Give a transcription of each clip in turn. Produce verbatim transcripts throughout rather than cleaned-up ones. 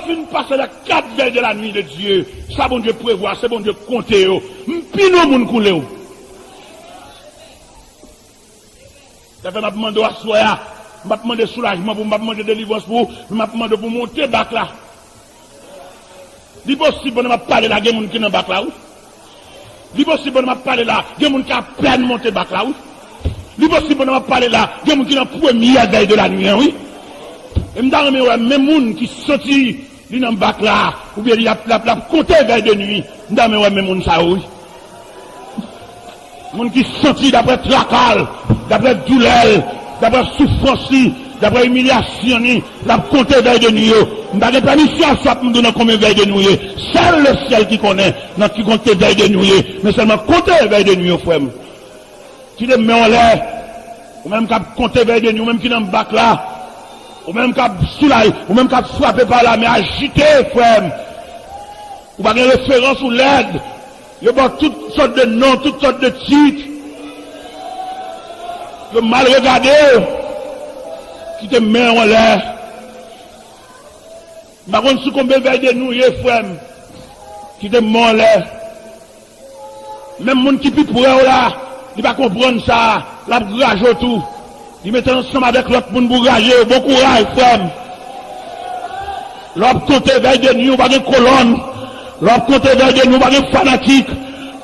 Fin pase la kat vèy de la nuit de Dieu. Sa Bondye prevwa, se Bondye konte yo. M pi non moun koule w. Sa fè m ap mande w aswè a. M ap mande soulajman pou ou, m ap mande delivrans pou ou, men m ap mande w pou w monte bak la. Li posib, pandan m ap pale la, gen moun ki nan bak la, wi. Li posib, pandan m ap pale la, gen moun ki apèn monte bak la, wi. Li posib, pandan m ap pale la, gen moun ki nan premyè vèy de la nuit an, wi. E m ta renmen wè menm moun ki santi li nan bak la, oubyen li ap, l ap, l ap konte vèy de nuit. M ta renmen wè menm moun sa yo, wi. Moun ki santi daprè traka l, daprè doulè l, daprè soufrans li, daprè imilyasyon li, l ap konte vèy de nuit yo. M pa gen pèmisyon aswè pou m di w nan konbyen vèy de nuit ou ye. Sèl le syèl ki konnen nan ki konte vèy de nuit ou ye. Men sèlman konte vèy de nuit yo, frè m. Kite men w anlè. Ou menm k ap konte vèy de nuit, ou menm ki nan bak la. Ou menm k ap soulay, ou menm k ap frape pa lame ajite, frè m. Ou pa gen referans, ou lèd. Yo ba w tout sòt de non, tout sòt de tit. Yo mal regade w. Kite men w anlè. M pa konn sou konbyen vèy de nuit ou ye, frè m. Kite men w anlè. Menm moun ki pi pre w la, li pa konprann sa, l ap raje w tou. Li mete ansanm avèk lòt moun pou raje yo. Bon kouraj, frè m. Lè w ap konte vèy de nuit, ou pa gen kolòn. Lè w ap konte vèy de nuit, ou pa gen fanatik.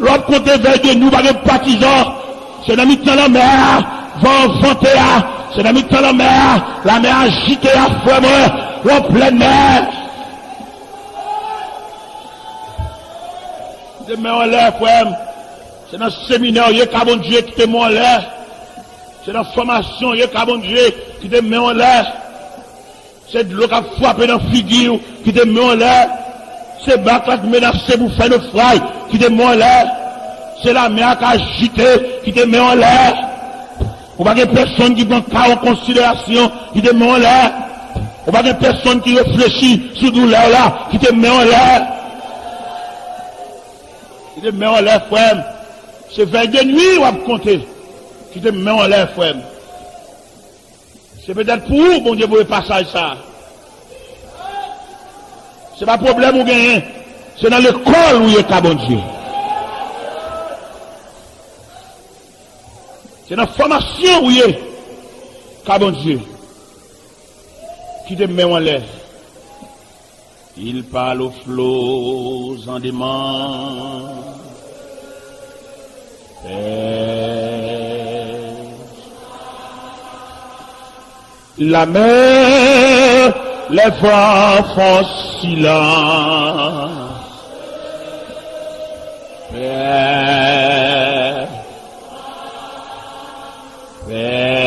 Lè w ap konte vèy de nuit, ou pa gen patizan. Se nan mitan lanmè a, van an vante a. Se nan mitan lanmè a, lamè a ajite a, frè mwen. Lè w plèn mè. Kite men w anlè, frè m. Se nan seminè w ye, ka Bondye, kite men w anlè. Se nan fòmasyon w ye, ka Bondye, kite men w anlè. Se dlo k ap frape nan figi w, kite men w anlè. Se bak la k menase pou fè nofray, kite men w anlè. Se lamè a k ajite, kite men w anlè. Ou pa gen pèsonn ki pran ka w an konsiderasyon, kite men w anlè. Ou pa gen pèsonn ki reflechi sou doulè w la, kite men w anlè. Kite men w anlè, frè m. Se vèy de nuit w ap konte. Kite men w anlè, frè m. Se petèt pou ou Bondye voye pasaj sa a. Se pa pwoblèm ou genyen. Se nan lekòl ou ye, ka Bondye. Se nan fòmasyon ou ye, ka Bondye. Kite men w anlè. Il parle aux flots en demandant paix. La mer, les vents font silence. Paix, paix.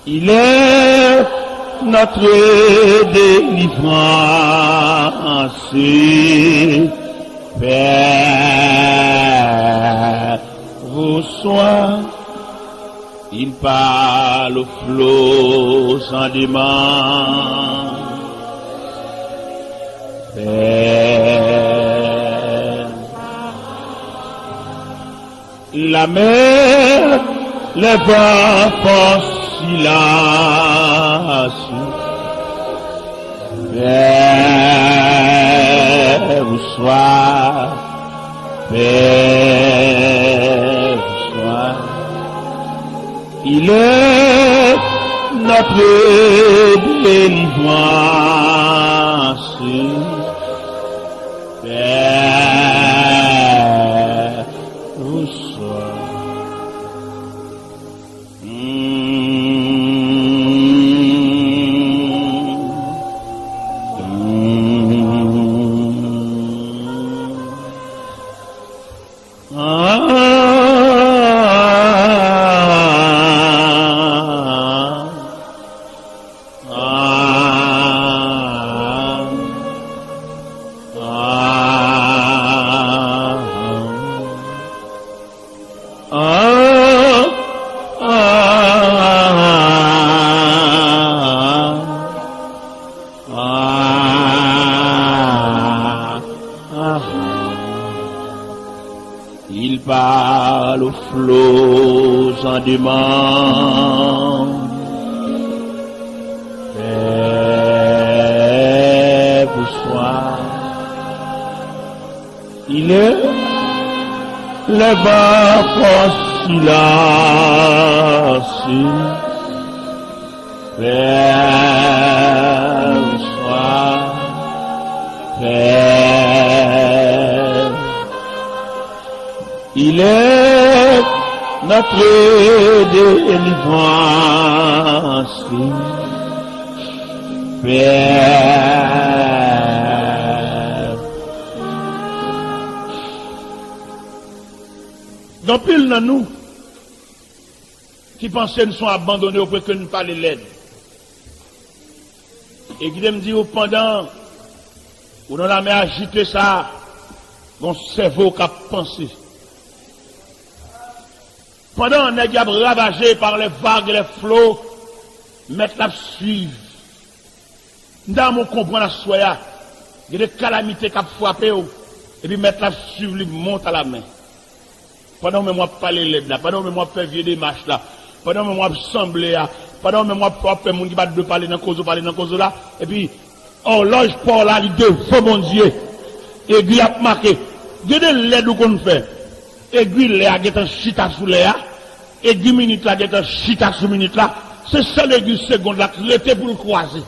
Il est notre délivrance. Paix, reçois. Il parle aux flots en demandant. Paix. La mer, les vents font silence. Paix, reçois. Paix, reçois. Il est notre délivrance. Paix, reçois. Il parle aux flots en demandant. Il est le vent facile, Père, sois, Père. Il est notre délivrance, Père. Gen anpil nan nou ki panse n son abandone, ou kwè ke n pale lèd. E kite m di w, pandan ou nan lamè ajite sa, gon sèvo k ap panse. Pandan nèg y ap ravaje par les vagues et les flots, mèt la ap swiv. M ta renmen w konprann aswè a, gen de kalamite k ap frape w, epi mèt la ap swiv li mont a la men. Pandan w menm w ap pale lèd la, pandan w menm w ap fè vye demach la, pandan w menm w ap sanble a, pandan w menm w ap, w ap fè moun ki pa t dwe pale nan koze w pale nan koze w la, epi òlòj pa w la li devan Bondye, egwi ap make. Gen de lèd ou konn fè, egwi lè a gentan chita sou lè a, egwi minit la gentan chita sou minit la, se sèl egwi segond la k rete pou l kwaze.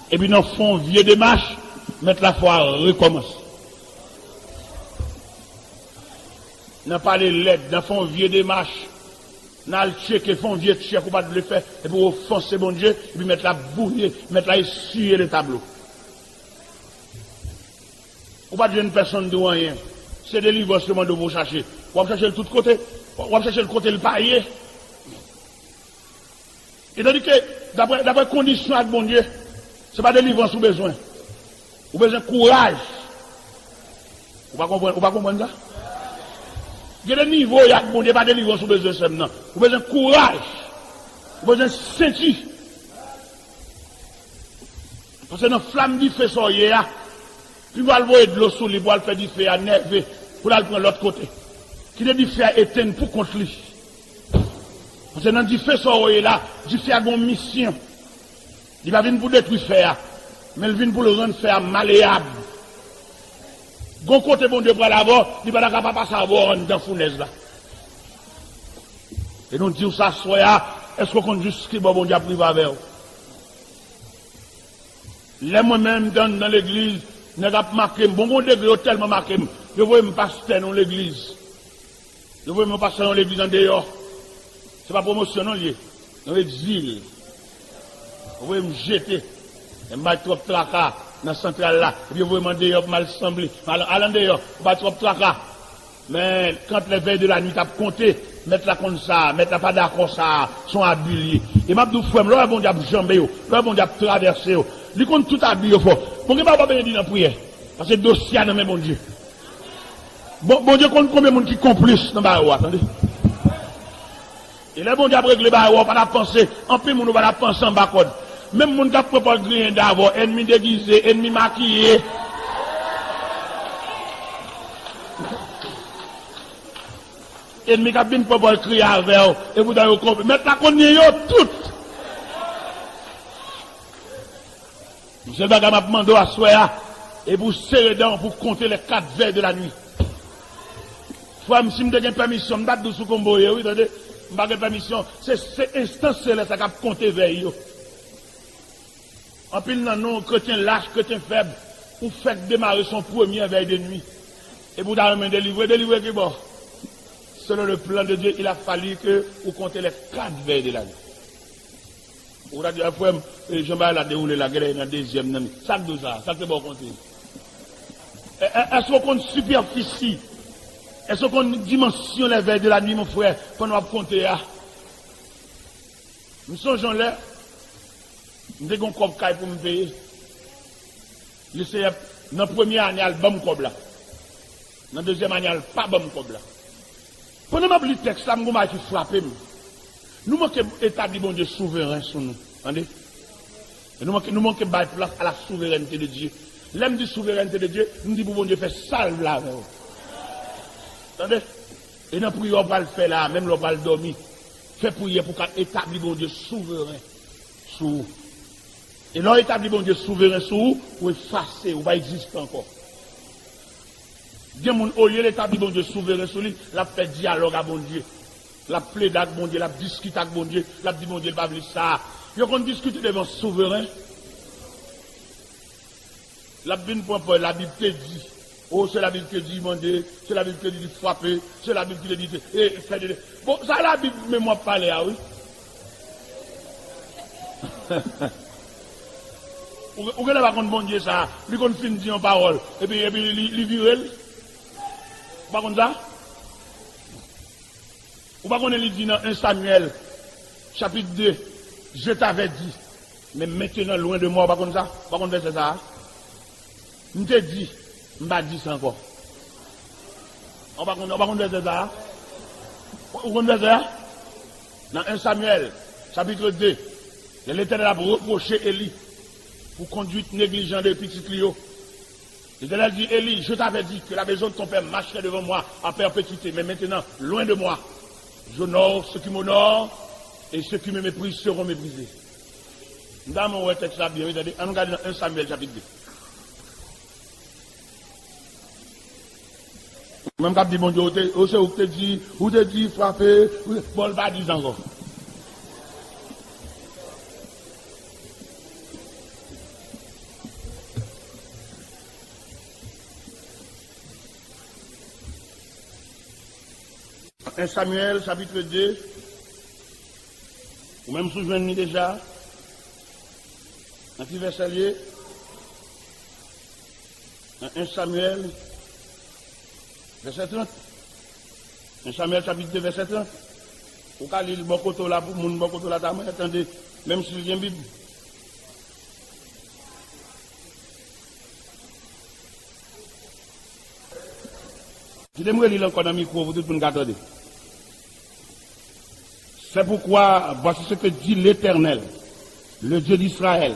Epi nan fè yon vye demach, mèt la fè w rekòmanse. Nan pale lèd, nan fè yon vye demach, nan al tcheke, fè yon vye tchèk ou pa t vle fè, epi w ofanse Bondye, epi mèt la bouye, mèt la esiye le tablo. Ou pa t jwenn pèsonn di w anyen. Se delivrans yo mande w pou w chache. W ap chache l tout kote. W ap chache l kote l pa ye. E tandike, daprè, daprè kondisyon ak Bondye, se pa delivrans ou bezwen. Ou bezwen kouraj. Ou pa konprann, ou pa konprann sa? Gen de nivo y ak Bondye, pa delivrans ou bezwen, sè m nan. Ou bezwen kouraj. Ou bezwen senti. Paske nan flanm dife sa w ye a, pi w al voye dlo sou li pou al fè dife a nève, pou l al pran lòt kote. Kite dife a etenn pou kont li. Paske nan dife sa w ye la, dife a gen yon misyon. Li pa vin pou detwi fè a, men l vin pou l rann fè a maleyab. Gon kote Bondye pral avè w, li pa ta ka pa pase avè w anndan founèz la. E nou di w sa aswè a, èske w konn jis ki bò Bondye ap rive avè w? Lè mwen menm m te anndan legliz, nèg ap make m. Bon, gon degre yo tèlman make m, yo voye m pastè nan yon legliz. Yo voye m yon pastè nan yon legliz andeyò. Se pa pwomosyon non l ye. Yon egzil. Yo voye m jete. E m bay twòp traka nan santral la. Epi yo voye m andeyò pou m al sanble. Al, al andeyò. Ou bay twòp traka. Men, quand les veilles de la nuit ap konte, mèt la konn sa, mèt la pa dakò sa, se yon abi l ye. E m ap di w, frè m, lè w wè Bondye ap janbe w, lè w wè Bondye ap travèse w, li konn tout abi yo fò. Bon, gen bagay w pa bezwen di nan priyè, paske dosye a nan men Bondye. Bon, Bondye konn konbyen moun ki konplis nan bagay w a, tande. E lè Bondye ap regle bagay, w pa t ap panse, anpil moun ou pa t ap panse anba kòd. Menm moun k ap pran pòz griyen davè w, ènmi degize, ènmi makiye. Ènmi k ap vin pran pòz kriye avè w, e poutan yo konplis. Mèt la konn yo tout. Sèl bagay m ap mande w aswè a, e pou w sere dan w pou w konte les quatre veilles de la nuit. Frè m, si m te gen pèmisyon, m ta dous ou konbo ye, wi, tande. M pa gen pèmisyon. Se, se enstans selès la k ap konte vèy yo. Anpil nan nou, kretyen lach, kretyen fèb, ou fèk demare se yon premyè vèy de nwi. Epi w ta renmen delivre, delivre ki bò? Selon le plan de Dieu, il a fallu que ou konte les quatre veilles de la nuit. Ou ta di, a, frè m, e, jan bagay la dewoule la, genlè nan dezyèm nan. Sa k di w sa? Sa k te ba w konte? E, e, èske w konn sipèfisi? Èske w konn dimansyon les veilles de la nuit, mon frè, pandan w ap konte a? M sonje yon lè, m te gen yon kòb kay pou m peye. Li se nan premye ane a, l ban m kòb la. Nan dezyèm ane a, l pa ban m kòb la. Pandan m ap li tèks la, m gon bagay ki frape m. Nou manke etabli Bondye souveren sou nou. Tande? E nou manke, nou manke bay plas a la souveraineté de Dieu. Lè m di souveraineté de Dieu, m di pou Bondye fè sa l vle avè w. Tande? E nan priyè w pral fè la, menm lè w pral dòmi, fè priyè pou w ka etabli Bondye souveren sou ou. E lè w etabli Bondye souveren sou ou, ou efase, ou pa egziste ankò. Gen moun, olye l etabli Bondye souveren sou li, l ap fè dyalòg a Bondye. L ap plede ak Bondye, l ap diskite ak Bondye, l ap di Bondye l pa vle sa. Yo konn diskite devan souveren. L ap vin pran pòz Labib te di. O, se Labib te di mande, se Labib te di frape, se Labib ki te di e, fè de. Bon, sa Labib menm w ap pale a, wi. Ou, ou genlè pa konn Bondye sa, li konn fin di yon pawòl, epi, epi li, li vire l. Ou pa konn sa? Ou pa konnen li di nan en Samyèl, chapit de, Je t'avais dit, mais maintenant loin de moi, ou pa konn sa? Ou pa konn vèsè sa a? M te di, m pa di sa ankò. Ou pa konn, ou pa konn vèsè sa a? Ou konn vèsè a? Nan en Samyèl, chapit de, lè Letènèl ap repwoche Eli pou kondwit neglijan de pitit li yo. Letènèl di, Eli, je t'avais dit que la maison de ton père marcherait devant moi à perpétuité, mais maintenant, loin de moi. J'honore ceux qui m'honorent et ceux qui me méprisent seront méprisés. M ta renmen w wè tèks la byen, wi, tande. Ann nou gade nan en Samyèl chapit de. Ou menm k ap di Bondye, ou te, ou se ou k te di, ou te di frape, bon, l pa di sa ankò. En Samyèl, chapit de, ou menm si w jwenn li deja, nan ki vèsè l ye? Nan en Samyèl, vèsè trant. En Samyèl, chapit de, vèsè trant. Ou ka li l bò kote w la pou moun bò kote w la ta mwen tande, menm si l gen Bib. Kite m reli l ankò nan mikwo pou tout moun ka tande. C'est pourquoi, voici ce que dit l'Éternel, le Dieu d'Israël.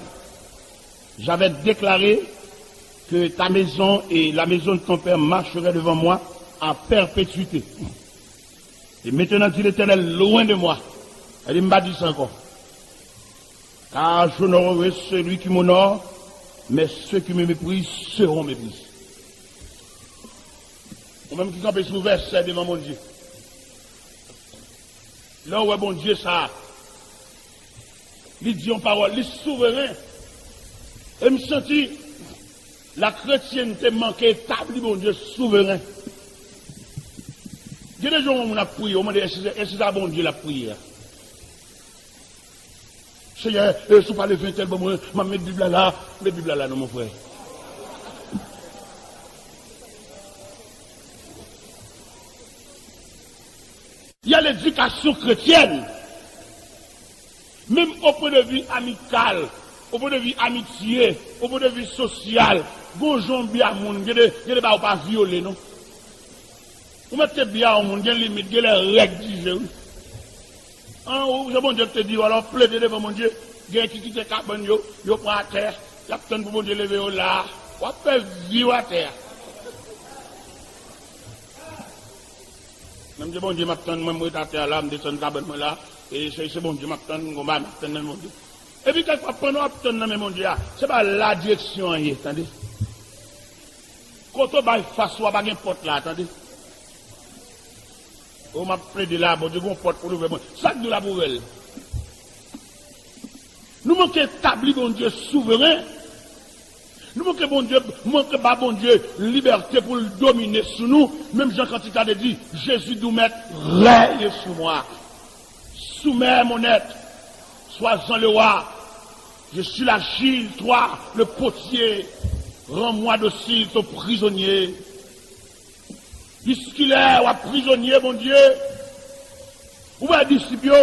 J'avais déclaré que ta maison et la maison de ton père marcheraient devant moi à perpétuité. Et maintenant, dit l'Éternel, loin de moi. Li di, m pa di sa ankò. Car j'honorerai celui qui m'honore, mais ceux qui me méprisent seront méprisés. Ou menm ki kanpe sou vèsè devan Bondye. Lè w wè Bondye sa, li di yon pawòl, li souveren. E m santi la chrétienté manke etabli Bondye souveren. Gen de jou yon moun ap priye, ou mande, èske, èske se a Bondye l ap priye a? Senyè, e, si w pa leve entèl ban mwen, m ap met Bib la la. Met Bib la la non, mon frè. Il y a l'éducation chrétienne. Menm au point de vue amical, au point de vue amitié, au point de vue social, gon jan w byen a moun, gen de, gen de bagay ou pa vyole, non. Ou mèt te byen a yon moun, gen limit, gen lè règ di je, wi. An, ou, jan Bondye te di yo, alò, plede devan Bondye, gen ki kite kabann yo, yo pran atè, y ap tann pou Bondye leve yo la, w ap fè vi w atè a. Menm se Bondye m ap tann, mwen, m ret atè a la, m desann kabann mwen la, e se, se Bondye m ap tann, m gon bagay m ap tann nan Bondye. Epi kèk fwa, pandan w ap tann nan men Bondye a, se pa la direksyon an ye, tande. Kote w bay fas ou a pa gen pòt la, tande. O, m ap plede la, Bondye gon pòt pou l ouvè mwen. Sa k di w la pou ouvè l? Nou manke etabli Bondye souveren. Nou manke Bondye, manke ba Bondye libète pou l domine sou nou. Menm jan kantik la te di, Jésus doux maître, règne sur moi. Soumets mon être, sois-en le roi. Je suis l'argile, toi le potier. Rends-moi docile, ton prisonnier. Jiskilè w ap prizonye, Bondye? Ou wè disip yo,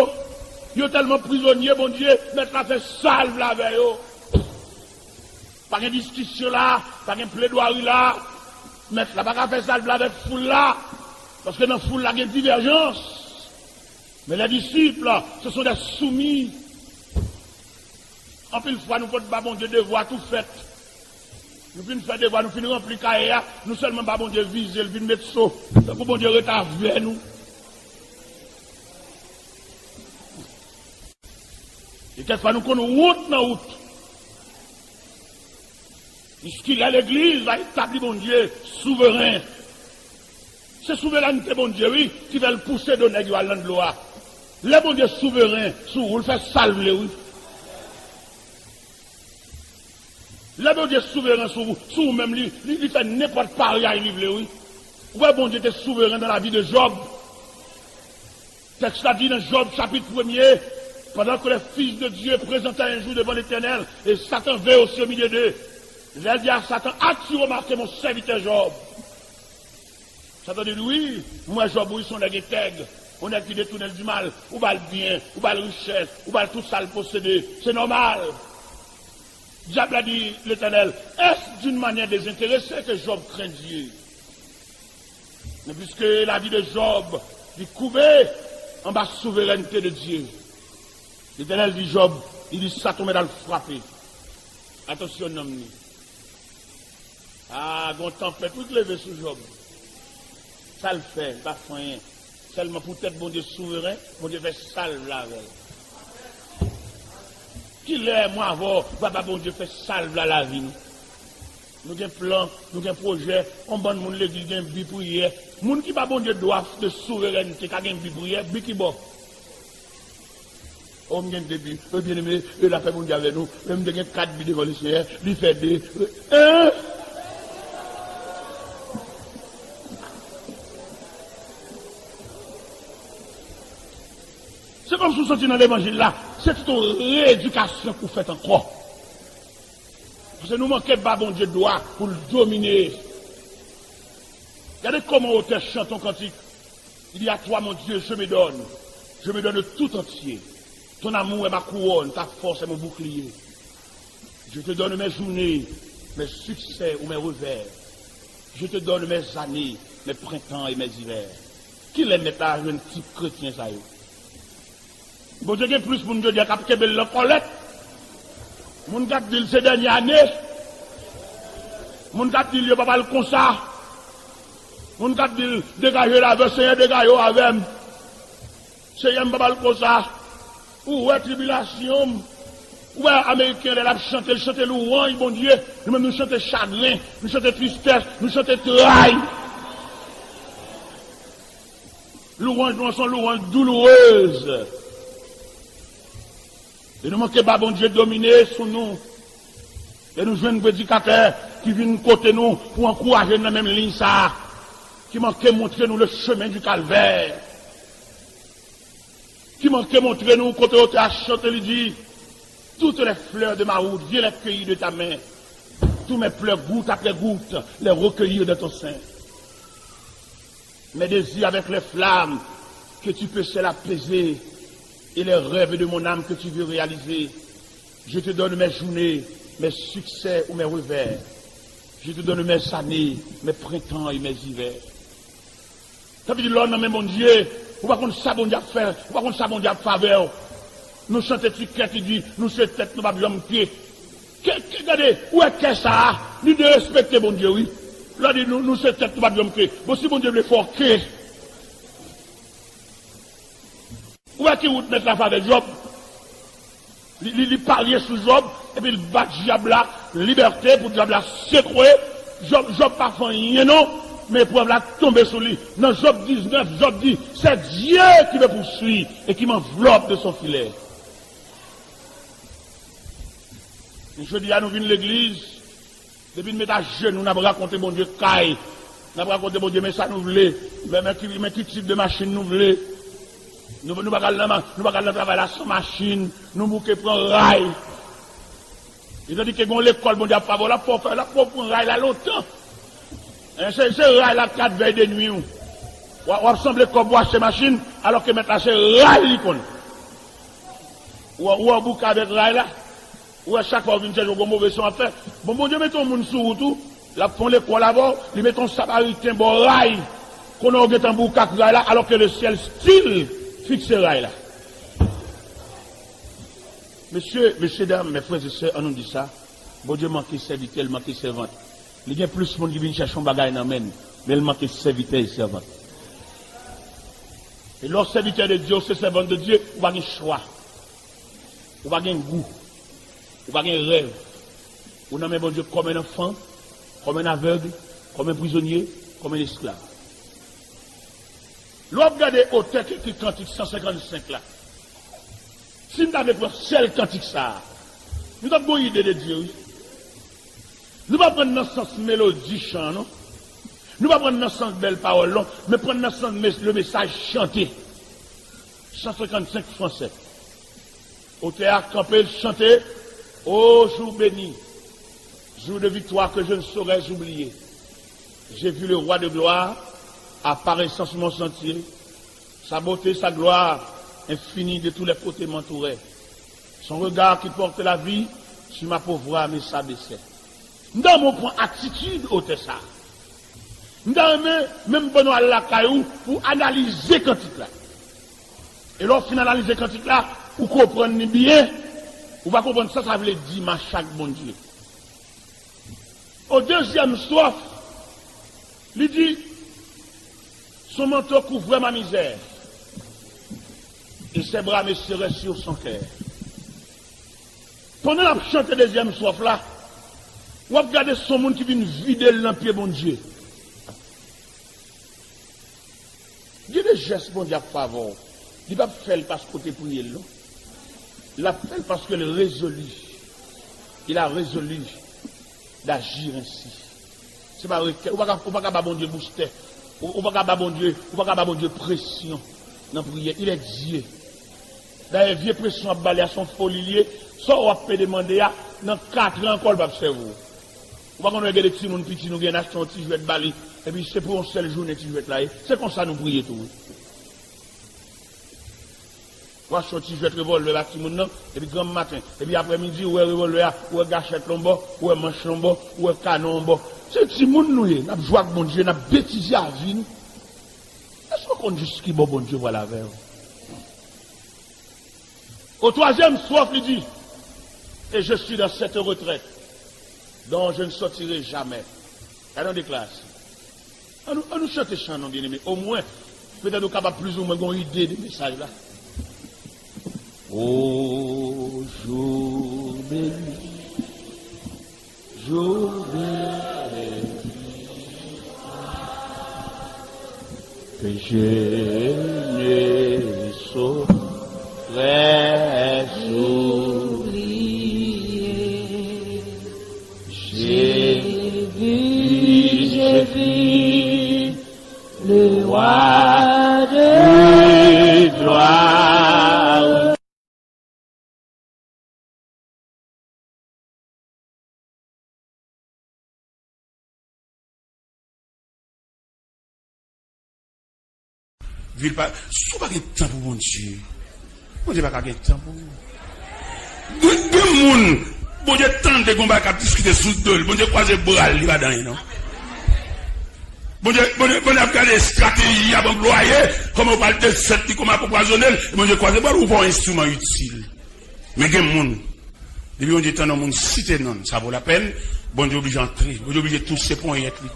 yo tèlman prizonye, Bondye, mèt la fè sa l vle avè yo. Pa gen diskisyon la, pa gen pledwari la. Mèt la pa ka fè sa l vle avèk foul la, paske nan foul la gen divèjans. Men les disciples, ce sont des soumis. Anpil fwa, nou pot ba Bondye devwa tou fèt. Nou fin fè devwa, nou fin ranpli kaye a, nou sèlman ba Bondye vize, l vin met so. Tankou Bondye ret avè nou. E kèk fwa, nou konn wont nan wout. Jiskilè legliz va etabli Bondye souveren. Se souverènte Bondye, wi, ki fè l pouse do nèg yo al nan dlo a. Lè Bondye souveren sou ou, l fè sa l vle, wi. Lè Bondye souveren sou ou, sou ou menm, li, li, li fè nenpòt paryay li vle, wi. Ou wè, Bondye te souveren dans la vie de Job. Tèks la di nan Job chapit premye, pendant que les fils de Dieu présentaient un jour devant l'Éternel, et Satan vint aussi au milieu d'eux. L'Éternel dit à Satan, as-tu remarqué mon serviteur Job? Satan di, wi, m wè Job, wi, se yon nèg entèg, yon nèg ki detounen l di mal, ou ba l byen, ou ba l richès, ou ba l tout sa l posede, se nòmal. Dyab la di Letènèl, est-ce d'une manière désintéressée que Job craint Dieu? Men piske lavi de Job li koube anba souverènte de Dye, Letènèl di Job, li di Satan mèt al frape. Atansyon nonm li. A, gon tanpèt wi k leve sou Job. Sa l fè, li pa fè anyen. Sèlman poutèt Bondye souveren, Bondye fè sa l vle avè l. Kilè mwen avè w, papa Bondye fè sa l vle a lavi nou? Nou gen plan, nou gen pwojè, yon bann moun legliz gen bi priyè. Moun ki ba Bondye dwa de souverènte ka gen bi priyè, bi ki bò? O, m gen de bi. E byeneme, e lapè Bondye avè nou. Menm m te gen kat bi devan Lesenyè, li fè de. Hein? Se kòmsi w soti nan levanjil la, se tout yon reyedikasyon k ou fèt ankò. Paske nou manke ba Bondye dwa pou l domine. Gade kòman otè chante yon kantik. Il y a toi, mon Dieu, je me donne. Je me donne tout entier. Ton amour est ma couronne, ta force est mon bouclier. Je te donne mes journées, mes succès ou mes revers. Je te donne mes années, mes printemps et mes hivers. Kilè mèt la jwenn tip kretyen sa yo? Bondye gen plis moun jodi a k ap kenbe l nan kòlèt. Moun k ap di l se dènye ane. Moun k ap di l yo p ap al konsa. Moun k ap di l degaje l avè Senyè, degaje w avè m. Senyè, m p ap al konsa. Ou wè tribilasyon m. Ou wè Ameriken lè l ap chante, l chante louwanj Bondye. Nou menm nou chante chagren, nou chante tristès, nou chante tray. Louwanj nou an se yon louwanj doulourez. E nou manke ba Bondye domine sou nou. E nou jwenn predikatè ki vin kote nou pou ankouraje n nan menm liy sa a, ki manke montre nou le chemin du calvaire, ki manke montre nou kote otè a chante li di, toutes les fleurs de ma route, viens les cueillir de ta main. Tous mes pleurs goutte après goutte, les recueillir dans ton sein. Mes désirs avec les flammes que tu peux seul apaiser et les rêves de mon âme que tu veux réaliser. Je te donne mes journées, mes succès ou mes revers. Je te donne mes années, mes printemps et mes hivers. Sa vle di lè w nan men Bondye, ou pa konn sa Bondye ap fè, ou pa konn sa Bondye ap fè avè w. Nou chante ti kè ki di, nou se tèt, nou p ap janm pye. Kè, kè, gade, ou wè kè sa a, li derespekte Bondye, wi. Lè w di nou, nou se tèt, nou p ap janm pye. Bon, si Bondye vle fè w pye. Ou wè ki wout mèt la fè avèk Jòb? Li, li, li parye sou Jòb, epi l ba dyab la libète pou dyab la sekwe. Jòb, Jòb pa fè anyen non, men eprèv la tonbe sou li. Nan Jòb diznèf, Jòb di, c'est Dieu qui me poursuit et qui m'enveloppe de son filet. Men jodi a nou vin legliz, depi n met ajenou, n ap rakonte Bondye kay. N ap rakonte Bondye, men sa nou vle. Men, men ki, men ki tip de machin nou vle. Nou, nou pa ka al nan ma-, nou pa ka al nan travay la san machin. Nou bouke pran ray. E tandike gen yon lekòl Bondye ap fè avè w, l ap fè w fè, l ap fè w pran ray la lontan. Hein, se, se ray la k ap vèy de nwi w. W ap, w ap sanble kòb wache machin, alòske mèt la se ray li konn. Ou, ou, ou bouke avèk ray la. Ou wè chak fwa ou vin chèche ou gon move son ap fè. Bon, Bondye mete yon moun sou wout ou, l ap fè yon lekòl avè w, li mete yon Samariten bò ray. Konnen w gentan bouke ak ray la, alòske le syèl still fikse ray la. Mesye, mesye dam, mes frères et sœurs, ann nou di sa, Bondye manke sèvitè, l manke sèvant. Li gen plis moun ki vin chèche yon bagay nan men n, men l manke sèvitè e sèvant. E lè w sèvitè de Dye, ou se sèvant de Dye, ou pa gen chwa. Ou pa gen gou. Ou pa gen rèv. Ou nan men Bondye kòm en anfan, kòm en avèg, kòm en prizonye, kòm en esklav. Lè w ap gade otè ki ekri kantik san senkannsenk la, si n ta vle pran sèl kantik sa a, nou t ap gen yon ide de Dye, wi. Nou pa pran nan sans melodi chan an, non. Nou pa pran nan sans bèl pawòl, non, men pran nan sans mes-, le mesaj chante. San senkannsenk fransè. Otè a kanpe, l chante, Ô jour béni, jour de victoire que je ne saurais oublier. J'ai vu le roi de gloire apparaissant sur mon sentier. Sa beauté, sa gloire infinie de tous les côtés m'entouraient. Son regard qui porte la vie sur ma pauvre âme s'abaissait. M ta renmen w pran atitid otè sa a. M ta renmen menm ban nou al lakay ou pou analize kantik la. E lè w fin analize kantik la, ou konprann li byen, ou va konprann sa sa vle di mache ak Bondye. Au deuxième strophe, li di, Son manteau couvrait ma misère, et ses bras me serraient sur son cœur. Pandan n ap chante dezyèm stwòf la, w ap gade son moun ki vin vide l nan pye Bondye. Gen de jès Bondye ap fè avè w, li p ap fè l paske w te priye l, non. L ap fè l paske l rezoli. Il a résolu d'agir ainsi. Se pa rekèt. Ou pa ka, ou pa ka ba Bondye boustè. Ou, ou pa ka ba Bondye, ou pa ka ba Bondye presyon nan priyè. Il est Dieu. Dayè, vye presyon ap ba li a, se yon foli li ye. Sa w ap pede mande a, nan katran ankò, l p ap sèvi w. Ou pa konn wè gen de timoun piti nou gen, n achte yon ti jwèt ba li, epi se pou yon sèl jounen ti jwèt la ye. Se konsa nou priye tou, wi. Ou achte yon ti jwèt revòlvè ba timoun nan, epi granm maten, epi aprèmidi, ou wè revòlvè a, ou wè gachèt la yon bò, ou wè manch la yon bò, ou wè kanon yon bò. Se timoun nou ye, n ap jwe ak Bondye, n ap betize avi nou. Èske w konn jis ki bò Bondye pral avè w? Au troisième strophe, li di, Et je suis dans cette retraite dont je ne sortirai jamais. Gade yon deklarasyon. Ann nou, ann nou chante chan non, byeneme. Omwen, petèt ou kapab plizoumwen gen yon ide de mesaj la. Ô jour béni, jour béni, que je ne saurais oublier. J'ai vu, j'ai vu le roi de gloire. Vil pa, si w pa gen tan pou Bondye, Bondye pa ka gen tan pou ou. Gen, gen moun, Bondye tande gen yon bagay k ap diskite sou do l, Bondye kwaze bra l, li pa di anyen non. Bondye, Bondye, Bondye ap gade estrateji y ap anplwaye, kòman yo pral desèt li, kòman y ap anpwazonnen l, Bondye kwaze bra l, ou pa yon enstriman itil. Men gen moun, depi Bondye tande yon moun site non l, sa vo lapèn, Bondye oblije antre, Bondye oblije touse ponyèt li.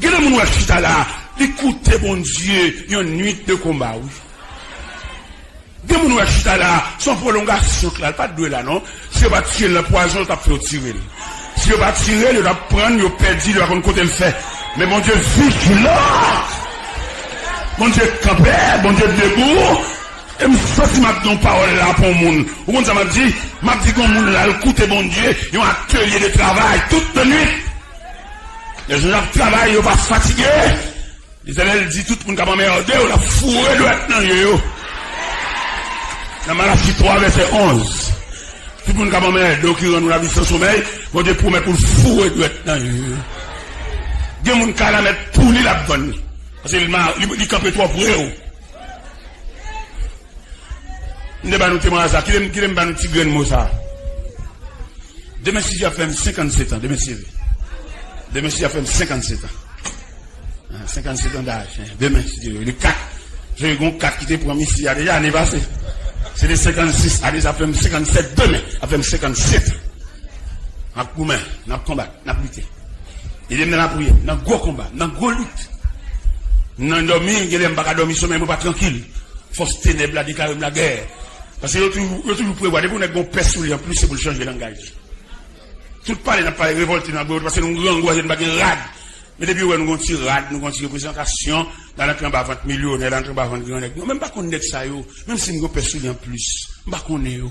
Gen de moun w ap chita la, li koute Bondye yon nwit de konba, wi. Gen moun w ap chita la, se yon pwolongasyon k la, l pa t dwe la non. Si yo pa t tire l nan pwazon, yo t ap fè yo tire l. Si yo pa tire l, yo t ap pran l, yo pèdi l, yo pa konn kote l fè. Men Bondye vijilan. Bondye kanpe, Bondye debou. E m santi m ap di yon pawòl la pou yon moun. Ou konn sa m ap di? M ap di gen yon moun la, l koute Bondye, yon atelye de travay, tout lannwit. Lè zòt ap travay, yo pa fatige. Letènèl di, tout moun k ap anmède w, l ap foure dwèt nan je yo. Nan Malachi twa, vèsè onz. Tout moun k ap anmède w, ki rann ou lavi san somèy, Bondye pwomèt pou l foure dwèt nan je yo. Gen moun kalamèt pou li l ap vann li. Paske li ma-, li, li kanpe twò pre w. M te ba nou temwayaj la. Kite m, kite m ba nou ti grenn mo sa. Demen, si Dye ap fè m senkannsèt an. Demen, si Dye vle. Demen, si Dye ap fè m senkannsèt an. Ah, senkannsèt an daj. Demen, si Dye vle. Le kat. Se yon kat ki te pran m isi a deja ane pase. Se te senkannsis. Ane sa ap fè m senkannsèt. Demen, ap fè m senkannsèt an. N ap goumen, n ap konbat, n ap lite. Ede m nan lapriyè, nan gwo konba, nan gwo lit. M nan dòmi, gen lè m pa ka dòmi, somèy mwen pa trankil. Fòs tenèb la deklare m lagè. Paske yo toujou, yo toujou prevwa, depi yon nèg gon pès sou li anplis, se pou l chanje langaj. Tout pale n ap pale revòlte nan bwè, paske nou grangou, paske nou pa gen rad. Men depi yo wè nou gon ti rad, nou gon ti reprezantasyon, n al antre anba vant milyonè, n al antre anba vant gran nèg. Non, men m pa konn nèg sa yo, menm si m gon pè soulye anplis, m pa konnen yo.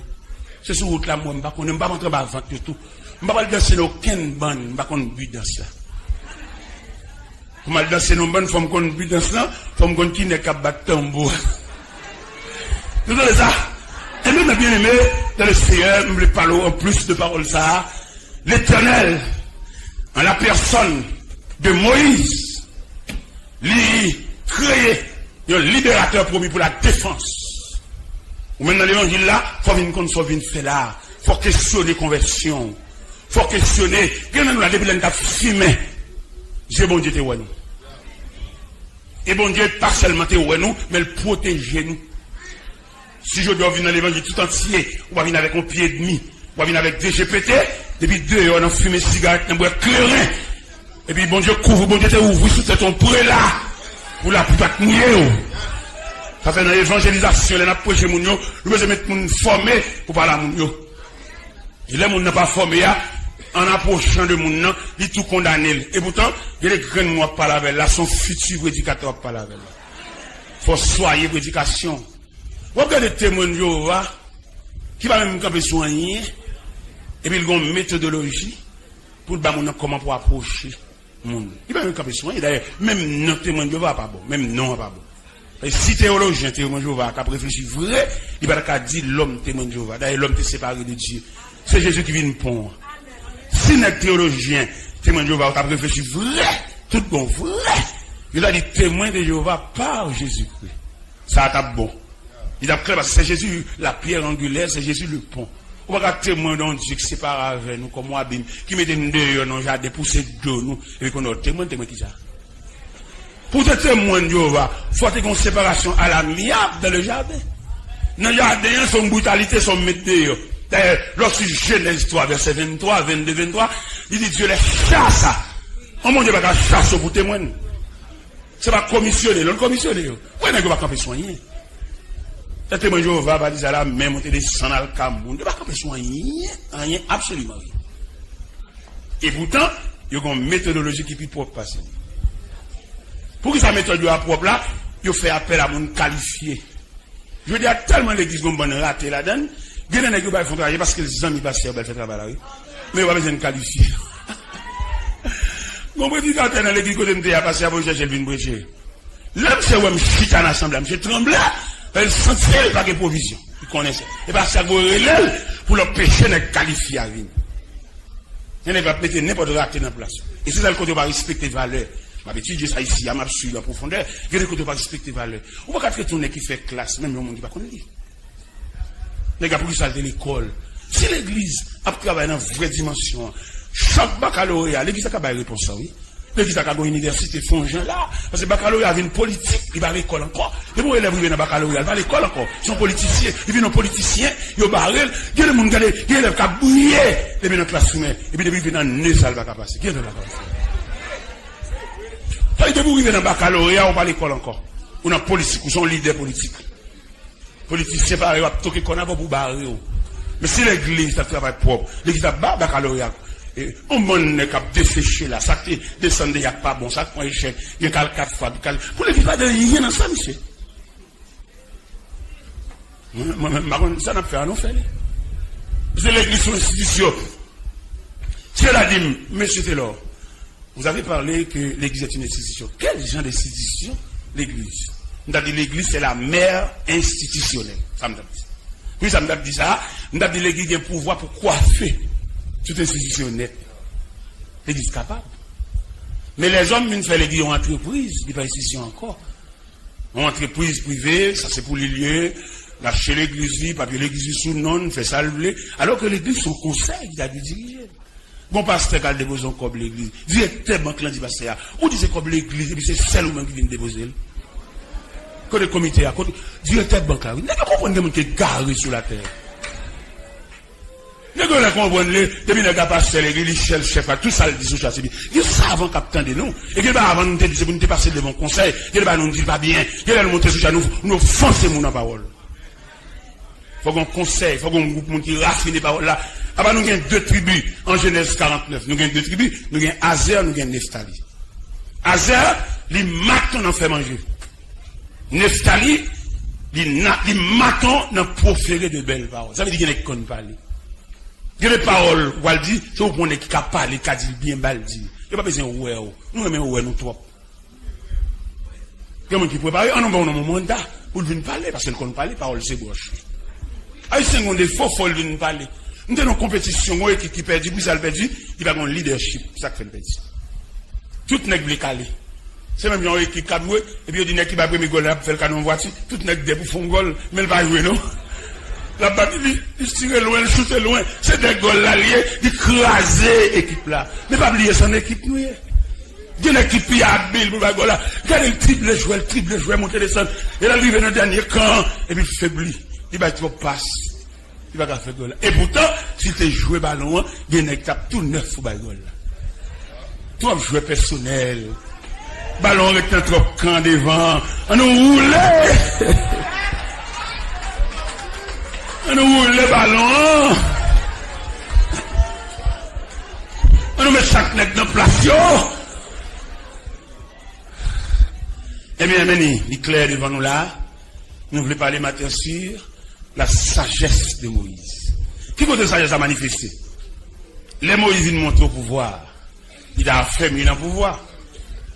Se sou wout la m wè, m pa konnen, m p ap antre anba vant yo tou. M pa pral danse nan okenn bann, m pa konn bi dans la. Pou m al danse nan bann, fò m konn bi dans lan, fò m konn ki nèg k ap bat tanbou. Nou tande sa? Ebyen, mes bien-aimés dans le Seigneur, m vle pale w anplis de pawòl sa a. L'Éternel, en la personne de Moïse, li kreye yon liberatè pwomi pou la defans. Ou menm nan levanjil la, fò w vin konn sa w vin fè la. Fò w kesyone konvèsyon w. Fò w kesyone. Gen nan nou la, depi lè n t ap fimen, je Bondye te wè nou. E Bondye pa sèlman te wè nou, men l pwoteje nou. Si jodi a w vin nan levanjil tout antye, ou pa vin avèk yon pye edmi, ou pa vin avèk de je pete, depi deyò nan fimen sigarèt, nan bwè kleren. Epi Bondye kouvri, Bondye te ouvri sou tèt yon prela pou lapli pa t mouye w. Sa fè nan evanjelizasyon, lè n ap preche moun yo, nou bezwen met moun fòme pou pale a moun yo. E lè moun nan pa fòme a, an apwochan de moun nan, li tou kondane l. Epoutan, gen de grenn moun w ap pale avè l la, se yon fiti predikatè w ap pale avè l la. Fò w swaye predikasyon. W ap gade Temwen Jewova ki pa menm kanpe sou anyen, epi l gen yon metodoloji pou l ba moun nan kòman pou apwoche moun. Li pa menm kanpe sou anyen. Dayè, menm non Temwen Jewova a pa bon. Menm non an pa bon. E si teyolojyen Temwen Jewova a t ap reflechi vre, li pa ta ka di lòm Temwen Jewova. Dayè, lòm te separe de Dye. Se Jezi ki vin pon an. Si nèg teyolojyen Temwen Jewova yo t ap reflechi vre, tout bon vre, yo ta di Temwen de Jewova pa Jezikri. Sa a t ap bon. Li t ap klè paske se Jezi la pierre angulaire, se Jezi le pon. Ou pa ka temwen de yon Dye ki separe avè nou kòm yon abim, ki mete n deyò nan yon jaden, pouse do nou, epi konnen w temwen, temwen kisa? Pou w te temwen Jewova, fò te gen yon separasyon alamyab dans le jardin. Nan jaden an, se yon britalite, se yon met deyò. Dayè, lè w si Jenèz twa, vèsè venntwa, vennde, venntwa, li di, Dieu les chasse. Yon Bondye pa ka chase w pou temwen l. Se pa komisyone, lè l komisyone yo. Wè nèg yo pa kanpe sou anyen. Sa Temwen Jewova pa di sa la, men monte desann al ka moun. Yo pa kanpe sou anyen, anyen, absoliman anyen. Epoutan, yo gen yon metodoloji ki pi pwòp pase nou. Poukisa metòd yo a pwòp la? Yo fè apèl a moun kalifye. Jodi a, tèlman legliz gen yon bann rate ladan l, gen de nèg yo bay fon travay paske l zanmi pastè a ba l fè travay la, wi. Men yo pa bezwen kalifye. Gon predikatè nan legliz kote m te ye a, pastè a voye chèche l vin preche. Lè misye wè m chita nan asanble a, misye tranble, paske l santi l pa gen pwovizyon. Li konnen sa. E pastè a voye rele l pou l anpeche nèg kalifye a vini. Gen nèg k ap mete nenpòt rate nan plas ou. E se sèl kote yo pa respekte valè. M ap etidye sa isi a, m ap swiv an pwofondè. Gen de kote yo pa respekte valè. Ou pa ka trete yon nèg ki fè klas, menm yon moun ki pa konn li. Nèg la, poukisa l te lekòl? Si legliz ap travay nan vrè dimansyon an, chak bakaloreya, legliz la ka bay repons sa, wi. Legliz la ka gen yon inivèsite, fè yon jan la. Paske bakaloreya vin politik, li pa lekòl ankò. Depi yon elèv rive nan bakaloreya, li pa lekòl ankò. Se yon politisyen, li vin yon politisyen, yo bare l. Gen de moun, gade, gen elèv k ap briye depi nan klas primè. Epi depi rive nan ne sa, li pa ka pase. Gen elèv pa ka pase. Sa vle di, depi w rive nan bakaloreya, ou pa lekòl ankò. Ou nan politik, ou se yon lidè politik. Politisyen parèy yo ap toke kòn avè w pou bare w. Men si legliz t ap travay pwòp, legliz t ap ba bakaloreya, e, yon bann nèg k ap deseche la, sa k te desann de y ak pa bon, sa k pran echèk, gen k al kat fwa, k al, pou legliz pa gen anyen nan sa, misye. Mwen, mwen menm, m pa konn sa n ap fè a, nou fè li. Se legliz se yon enstitisyon. Si yo ta di m, Mesye Telor, vous avez parlé que l'église est une institution. Quel genre d'institution, l'église? M ta di, l'église, c'est la mère institutionnelle. Sa m ta di. Poukisa m ta di sa? M ta di, legliz gen pouvwa pou kwafe tout enstitisyon nèt. Legliz kapab. Men lèzòm vin fè legliz yon antrepriz, li pa enstitisyon ankò. Yon antrepriz prive, sa se pou li l ye, l achte legliz li, papye legliz li sou non l, fè sa l vle. Alò ke legliz se yon konsèy ki ta dwe dirije l. Gon pastè k al depoze yon kòb legliz. Direktè bank lan di pastè a, ou di se kòb legliz, epi se sèl ou menm ki vin depoze l. Kote komite a? Kote direktè bank la, wi. Nèg yo konprann gen moun ki egare sou latè. Nèg yo lè konprann li, depi nèg la pastè legliz, li sèl chèf la, tout sa l di sou cha se byen. Gen savan k ap tande nou. E gen de bagay avan nou te di, se pou nou te pase devan konsèy. Gen de bagay nou di l pa byen. Gen lè nou monte sou cha, nou, nou ofanse moun an pawòl. Fòk gen konsèy, fòk gen gwoup moun ki rafine pawòl la. Apa nou gen de tribi an Jenèz karantnèf. Nou gen de tribi, nou gen Azè, nou gen Neftali. Azer, li maton nan fè manje. Neftali, li, na, li maton nan pwofere de bèl pawòl. Sa vle di gen nèg ki konn pale. Gen de pawòl, w al di, se ou pran nèg ki ka pale, ka di l byen, ba l di. Yo pa bezwen wè w. Nou renmen wè nou twòp. Gen moun ki prepare, an nou ba w nan moman da, pou l vin pale, paske l konn pale, pawòl se bwòch li. Ayisyen gen yon defo, fò l vin pale. M te nan yon konpetisyon, yon ekip ki pèdi, poukisa l pèdi? Li pa gen yon leadership, sa k fè l pèdi. Tout nèg vle kale. Se menm jan yon ekip k ap jwe, epi yo di nèg ki bay premye gòl la ap fè l kado yon vwati, tout nèg dè pou fè yon gòl, men l pa jwe non. L ap bat li, li tire lwen, li choute lwen. Se dè gòl la l ye, li kraze ekip la. Men pa bliye se yon ekip nou ye. Gen nèg ki pi abil pou bay gòl la. Gade l drible jwè, l drible jwè, monte desann. E lè l rive nan dènye kan, epi l febli. Li bay twòp pas. Li pa ka fè gòl la. E poutan, si l te jwe balon an, gen nèg t ap tou nèf pou bay gòl la. Twòp jwè pèsonèl. Balon an ret nan twòp kan devan. An nou woule! An nou woule balon an! An nou met chak nèg nan plas yo! Ebyen, men li, li klè devan nou la. Nou vle pale maten sur la sagesse de Moïse. Ki kote sajès la manifeste? Lè Moïse vin monte o pouvwa, li ta afèmi nan pouvwa.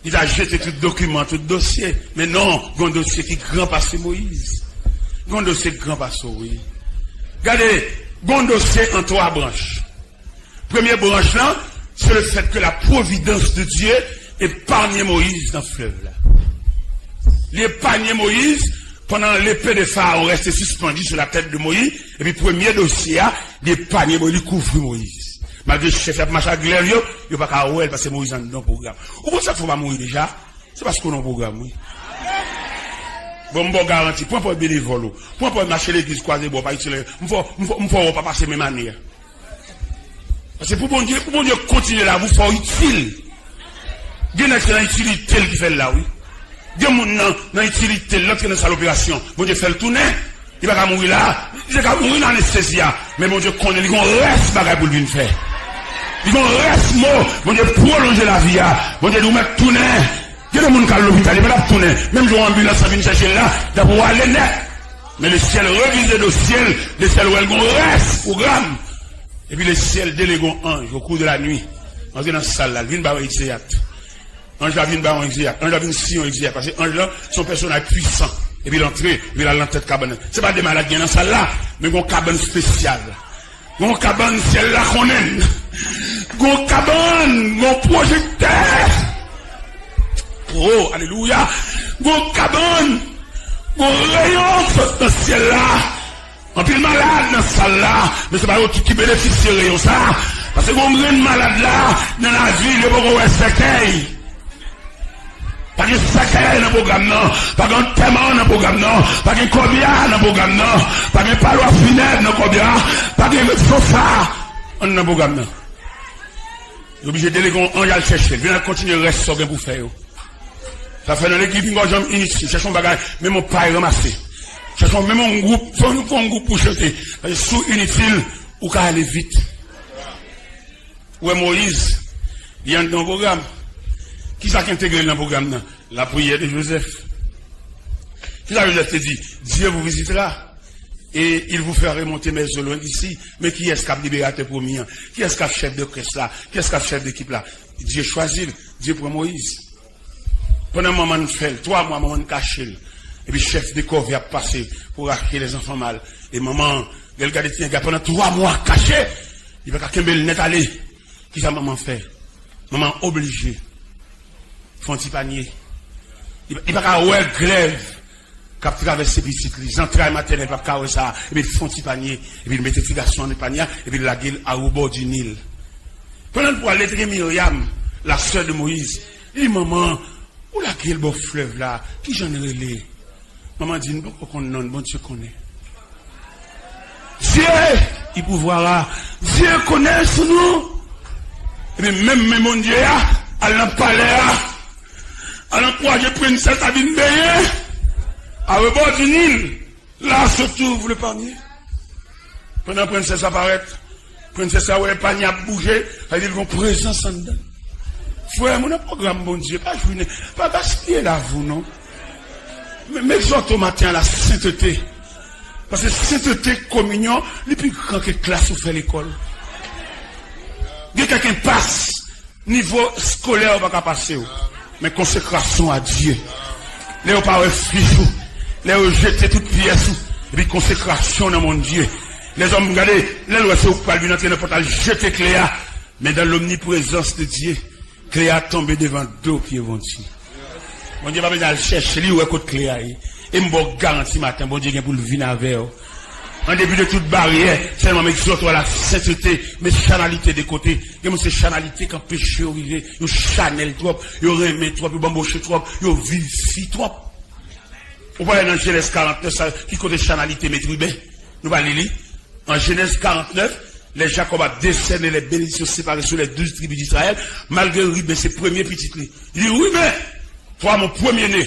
Li ta jete tout dokiman, tout dosye. Men non, gen yon dosye ki gran pase Moïse. Gen yon dosye ki gran pase w, wi. Gade, gen yon dosye an twa branch. Premye branch lan, se le fèt ke la pwovidans de Dye epanye Moyiz nan flèv la. Li epanye Moyiz pandan lepe de Farawon rete sispandi sou latèt de Moyiz, epi premye dosye a, li epanye Moyiz, li kouvri Moyiz. Malgre chèf yo ap mache ak glèv yo, yo pa ka wè l paske Moyiz anndan pwogram. Ou konn sa k fè w pa mouri deja? Se paske w nan pwogram, wi. Bon, m ba w garanti, pran pa w benevòl ou. Pran pa w mache legliz kwaze bò, pa itil anyen. M fè w, m fè w, m fè w wè w pa pase menm ane a. Paske pou Bondye, pou Bondye kontinye lavi w, fò w itil. Gen nèg se nan itilite l ki fè l la, wi. Gen moun nan, nan itilite l, l antre nan sal operasyon. Bondye fè l tounen. Li pa ka mouri la. Li te ka mouri nan anestezi a. Men Bondye konnen li gon rès bagay pou l vin fè. Li gon rès mo. Bondye pwolonje lavi a. Bondye di w mèt tounen. Gen de moun k al lopital, li pa t ap tounen. Menm jan yon anbilans ap vin chèche l la, l ap ale nèt. Men lesyèl revize dosye l, lesyèl wè l gon rès pwogram. Epi lesyèl delege yon anj, au cours de la nuit, antre nan sal la, l vin ba yon egzeyat. Anj la vin ba yon egzeyat. Anj la vin siyen yon egzeyat. Paske anj la, se yon pèsonaj pwisan. Epi l antre, epi l al nan tèt kabann nan. Se pa de malad gen nan sal la, men gon kabann espesyal. Gon kabann syèl la konnen. Gon kabann, gon pwojektè. Oh, alelouya. Gon kabann, gon reyon k sot nan syèl la. Anpil malad nan sal la, men se pa yo tout ki benefisye reyon sa. Paske gon grenn malad la, nan lavi l, yo poko wè sèkèy. Pa gen sèkèy nan pwogram nan, pa gen antèman nan pwogram nan, pa gen kòbya nan pwogram nan, pa gen palwa finèb nan kòbya, pa gen reso sa anndan pwogram nan. Yo oblije delege yon anj al chèche l, vin al kontinye rès sa w gen pou fè yo. Sa fè nan legliz, pi n pa janm initil, chèche yon bagay, menm yon pay ranmase. Chèche yon, menm yon gwoup, fè yon, fè yon gwoup pou chante. Paske si w initil, ou ka ale vit. Ou wè Moyiz, li anndan yon pwogram. Kisa k entegre l nan pwogram nan? Lapriyè de Jozèf. Kisa Jozèf te di? Dieu vous visitera et il vous fera remonter mes os loin d'ici. Men kiyès k ap liberatè pwomi an? Kiyès k ap chèf de kès la? Kiyès k ap chèf de ekip la? Dye chwazi l. Dye pran Moyiz. Pandan manman n fè l, twa mwa manman n kache l. Epi chèf de kòve ap pase pou rache lèzanfan mal. E manman an, lè l gade ti nèg la pandan twa mwa kache, li pa ka kenbe l nèt ale. Kisa manman fè? Manman oblije fè yon ti panye. Li, li pa ka wè glèv k ap travèse pitit li. Zantray matènèl p ap ka wè sa. Epi l fè yon ti panye. Epi l mete ti gason an nan panye a. Epi l lage l a rebò di Nil. Pandan l pwale, te gen Miryam, la sè de Moyiz. Li di, manman, ou lage l bò flèv la. Kijan l rele? Manman di, nou poko konn non l, Bondye konnen. Dieu, il pourvoira. Dye konnen sou nou. Epi menm men Bondye a al nan palè a, al ankouraje prensès la vin benyen a rebò di Nil. Là se trouve le panier. Pandan prensès la parèt, prensès la wè panye ap bouje, sa vle di l gen prezans anndan. Frè, moun nan pwogram Bondye, pa jwi, pa gaspiye lavi w non. Men, men egzòte w maten a la sentete. Paske sentete, kominyon, li pi gran ke klas ou fè lekòl. Gen kèk enpas, nivo eskolè ou pa ka pase w. Men konsekrasyon a Dye. Lè yo pa wè fich ou, lè yo jete tout pyès ou, epi konsekrasyon nan Bondye. Lèzòm gade, lè l wè se ou k pral vin antre nan pòt la, l jete kle a. Men dans l'omniprésence de Dieu, kle a tonbe devan do pye Bondye. Bondye pa bezwen al chèche, li wè kot kle a ye. E m ba w garanti maten, Bondye gen pou l vin avè w. An depi de tout baryè, sèlman m egzòte w a la sentete, met chanalite de kote. Gen moun se chanalite k anpeche yo rive, yo chanèl twòp, yo renmen twòp, yo banboche twòp, yo vilifye twòp. Ou pa wè nan Jenèz karantnèf, sa, ki kote chanalite met Riben? Nou pa li li? An Jenèz karantnèf, lè Jakòb ap desène les bénédictions séparées sur les douze tribus d'Israël, malgre Riben se premye pitit li, li di, Riben, toi mon premier-né,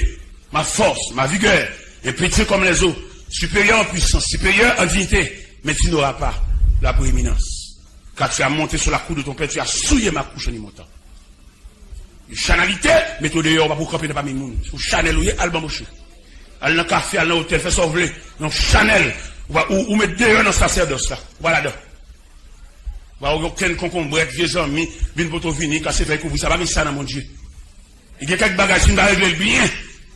ma force, ma vigueur, un petit comme les eaux, supérieur en puissance, supérieur en dignité, mais tu n'auras pas la prééminence. Car tu as monté sur la cour de ton père, tu as souillé ma couche en y montant. Chanalite, mete w deyò, ou pa pou kanpe nan pami moun. Se yon chanèl ou ye, al banboche. Al nan kafe, al nan otèl, fè sa w vle. Yon chanèl, ou, pa, ou, ou met deyò nan sasèdòs la. Ou pa ladan. Ou pa gen okenn konkonbrèt, vye zanmi, vin poto vini, kase fèy kouvri, sa pa gen sa nan Bondye. E gen kèk bagay, si n pa regle l byen,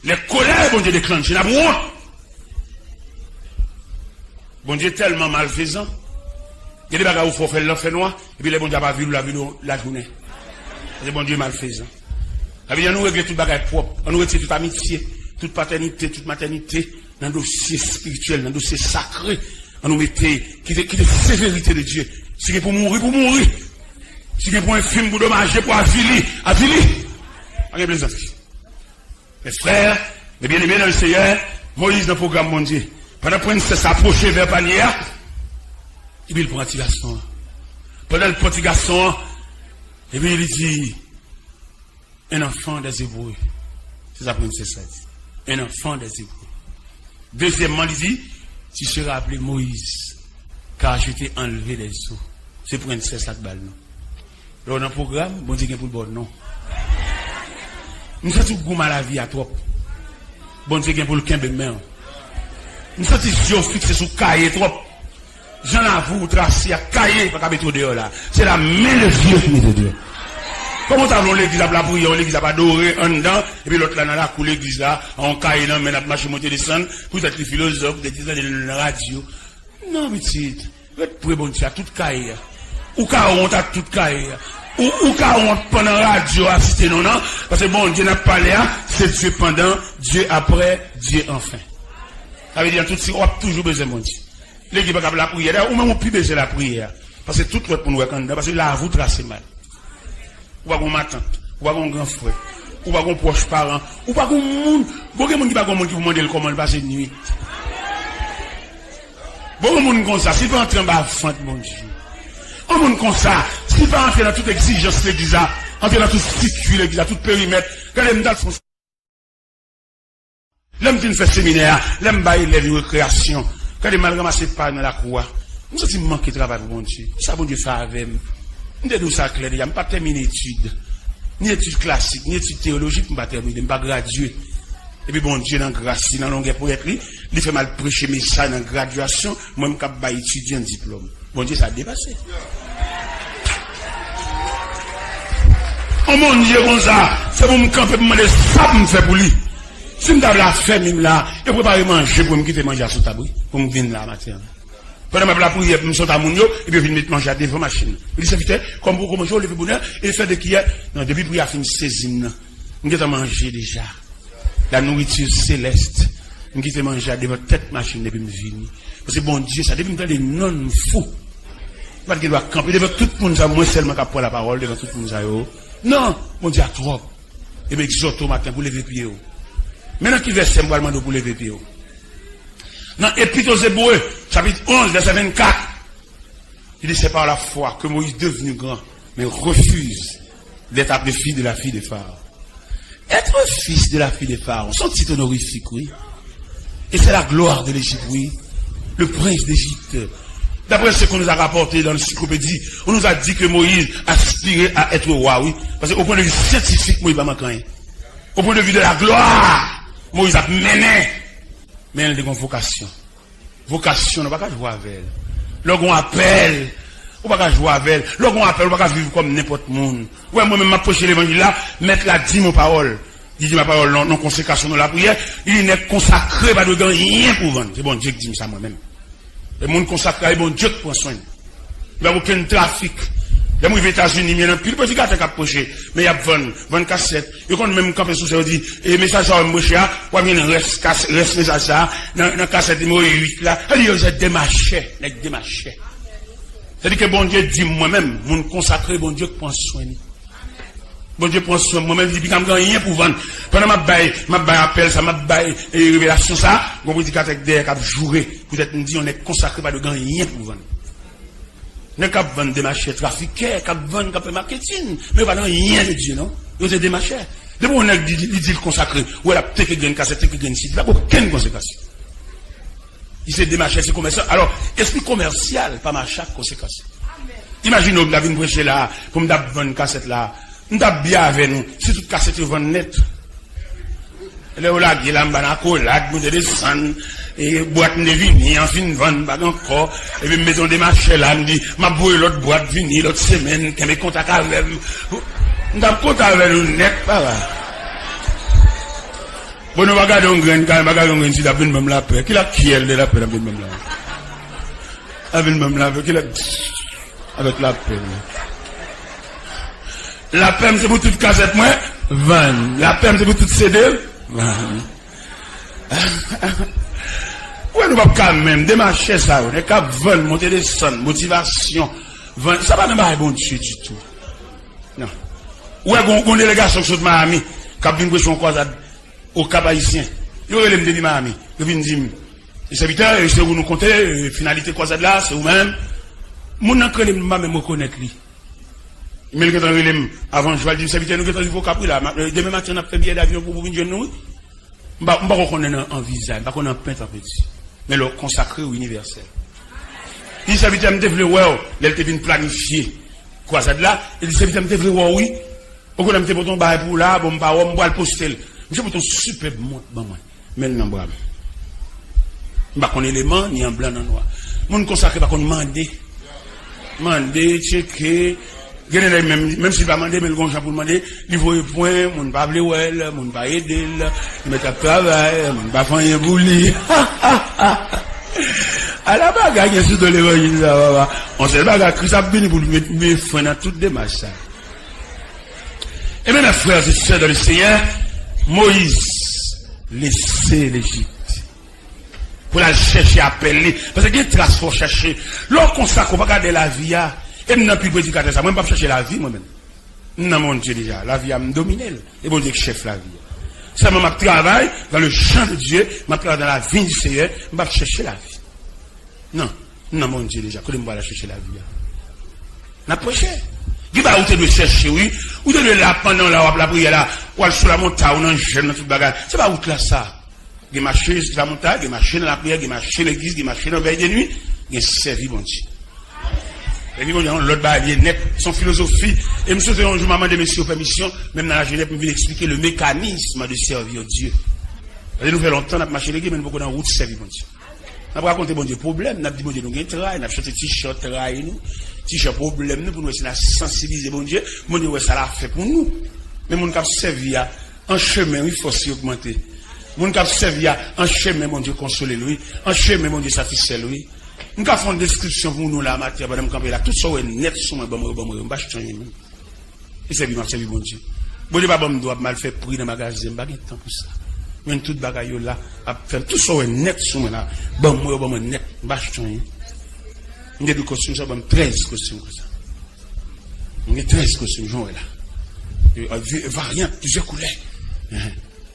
lè kolè Bondye deklanche, n ap wont. Bondye tèlman malfezan, gen de bagay ou fè, ou fè l nan fènwa, epi lè Bondye ap avili w, l avili w lajounen. Paske Bondye malfezan. Sa vle di, ann nou regle tout bagay pwòp, ann nou retire tout amitye, tout patènite, tout matènite, nan dosye espirityèl, nan dosye sakre, ann nou mete, kite, kite severite de Dye. Si gen pou mouri, pou mouri. Si gen pou enfim, pou domaje, pou avili, avili. Pa gen plezantri. Mes frères, mes bien-aimés dans le Seigneur, Moyiz nan pwogram Bondye. Pandan prensès la apwoche vè panye a, epi l pran ti gason an. Pandan l pran ti gason an, epi li di, un enfant des Hébreux. Se sa prensès la di. Un enfant des Hébreux. Dezyèmman, li di, tu seras appelé Moïse, car je t'ai enlevé des eaux. Se prensès la k ba l non. Lè w nan pwogram, Bondye gen pou l ba w non. M santi w goumen lavi a twòp. Bondye gen pou l kenbe men w. M santi zye w fikse sou kaye twòp. Jan lavi w trase a, kaye pa ka mete w deyò la. Se la men de Dye ki mete w deyò. Kòman w ta vle yon legliz ap lapriyè, yon legliz ap adore anndan, epi lòt la nan lakou legliz la, a yon kaye nan men l ap mache monte desann, poutèt li filozòf, poutèt li tande nan radyo. Non, pitit. Ret pre Bondye a tout kaye a. Ou ka wont ak tout kaye a. Ou, ou ka wont pandan radyo a site non nan, paske Bondye n ap pale a, se Dye pandan, Dye aprè, Dye anfen. Sa vle di, an tout si, w ap toujou bezwen Bondye. Legliz pa kab lapriyè. Dayè, ou menm ou pi bezwen lapriyè a. Paske tout lòt moun wè k anndan, paske lavi w trase mal. Ou pa gon matant, ou pa gon gran frè, ou pa gon pwòch paran, ou pa gon moun. Bon, gen moun ki pa gon moun ki pou mande l kòman l pase nwit. Bon, yon moun konsa, si l pa antre anba vant Bondye. Yon moun konsa, si l pa antre nan tout egzijans legliz la, antre nan tout sikui legliz la, tout perimèt. Gade, m t al fè yon Lè m fin fè seminè a, lè m bay elèv yo rekreyasyon, gade m al ranmase pay nan lakou a. M santi m manke travay pou Bondye. Kisa Bondye fè avè m? M te di w sa klè deja, m pa tèmine etid. Ni etid klasik, ni etid teyolojik, m pa tèmine, m pa gradye. Epi Bondye nan gras li, nan longè ponyèt li, li fè m al preche mesaj nan gradyasyon, mwen m k ap bay etidyan diplòm. Bondye sa depase. Yon Bondye konsa, se pou m kanpe pou m mande sa pou m fè pou li. Si m ta vle afèmi m la, yo prepare manje pou m kite manje a sou tab wi, pou m vin la maten an. Pandan m ap lapriyè pou m sot a moun yo, epi yo vin met manje a devan machin nan. Yo di, sèvitè, kòm poko manje, w leve bonè, e fè de kiyè. Non, depi pri a fin sezi m nan, m gentan manje deja. La nourriture céleste. M kite manje a devan tèt machin depi m vini. Paske Bondye sa, depi m tande non l, m fou. M pa t gen dwa kanpe devan tout moun sa, mwen sèlman k ap pran lapawòl devan tout moun sa yo. Non, Bondye a twòp. E m egzòte w maten pou leve pye w. Men nan ki vèsè m pral mande w pou leve pye w. Nan Epit aux Hébreux, chapit onz, vèsè vennkat. Il dit, c'est par la foi que Moïse, devenu grand, mais refuse d'être appelé fils de la fille de Pharaon. Être fils de la fille de Pharaon, c'est un titre honorifique, oui. Et c'est la gloire de l'Égypte, oui. Le prince d'Égypte, D'après ce qu'on nous a rapporté dans l'encyclopédie, on nous a dit que Moïse aspirait à être roi, oui. Parce que au point de vue scientifique, Moïse pa manke anyen. Au point de vue de la gloire, Moïse ap mennen. Men li te gen yon vokasyon. Vokasyon, nou pa ka jwe avè l. Lè w gen yon apèl, ou pa ka jwe avè l. Lè w gen yon apèl, ou pa ka viv kòm nenpòt moun. Ou wè, mwen menm, m ap preche levanjil la, mèt la di m yon pawòl. Li di m yon pawòl, non, non konsekrasyon, non lapriyè. Li di, nèg konsakre pa dwe gen anyen pou vann. Se Bondye ki di m sa, mwen menm. E moun konsakre a, e Bondye k pran swen l. Li pa gen okenn trafik. Lè m rive Etazini, m jwenn anpil predikatè k ap preche, men y ap vann, vann kasèt. Yo konn menm kanpe sou sèn, yo di, e mesaj sa w m preche a, w ap jwenn rès kas-, rès mesaj sa a nan, nan kasèt nimewo uit la. Sa di yo se demachè, nèg demachè. Sa di ke Bondye di m mwen menm, moun konsakre, Bondye k pran swen li. Bondye pran swen mwen, men li di, "Piga m gen anyen pou vann." Pandan m ap bay, m ap bay apèl sa, m ap bay, e, revelasyon sa, gon predikatè k dèyè k ap joure. Poutèt m di, yon nèg konsakre pa dwe gen anyen pou vann. Nèg k ap vann demachè, trafikè, k ap vann, k ap fè maketin, men yo pa nan anyen de Dye, non. Yo se demachè. Depi yon nèg li, li di l konsakre, ou wè l ap teke grenn kasèt, teke grenn sidi, pa gen okenn konsekrasyon. Li se demachè, se komèsan. Alò, espri komèsyal pa mache ak konsekrasyon. Imajine w, m ta vin preche la, pou m ta vann kasèt la. M t ap byen avè nou, si tout kasèt yo vann nèt. Lè yo lage la, m ba n akolad, moute desann, e bwat m te vini, an fin vann, m pa gen ankò. Epi m mete yon demachè la, m di, m ap voye lòt bwat vini lòt semèn, kenbe kontak avè m. M t ap kontan avè nou nèt, papa. Bon, nou pa gade yon grenn, ka, pa gade yon grenn, si t ap vin ban m lapè. Ki la, kiyèl de lapè l ap vin ban m la? Ap vin ban m lapè, ki la? Avèk lapè m. Lapè m se pou tout kasèt mwen vann. Lapè m se pou tout C D vann. Ou wè nou p ap ka menm demachè sa yo. Nèg k ap vann, monte desann, motivasyon, vann. Sa pa nan bagay Bondye ditou. Non. Ou wè gon, gon delegasyon k sot Miami k ap vin preche yon kwazad Okap Ayisyen. Yo rele m depi Miami. Yo vin di m, "Sèvitè, e se ou nou konte, e finalite kwazad la, se ou menm." Moun nan k rele m, m pa menm rekonèt li. Men l gentan rele m avan jou a, l di m, "Sèvitè, nou gentan rive Okap wi la. Ma-, e, demen maten, n ap fè biyè davyon pou, pou vin jwenn nou wi." M pa, m pako konnen nan, an vizaj, m pa konnen an pent an peti. Men lè w konsakre, w inivèsèl. Li di, "Sèvitè, m te vle wè w." Lè l te vin planifye kwazad la, li di, "Sèvitè, m te vle wè w wi." Ou konnen m te pote yon bagay pou ou la, bon, m pa wè w, m pral poste l. Misye pote yon sipèb mont ban mwen. Men l nan bra m. M pa konn eleman, ni an blan, ni an nwa. Moun konsakre pa konn mande. Mande, tcheke. Gen de nèg menm, menm si l pa mande, men l gon jan pou l mande, li voye pwen, moun pa vle wè l, moun pa ede l, li mèt ap travay, moun pa fè anyen pou li. Ala bagay gen sou do levanjil sa, papa. Yon sèl bagay, Kris ap vini pou l met, met fren nan tout demach sa. Ebyen, mes frères et sœurs dans le Seigneur, Moïse lese Lejip pou l al chèche apèl li. Paske gen tras fò w chèche. Lè w konsakre, w pa gade lavi a. E m nan pi predikatè sa. Mwen, m p ap chèche lavi, mwen menm. M nan Bondye deja. Lavi a, m domine l. E Bondye k chèf lavi a. Sèlman, m ap travay dans le champ de Dieu, m ap travay dans la vigne du Seigneur, m p ap chèche lavi. Non, m nan Bondye deja. Kote m pral chèche lavi a? N ap preche. Gen bagay ou te dwe chèche, wi. Ou te dwe la pandan w la, w ap lapriyè la. W al sou lamontay, ou nan jèn, nan tout bagay. Se pa wout la sa. Gen mache sou lamontay, gen mache nan lapriyè, gen mache legliz, gen mache nan vèy de nwi, gen sèvi Bondye. Sèvi Bondye, yon lòt bagay li ye nèt. Se yon filozofi. E m swete yon jou m a mande mesye yo pèmisyon, menm nan lajenès, pou m vin eksplike le mécanisme de servir Dieu. Paske nou fè lontan n ap mache legliz, men nou poko nan wout sèvi Bondye. N ap rakonte Bondye pwoblèm, n ap di Bondye nou gen tray, n ap chante tichè tray nou, tichè pwoblèm nou, pou nou wè si n a sansibilize Bondye, Bondye wè sa l a fè pou nou. Men moun k ap sèvi a, an chemen, wi, fòs li ogmante. Moun k ap sèvi a, an chemen, Bondye konsole l, wi. An chemen, Bondye satisfè l, wi. M ka fè yon deskripsyon pou nou la, maten, pandan m kanpe la. Tout sa w wè nèt sou mwen, ban mwen yo, ban mwen yo. M pa chita anyen menm. E sèvi m ap sèvi Bondye. Bondye pa ban m dwa pou m al fè pri nan magazen, m pa gen tan pou sa. Men tout bagay yo la ap fè m. Tout sa w wè nèt sou mwen la, ban mwen yo, ban mwen nèt. M pa achte anyen. M gen de kostim, sa ban m trèz kostim konsa. M gen trèz kostim, jan w wè la. E, e, varyan, plizyè koulè.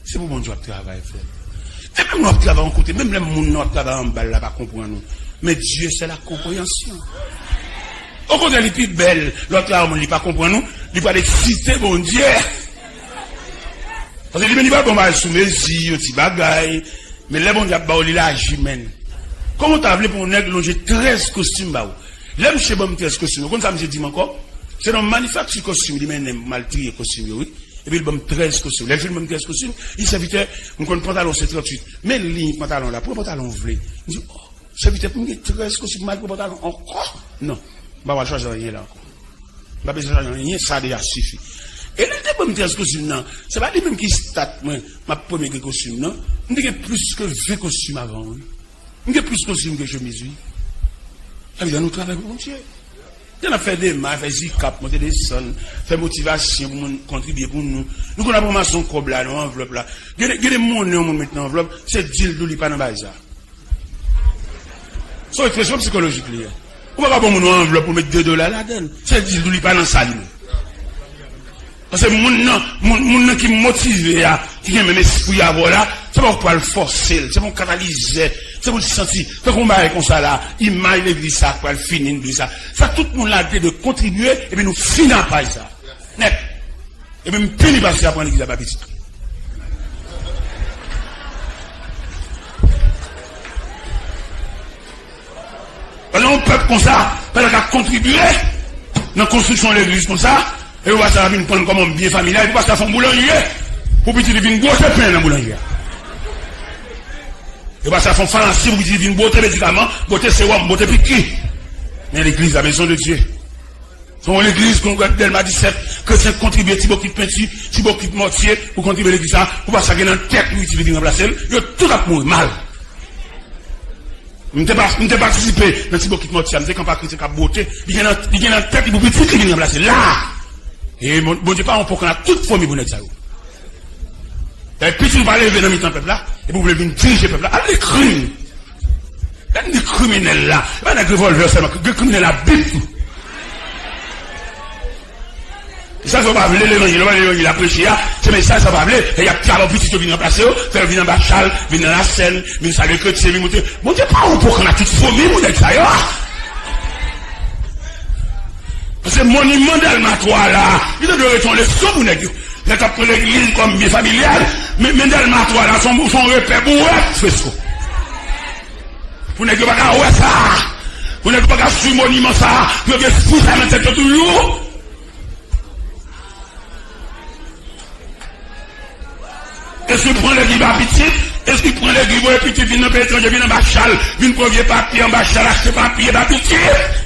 Se pou Bondye w ap travay, frè. E menm lè w ap travay yon kote, menm lè moun nan w ap travay anba l la pa konprann ou. Men Dieu, c'est la compréhension. Okontrè, li pi bèl lè w ap travay yon moun, li pa konprann ou, li pral eksite Bondye. Paske li menm li pral ba w bagay sou mezi, yon ti bagay. Men lè Bondye ap ba w li, l aji, menn. Kòman w ta vle pou yon nèg lonje trèz kostim ba ou? Lè misye ban m trèz kostim, ou konn sa misye di m ankò? Se nan manifakti kostim li mennen m pou m al triye kostim yo, wi. Epi l ban m trèz kostim. Lè l fin ban m trèz kostim, li di, "Sèvitè, m konn pantalon se tranntuit. Men liy pantalon la, pran pantalon w vle." M di, "Oh, sèvitè, pou m gen trèz kostim, m al pran pantalon ankò? Non, m pa pral chache anyen la ankò. M pa bezwen chache anyen, sa deja sifi." E lè l te ban m trèz kostim nan, se pa li menm ki stat mwen, m ap premye gen kostim nan. M te gen plis ke ven kostim avan, wi. M gen plis kostim ke chemiz, wi. Sa vle di nou travay pou Bondye. Lè n ap fè demach, fè zikap, monte desann, fè motivasyon pou moun kontribye pou nou. Nou konn ap ranmase yon kòb la, nan anvlòp la. Gen de, gen de monnen yon moun met nan anvlòp, se di l tou li pa nan bagay sa. Se yon ekspresyon sikolojik li ye. Ou pa ka ba yon moun yon anvlòp pou met de dola ladan l. Se di l tou li pa nan sa li menm. Paske moun nan, moun, moun nan ki motive a, ki gen menm espri avè w la, se pa w k pral fòse l, se pa yon katalizè, se pou l santi. Tankou yon bagay konsa la, imaj legliz sa k pral fini, nou di sa. Sa tout moun la te dwe kontribye, epi nou fini ak paj sa. Nèt. Epi m pini pastè a pran legliz la ba pitit. Pandan yon pèp konsa, pandan k ap kontribye nan konstriksyon legliz konsa, e yo pastè a vin pran l kòm yon byen familyal, epi pastè a fè yon boulanje pou pitit li vin bwote pen nan boulanje a. Yo pastè a fè yon famasyen pou pitit li vin bwote medikaman, bwote sewòm, bwote piki. Men legliz, la maison de Dieu. Se yon legliz, kongrè Dèlma disèt, kretyen kontribye ti bokit penti, ti bokit mòtye pou kontribye legliz sa, pou pastè a gen nan tèt li pitit li vin ranplase l, yo tout ap mouri mal. M te pa, m te patisipe nan ti bokit mòtye a, m te kanpe ak kretyen k ap bwote, li gen nan, li gen nan tèt li pou pitit li vin ranplase l la. E Bon-, Bondye pa yon pokon ak tout fomi pou nèg sa yo. Dayè pitit ou pa leve nan mitan pèp la, epi ou vle vin dirije pèp la, al li krim. Gad nèg kriminèl la. E pa nèg revòlvè sèlman, gen kriminèl ak bib tou. E sa fè w pa vle levanjil, w pa vle levanjil a preche a, se mesaj sa w pa vle, e y ap travay pitit yo vin ranplase yo, fè yo vin anba chal, vin nan lasèn, vin salye kretyen, vin monte. Bondye pa yon pokon ak tout fomi pou nèg sa yo. Paske moniman Dèlma twa la, li te dwe rete yon leson pou nèg yo. Nèg k ap pran legliz kòm byen familyal, men, men Dèlma twa la, se yon, se yon repè bouwèt fresko. Pou nèg yo pa ka wè sa. Pou nèg yo pa ka swiv moniman sa. Pou yo gen espri sa nan tèt yo toujou. Espri pran legliz ba pitit. Espri pran legliz voye pitit vin nan peyi etranje, vin anba chal, vin pran vye papye anba chal, achte papye ba pitit.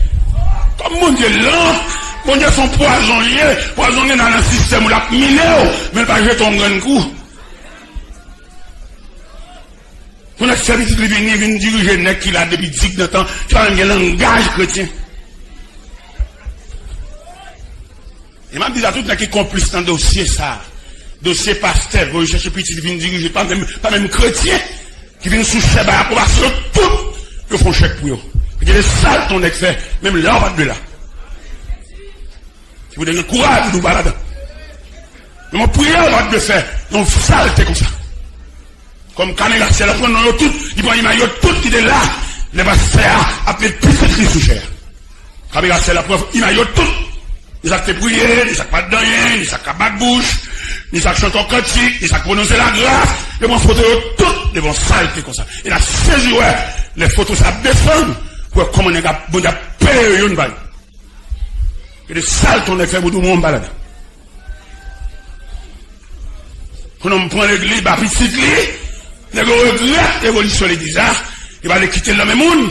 Kòm Bondye lan, Bondye se yon pwazon li ye. Pwazon gen nan sistèm ou, l ap mine w, men l pa jete yon grenn kou. Pou nèg fè pitit li vini, vin dirije nèg ki la depi digdantan, ki pa menm gen langaj kretyen. E m ap di sa tout nèg ki konplis nan dosye sa, dosye pastè, voye chèche pitit vin dirije, pa menm, pa menm kretyen, ki vin sou chè bay apwobasyon, tout, yo fè yon chèk pou yo. Gade sa l ton nèg fè, menm lè w pa t dwe la. Si w te gen kouraj, ou pa ladan. Men mwen priye w pa t dwe fè yon salte konsa. Kòm kamera syèl la pran non yo tout, li pran imaj yo tout ki te la, lè pastè a ap met pitit li sou chè a. Kamera syèl la pran imaj yo tout. Ni sa k te priye, ni sa k pa t di anyen, ni sa k ap bat bouch, ni sa k chante yon kantik, ni sa k pwononse lagras, yo pran foto yo tout devan salte konsa. E n ap sezi wè, lè foto sa ap desann, pou wè kòman nèg ap, Bondye ap peye yo youn pa youn. E de sa l ton nèg fè pou di w mwen m pa ladan. Pou nonm pran legliz ba pitit li, nèg yo regrèt evolisyon legliz la, yo pa vle kite l nan men moun.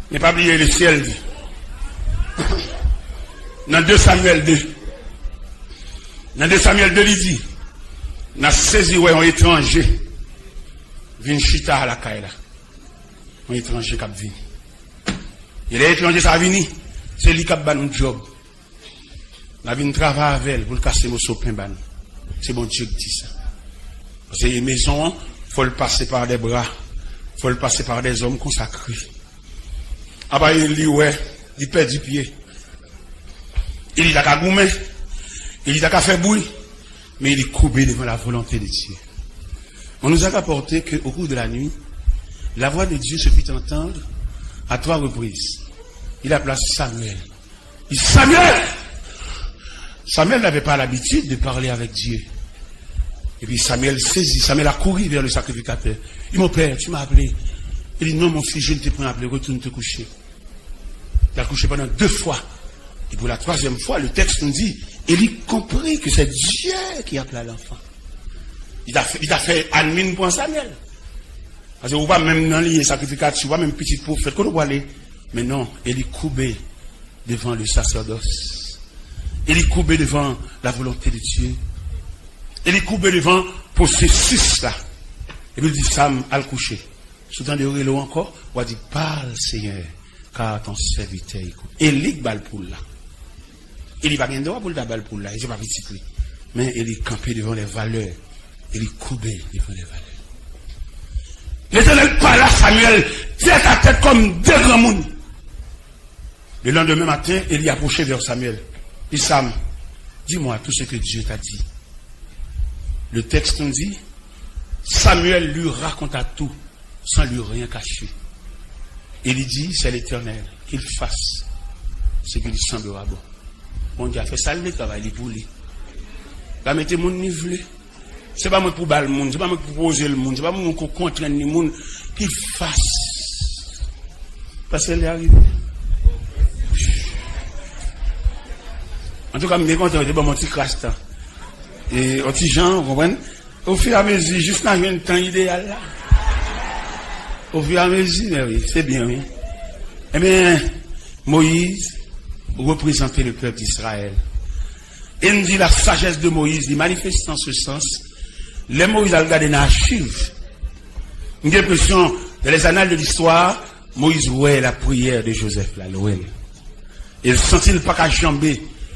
Men pa bliye lesyèl di. Nan de Samyèl de. Nan de Samyèl de li di, n a sezi wè yon etranje vin chita lakay la. Yon etranje k ap vini. E lè etranje sa a vini, se li k ap ba nou djòb. N a vin travay avè l pou l kase moso pen ba nou. Se Bondye k di sa. Paske mezon an, fò l pase pa dè bra, fò l pase pa dè zòm konsakre. Apa Eli wè, li pèdi pye. Eli ta ka goumen, Eli ta ka fè bri, men Eli koube devan la volonté de Dieu. On nous a rapporté que, au cours de la nuit, la voix de Dieu se fit entendre à trois reprises. Il appela Samuel. Il dit, Samuel! Samuel n'avait pas l'habitude de parler avec Dieu. Et puis Samuel saisi, Samuel a couru vers le sacrificateur. Il dit, mon père, tu m'as appelé. Li di, non, mon fils, je ne te point appelé, retourne te coucher. Li al kouche pandan de fwa. E pou la twazyèm fwa, le texte nous dit, et il comprit que c'est Dieu qui appela l'enfant. Li ta fè, li ta fè admin pran Samuel. Paske ou pa menm nan liy sakrifikatif, ou pa menm pitit pwofèt, kote ou prale? Men non, Eli koube devan le sacerdoce. Eli koube devan la volonté de Dieu. Eli koube devan pwosesis la. Epi li di, Sam, al kouche. Si w tande yo rele w ankò, w a di, parle, Seigneur, car ton serviteur écoute. Eli k ba l poul la. Eli pa gen dwa pou l ta ba l poul la, e se pa pitit li. Men Eli kanpe devan les valeurs. Eli koube devan les valeurs. Letènèl pale a Samuel tèt a tèt kòm de granmoun. Le lendemain matin, Eli approchait vers Samuel. Li di, Sam, dis-moi tout ce que Dieu t'a dit. Le texte nous dit, Samuel lui raconta tout, sans lui rien cacher. Eli di, c'est l'Éternel, qu'il fasse ce qui lui semblera bon. Bondye a fè sa l vle, travay li pou li. L a mete moun li vle. Se pa mwen k pou ba l moun, se pa mwen k pou poze l moun, se pa mwen k pou kontrenn li moun. Qu'il fasse. Paske li arive. Antouka, m byen kontan, yo te ban m yon ti kras tan. E, yon ti jan, ou konprann? Ofiramezi, jis n a jwenn tan ideyal la. Ofiramezi, men wi, se byen, wi. Ebyen, Moyiz reprezante le pèp Izrayèl. E n di la sajès de Moyiz, li manifeste an se sans. Lè Moyiz al gade nan achiv, m gen enpresyon, dans les annales de l'histoire, Moyiz wè lapriyè de Jozèf la, l wè l. E l santi l pa ka janbe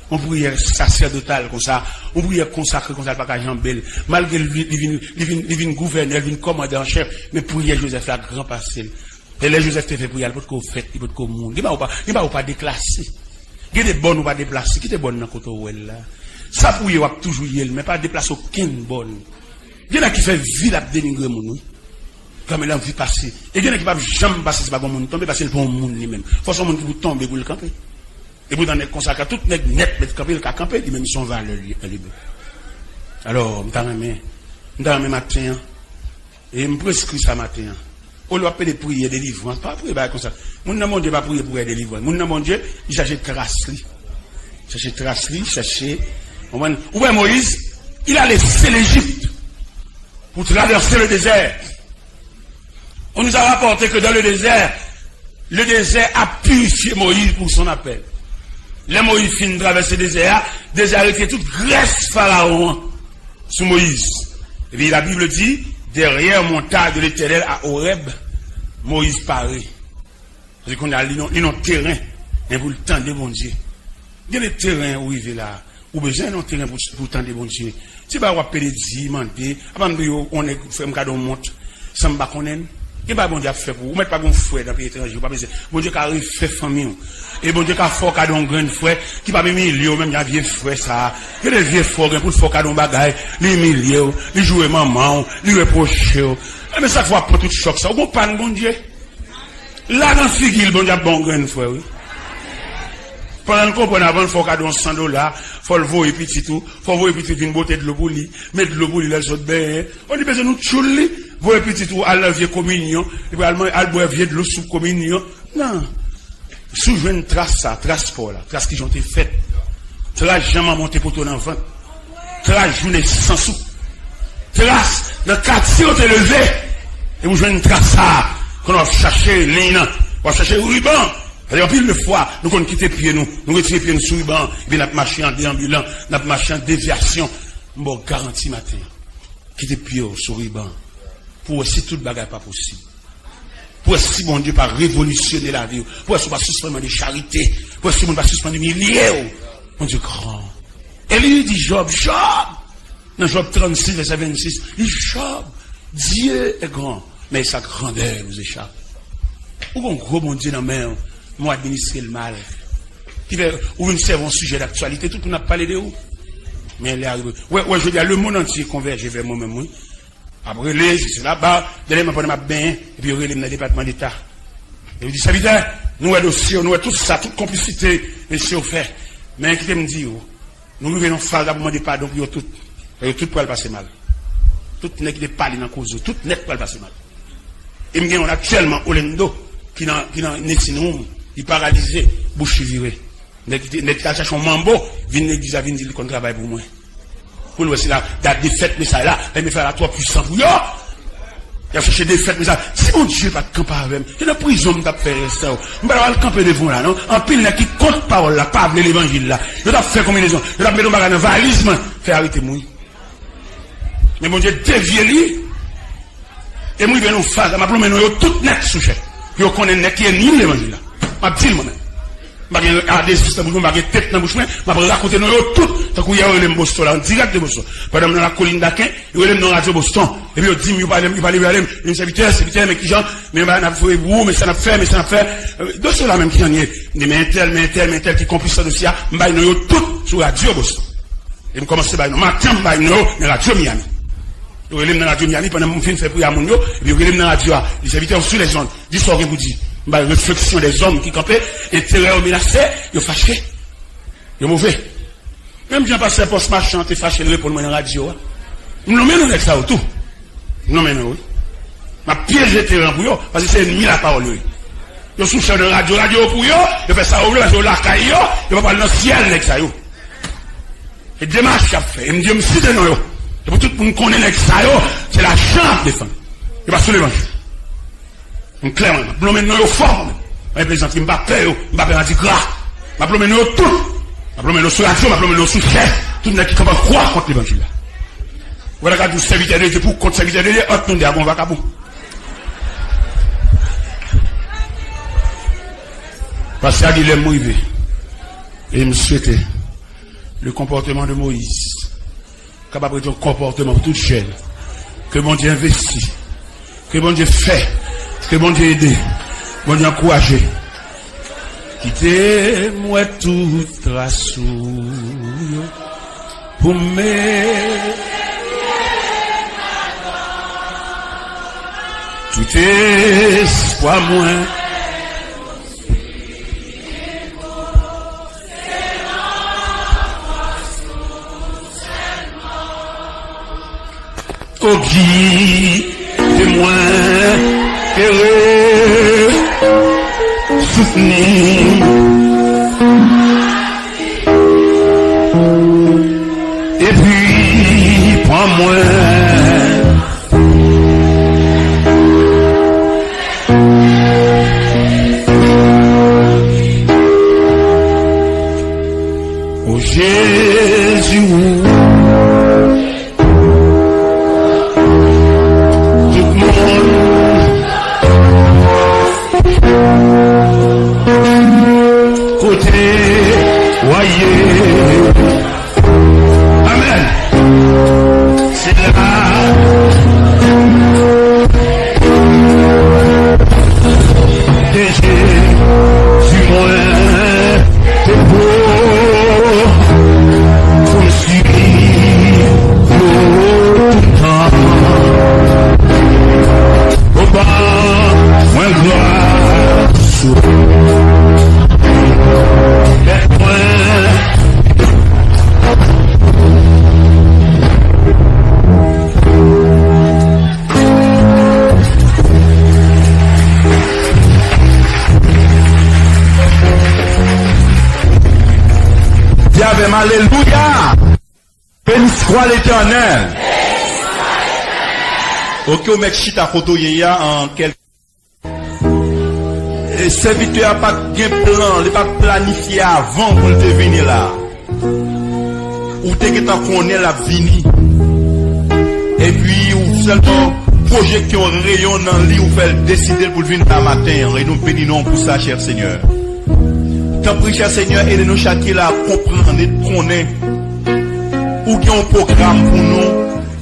yon priyè sasèdotal konsa, yon priyè konsakre konsa, l pa ka janbe l. Malgre li, li vin, li vin, li vin gouvènè, li vin kòmandan an chèf, men priyè Jozèf la gran pase l. E lè Jozèf te fè priyè a, li potko fèt, li potko mouri. Gen bagay ou pa, gen bagay ou pa deklase. Gen de bòn ou pa deplase. Kite bòn nan kote w wè l la. Sa pou w ye, w ap toujou ye l, men pa deplase okenn bòn. Gen nèg ki fè vi l ap denigre moun, wi. Granmè l anvi pase. E gen nèg ki p ap janm pase si pa gen yon moun tonbe, paske l pa yon moun li menm. Fò se yon moun ki pou tonbe pou l kanpe. E poutan nèg konsa ka, tout nèg nèt mèt kanpe, l ka kanpe, li menm se yon valè li, li menm. Alò, m ta renmen, m ta renmen maten an, e m preskri sa maten an. Olye w ap pede priyè delivrans, pa priye bagay konsa. Moun nan Bondye pa priye priyè delivrans. Moun nan Bondye, li chache tras li. Chache tras li, chache. Konprann? Ou wè Moyiz, il a laissé l'Égypte pour traverser le désert. On nous a rapporté que dans le désert, le désert a purifié Moïse pour son appel. Lè Moyiz fin travèse dezè a, dezè a retire tout grès Farawon an sou Moyiz. Epi la Bible dit, derrière montagne de l'Éternel à Horeb, Moïse paraît. Paske kounye a, li nan, li nan teren, men pou l tande Bondye. Gen de teren ou rive la, ou bezwen nan teren pou, pou tande Bondye. Se pa w ap pede di, mande, apa m di yo, on nèg fè m kado yon mont, san m pa konnen l. Gen bagay Bondye ap fè pou ou. Ou mèt pa gen yon frè nan peyi etranje, ou pa bezwen. Bondye ka refè fanmi w. E Bondye ka fè w kado yon grenn frè ki p ap imilye w menm jan vye frè sa a. Gen de vye frè w gen pou l fè w kado yon bagay, li imilye w, li joure manman w, li repwoche w. Enben sa k fè w ap pran tout chòk sa. Ou gon pa n Bondye. La nan figi l, Bondye ap ba w yon grenn frè, wi. Pandan l konprann avan l fè w kado yon san dola, fò l voye pitit ou, fò w voye pitit vin bwote dlo pou li, met dlo pou li lè l sot benyen. Ou li bezwen nou tchoul li, voye pitit ou al nan vye kominyon, epi al man-, al bwè vye dlo soup kominyon. Non. Si w jwenn tras sa, tras pa w la, tras kijan w te fèt, tras jan manman w te pote w nan vant, tras jou nesans ou, tras nan katye w te leve, epi w jwenn tras sa, kounye a w ap chache liy nan, w ap chache riban. Paske anpil de fwa, nou konn kite pye nou, nou retire pye nou sou riban an, epi n ap mache an deanbilan, n ap mache an devyasyon. M ba w garanti maten an, kite pye w sou riban an, pou w wè si tout bagay pa posib. Pou wè si Bondye pa revolisyone lavi w. Pou wè si w pa sispann mande charite. Pou wè si moun pa sispann imilye w. Bondye gran. Eli di Jòb, Jòb! Nan Jòb trannsis, vèsè vennsis, li di, Jòb, Dieu est grand, mais sa grandeur nous échappe. Ou gon gwo Bondye nan men w, men w administre l mal. Ki fè, ou vin sèvi yon sijè daktyalite, tout moun ap pale de ou. Men lè arive, wè, wè, jodi a, lemonn antye konvèje vè mwen menm, wi. Ap rele, sesi, sela, ba, dènyèman pandan m ap benyen, epi yo rele m nan Depatman Deta. Yo di, sèvitè, nou wè dosye w, nou wè tout sa, tout konplisite mesye yo fè. Men kite m di w, nou rive nan faz la pou mande padon pou yo tout. Yo tout pral pase mal. Tout nèg ki te pale nan koze w, tout nèt pral pase mal. E m gen youn aktyèlman, Orlando, ki nan, ki nan nursing home, li paralize, bouch li vire. Nèg ki te, nèg ki t al chache yon manbo, vin legliz la, vin di li konn travay pou mwen. Pou l wè si l ap gad defèt mesaj la, lè mesaj la twò pwisan pou yo. Y ap chache defèt mesaj. Si Bondye pa t kanpe avè m, se nan prizon m t ap fè rès sa yo. M pa t ap al kanpe devan w la, non. Anpil nèg ki kont pawòl la, pa vle levanjil la. Yo t ap fè konbinezon. Yo t ap mete yon bagay nan valiz mwen, fè arete m, wi. Men Bondye devye li. E m rive nan yon faz la, m ap lonmen non yo tout nèt sou chè. Pou yo konnen nèg ki ènmi levanjil la. M ap di l mwen menm. M pa gen adezif nan bouch mwen, m pa gen tep nan bouch mwen, m ap rakonte non yo tout. Tankou yè yo rele m Boston la, an dirèk de Boston. Pandan m nan lakou Linda Ken, yo rele m nan radyo Boston. Epi yo di m, yo pale m, yo pale, yo pale m. Yo di m, sèvitè, sèvitè, men kijan, men bagay n ap voye pou ou, men sa n ap fè, men sa n ap fè. Euh, dosye la menm kijan l ye? M di, men entèl, men entèl, men entèl ki konplis nan dosye a, m bay non yo tout sou radyo Boston. E m kòmanse bay non. Maten an, m bay non yo nan radyo Miami. Yo rele m nan radyo Miami pandan m fin fè priyè a moun yo, epi yo rele m nan radyo a. Li, sèvitè, ou sou lèzonn. Di sa w gen pou di. M bay refleksyon dèzòm ki kanpe, enterè yo menase, yo fache. Yo move. Menm jan pastè Pòs Machan te fache, l reponn mwen nan radyo a. M lonmen non nèg sa yo tou. M lonmen non yo, wi. M ap pyeje teren pou yo, paske se ènmi lapawòl yo ye. Yo sou chè nan radyo, radyo yo pou yo, yo fè sa yo vle, paske yo lakay yo, yo pa pral nan syèl, nèg sa yo. E demach y ap fè, e m di yo, m site non yo. E pou tout moun konnen nèg sa yo, se lajan y ap defann. Yo pa sou levanjil. M klè mwen, m ap lonmen non yo fò mwen menm. Mwen plezantri, m pa pè yo, m pa pè madigra. M ap lonmen non yo tout. M ap lonmen non yo sou radyo, m ap lonmen non yo sou chè. Tout nèg ki kanpe an kwa kont levanjil la. Ou pa ta ka di w sèvitè de Dye pou w kont sèvitè de Dye, ant nou de a gon vakabon. Pastè a di lè m rive. E m swete le comportement de Moïse kapab rete yon konpòteman pou tout jèn. Ke Bondye envesti. Ke Bondye fè. Ke Bondye ede. Bondye ankouraje. Kite m wè tout tras ou yo pou m tout espwa mwen. O gide mwen e resoutni. Epi pran mwen. O Jezi, ou tout moun kote w ye. Amèn. Se la ke Jezi mwen te pran pou m swiv yo tout tan. O ban mwen gras ou. Kèt mwen. Di avè m, alelouya! Béni soit l'Éternel. Ok, ou mèt chita kote w ye a an kèl E sèvitè a pa t gen plan, li pa t planifye avan pou l te vini la. Ou te gentan konnen l ap vini. Epi ou sèlman pwojekte yon reyon nan li, ou fè l deside l pou l vin la maten an. E nou beni non w pou sa, chè Senyè. Tanpri, chè Senyè, ede nou chak ki la konprann e konnen ou gen yon pwogram pou nou.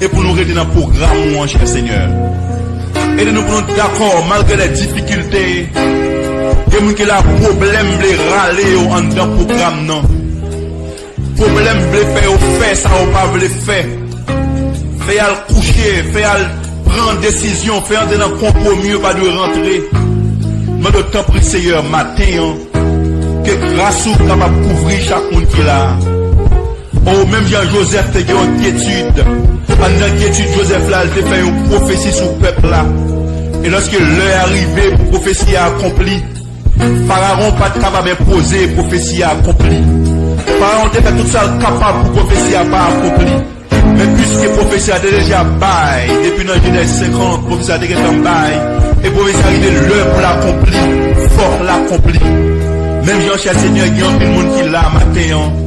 E pou nou rete nan pwogram ou an, chè Senyè. Ede nou pou nou dakò, malgre lè difikilte, gen moun ki la pwoblèm vle rale yo anndan pwogram nan. Pwoblèm vle fè yo fè sa yo pa vle fè. Fè y al kouche, fè y al pran desizyon, fè y antre nan konpwomi yo pa dwe rantre. Mande w tanpri, Seyè, maten an, ke gras ou kapab kouvri chak moun ki la. O, menm jan Jozèf te gen yon enkyetid, anndan enkyetid Jozèf la, l te fè yon pwofesi sou pèp la. E lòske lè a rive pou pwofesi a akonpli, Farawon pa t kapab enpoze pwofesi a akonpli. Farawon te fè tout sa l kapab pou pwofesi a pa akonpli. Men piske pwofesi a te deja bay, depi nan Jenèz senkant, pwofesi a te gentan bay, e pwofesi a rive lè pou l akonpli, fòk l akonpli. Menm jan chè Senyè, gen anpil moun ki la maten an,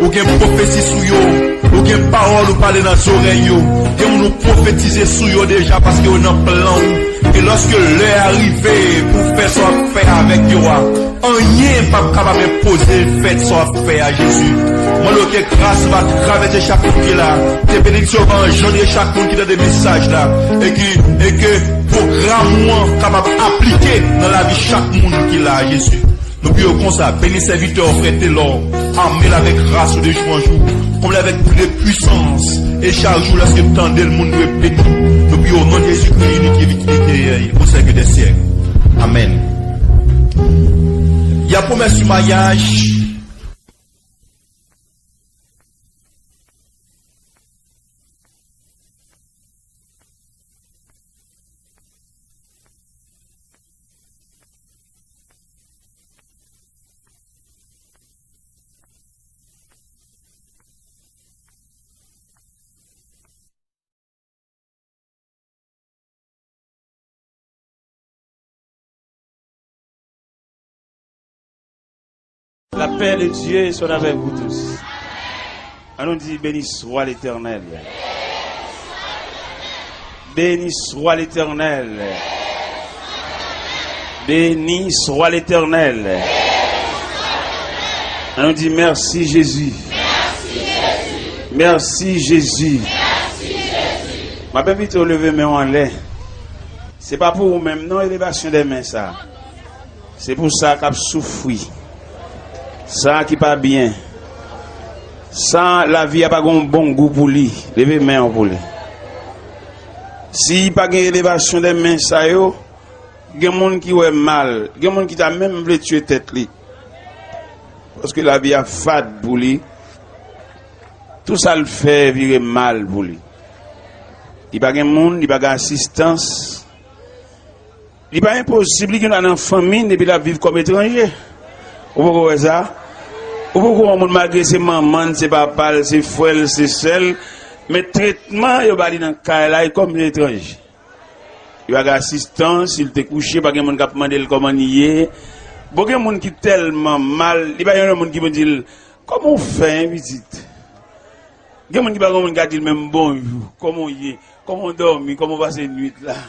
ou gen pwofesi sou yo, ou gen pawòl ou pale nan zòrèy yo, gen moun ou pwofetize sou yo deja paske yo nan plan ou. E lòske lè a rive pou w fè sa w ap fè avèk yo a, anyen p ap kapab enpoze fèt sa w ap fè a, Jezi. Mande w ke gras ou va travèse chak moun ki la, ke benediksyon ou va anjandre chak moun ki tande mesaj la, e ke, e ke pwogram ou an kapab aplike nan lavi chak moun ki la a, Jezi. Nou priye w konsa, beni sèvitè w, frè Telò, ame l avèk gras ou de jou an jou, konble avèk plis de pwisans, e chak jou lèske tande l, moun dwe beni. Nou priye w o non de Jezikri inik e vikilite, o syèk dè syèk. Amèn. Y a pwomès yon maryaj. La paix de Dieu soit avec vous tous. Annou di, béni soit l'Éternel. Béni soit l'Éternel. Béni soit l'Éternel. Annou di, mèsi Jezi. Mèsi Jezi. M ap envite w leve men w anlè. Se pa pou ou menm non, elevasyon de men sa. Se pou sa k ap soufri, sa ki pa byen, sa lavi a pa gon bon gou pou li. Leve men w pou li. Si pa gen elevasyon de men sa yo, gen moun ki wè mal, gen moun ki ta menm vle tiye tèt li. Paske lavi a fad pou li. Tou sa l fè vire mal pou li. Li pa gen moun, li pa gen asistans. Li pa enposib li gen nan fanmi n epi l ap viv kòm etranje. Ou poko wè sa? Ou poko wè yon moun malgre se manman l, se papa l, se frè l, se sè l, men tretman yo ba li nan kay la e kòm etranje. Yo pa gen asistans, si l te kouche, pa gen moun k ap mande l kòman li ye. Bon, gen moun ki tèlman mal, li pa gen yon moun ki pou di l, kòman w fè, en, pitit? Gen moun ki pa gen moun ki ka di l menm bonjou, kòman w ye, kòman w dòmi, kòman w pase nwit la.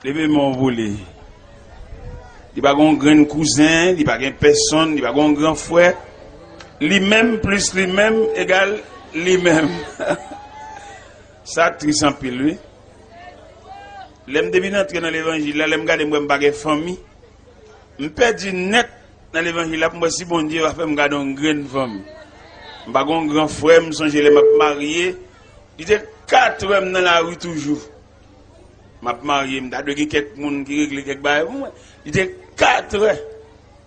Leve men w pou li. Li pa gen yon grenn kouzen, li pa gen pèsonn, li pa gen yon gran frè. Li menm plis li menm egal li menm. Sa tris anpil, wi. Lè m te vin antre nan levanjil la, lè m gade, m wè m pa gen fanmi. M pèdi nèt nan levanjil la pou m wè si Bondye va fè m gade yon grenn fanmi. M pa gen yon gran frè, m sonje lè m ap marye, li te katrè m nan lari toujou. M ap marye, m ta dwe gen kèk moun ki regle kèk bagay pou mwen. Li te katrè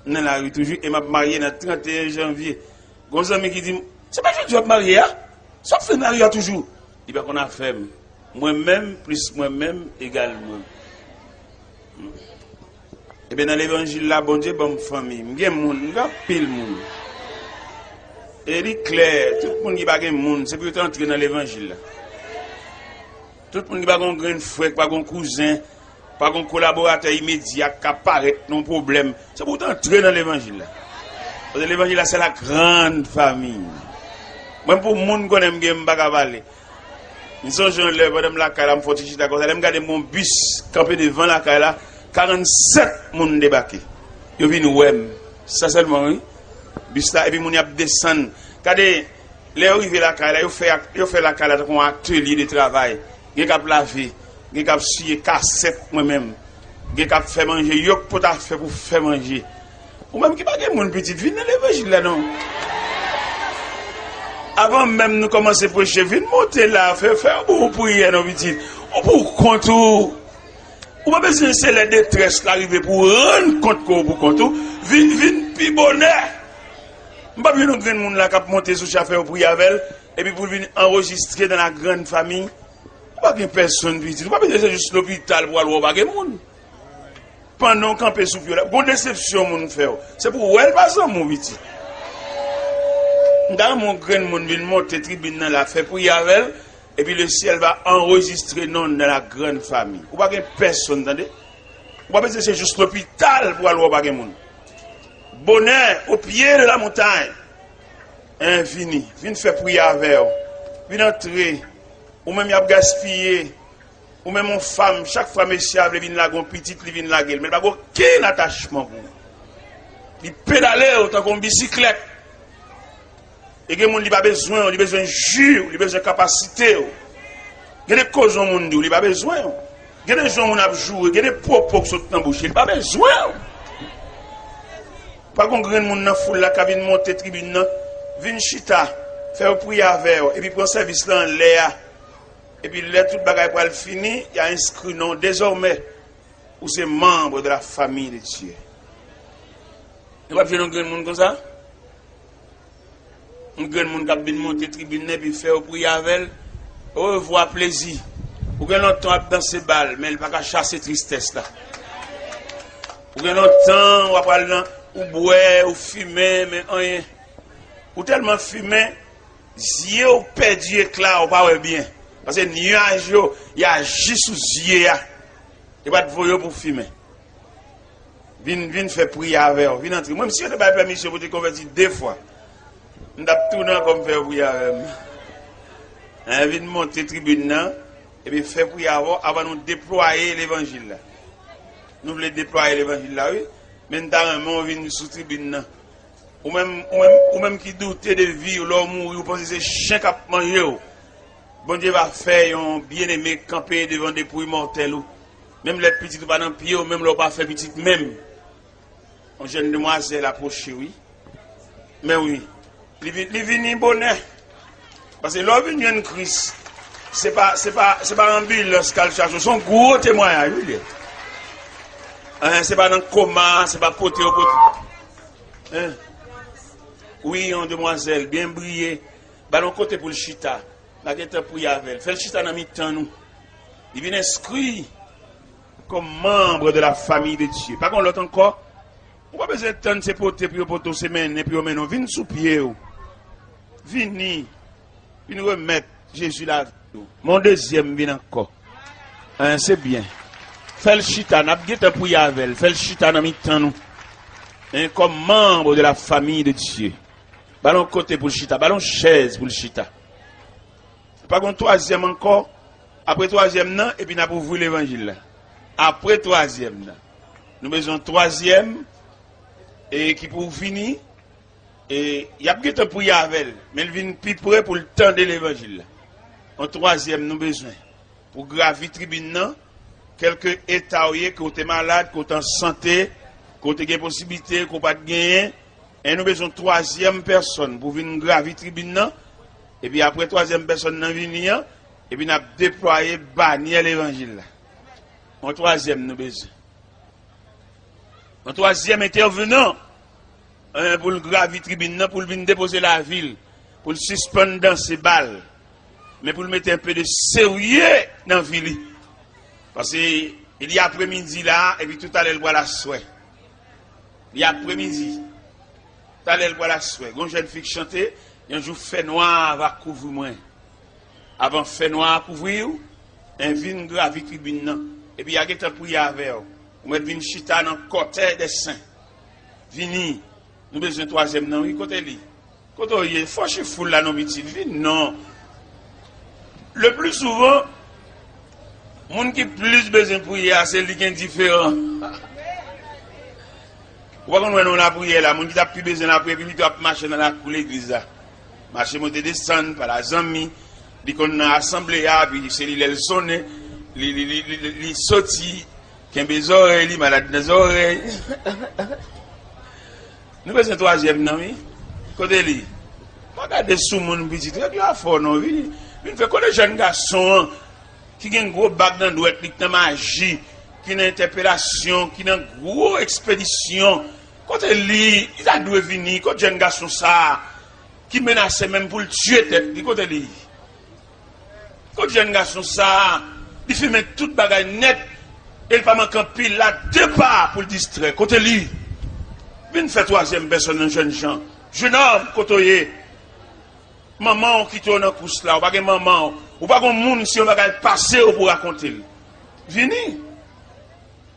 m nan lari toujou e m ap marye nan tranteyen janvye. Gon zanmi ki di m, se pa jodi w ap marye a? Sa w ap fè nan lari a toujou? Li pa konn afè m. Mwen menm plis mwen menm egal mwen. Ebyen, nan levanjil la, Bondye ban m fanmi. M gen moun, m gen anpil moun. E li klè, tout moun ki pa gen moun, se pou yo te antre nan levanjil la. Tout moun ki pa gen yon grenn frè, ki pa gen yon kouzen, pa gen yon kolaboratè imedya k ap parèt nan yon pwoblèm, se pou w te antre nan levanjil la. Paske levanjil la, c'est la grande famille. Mwen, pou moun konnen m gen, m pa ka pale. M sonje yon lè, pandan m lakay la, m fè yon ti chita konsa, lè m gade m wè yon bis kanpe devan lakay la, karannsèt moun debake. Yo vin wè m. Sa sèlman, wi. Bis la, epi moun y ap desann. Gade, lè yo rive lakay la, yo fè ak, yo fè lakay la tankou yon atelye de travay. Gen k ap lave, gen k ap siye kasèt mwen menm. Gen k ap fè manje, yo k pot afè pou fè manje. Ou menm ki pa gen moun pitit, vin nan levanjil la non. Avan menm nou kòmanse preche, vin monte la, fè, fè yon bon priyè non pitit. Ou pou kont ou. Ou pa bezwen se lè detrès la rive pou w rann kont ke w pou kont ou. Vin, vin pi bonè. M p ap jwenn yon grenn moun la k ap monte sou chafè yo priye avè l, epi pou l vin anrejistre dans la grande famille. Pa gen pèsonn pitit. Ou pa bezwen se jis lopital pou al wè w pa gen moun. Pandan w kanpe sou pye w la, gon desepsyon moun fè w. Se pou w wè l pa zanmi w pitit. M ta renmen yon grenn moun vin monte tribin nan la, fè priyè avè l, epi le ciel va enregistrer non dans la grande famille. Ou pa gen pèsonn, tande. Ou pa bezwen se jis lopital pou al wè w pa gen moun. Bonè, au pied de la montagne. En, vini. Vin fè priyè avè w. Vin antre. Ou menm y ap gaspiye. Ou menm yon fanm, chak fwa mesye a vle vin lage yon pitit, li vin lage l. Men l pa gen okenn atachman pou ou. Li pedale w tankou yon bisiklèt. E gen moun li pa bezwen w, li bezwen ji w, li bezwen kapasite w. Gen de koze yon moun di w, li pa bezwen w. Gen de jan yon moun ap joure, gen de pwopo k sot nan bouch li, li pa bezwen w. Pa gon grenn moun nan foul la ka vin monte tribin nan, vin chita, fè yo priye avè w, epi pran sèvis la anlè a. Epi lè tout bagay pral fini, y a enskri non w dezòmè, ou se manbre de la famille de Dieu. Nou p ap jwenn yon grenn moun konsa? Yon grenn moun k ap vin monte tribin nan epi fè yo priye avè l. Orevwa, plezi. Ou gen lontan w ap danse bal, men l pa ka chase tristès la. Ou gen lontan w ap al nan, ou bwè, ou fimen, men anyen. Ou tèlman fimen, zye w pèdi ekla, ou pa wè byen. Paske nyaj yo, y aji sou zye a. Yo pa t voye w pou fimen. Vin, vin fè priyè avè w. Vin antre. Mwen, si yo te bay pèmisyon pou te konvèti de fwa, m t ap tounen ankò, m fè yo priyè avè m. Hein, vin monte tribin nan, epi fè priyè avè w avan nou deplwaye levanjil la. Nou vle deplwaye levanjil la, wi. Men m ta renmen w vin sou tribin nan. Ou menm, ou menm, ou menm ki doute de vi w, lè w mouri, ou panse se chen k ap manje w. Bondye va fè yon byeneme kanpe devan depouy mòtèl ou. Menm lè pitit ou pa nan pye w, menm lè w pa fè pitit menm. Yon jèn demwazèl apwoche, wi. Men wi, li vin, li vini bonè. Paske lè w vin jwenn Kris, se pa, se pa, se pa anbilans k al chache w, se yon gwo temwayaj, wi, li ye. Hein, se pa nan koma, se pa pote yo pote. Hein? Wi, yon demwazèl byen briye. Ba l yon kote pou l chita. N a gentan priye avè l. Fè l chita nan mitan nou. Li vin enskri kòm manbre de la famille de Dieu. Pa gen lòt ankò. Ou pa bezwen tann se pote pou yo pote w, se mennen pou yo mennen w. Vin sou pye w. Vini. Vin remèt Jezi lavi w. Mon dezyèm vin ankò. Hein, se byen. Fè l chita, n ap gentan priye avè l. Fè l chita nan mitan nou. Hein, kòm manbre de la famille de Dieu. Ba l yon kote pou l chita, ba l yon chèz pou l chita. Pa gen yon twazyèm ankò, apre twazyèm nan, epi n ap ouvri levanjil la. Apre twazyèm nan, nou bezwen yon twazyèm, e ki pou vini, e y ap gentan priye avè l, men l vin pi pre pou l tande levanjil la. Yon twazyèm nou bezwen pou gravi tribin nan, kèlke eta w ye, ke w te malad, ke w te an sante, ke w te gen posiblite, ke w pa t genyen, e nou bezwen twazyèm pèsòn pou vin gravi tribin nan, epi apre twazyèm pèsòn nan vini an, epi n ap deplwaye banyè levanjil la. Yon twazyèm nou bezwen. Yon twazyèm entèvenan, eh, pou l gravi tribin nan, pou l vin depoze lavi l, pou l sispann danse bal, men pou l mete enpe de serye nan vi li. Paske li apremidi la, epi toutalè l pral aswè. Li apremidi. Talè l pral aswè. Gon jèn fi k chante, yon jou fènwa va kouvri mwen. Avan fènwa a kouvri w, en vin gravi tribin nan. Epi y a gentan priye avè w. Ou mèt vin chita nan kòtèy dè sen. Vini. Nou bezwen twazyèm nan, wi. Kote li? Kote w ye? Fò chif foul la non pitit. Vin non. Le pli souvan, moun ki plis bezwen priye a, se li ki endiferan. Ou pa konn wè nan lapriyè la, moun ki t ap pi bezwen lapriyè, pi pito ap mache nan lakou legliz la. Mache monte desann, pale a zanmi, li konn nan asanble a, pi se li lè l sonnen, li, li, li, li, li, li soti, kenbe zòrèy li, malad nan zòrèy. Nou bezwen twazyèm nan, wi. Kote li? Pa gade sou moun pitit, regle afè w non, vin, vin fè kote jèn gason an ki gen gwo bag nan dwèt li, ki nan maji, ki nan entèpelasyon, ki nan gwo ekspedisyon. Kote li? Li ta dwe vini. Kote jèn gason sa a ki menase menm pou l tiye tèt li? Kote li? Kot jèn gason sa a? Li fimen tout bagay nèt e l pa manke anpil la depa pou l distrè. Kote li? Vin fè twazyèm pèsòn nan, jèn jan. Jenòm, kote w ye? Manman w kite w nan kous la, ou pa gen manman w, ou pa gen moun, si yon bagay pase w pou rakonte l. Vini.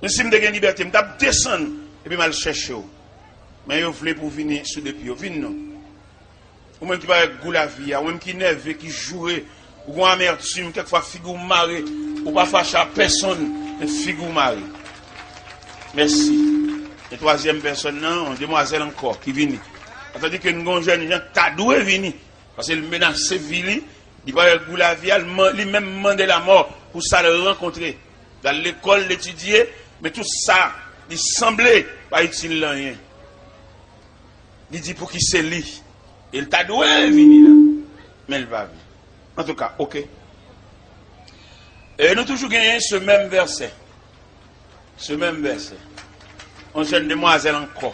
Men si m te gen libète, m t ap desann epi m al chèche w. Men yo vle pou w vini sou de pye w. Vin non. Ou menm ki pa wè gou lavi a, ou menm ki nève, ki joure, ou gon amètim, kèkfwa figi w mare, ou pa fache a pèsonn, men figi w mare. Mèsi. E twazyèm pèsòn nan, yon demwazèl ankò ki vini. Sa vle di ke n gon jèn jan k ta dwe vini, paske l menase vi li, li pa wè gou lavi a, li man-, li menm mande lamò pou sa l rankontre. L al lekòl, l etidye, men tout sa, li sanble pa itil l anyen. Li di pou ki se li. E l ta dwe vini la. Men l pa vini. Antouka, oke. E nou toujou genyen se menm vèsè. Se menm vèsè. Yon jèn demwazèl ankò.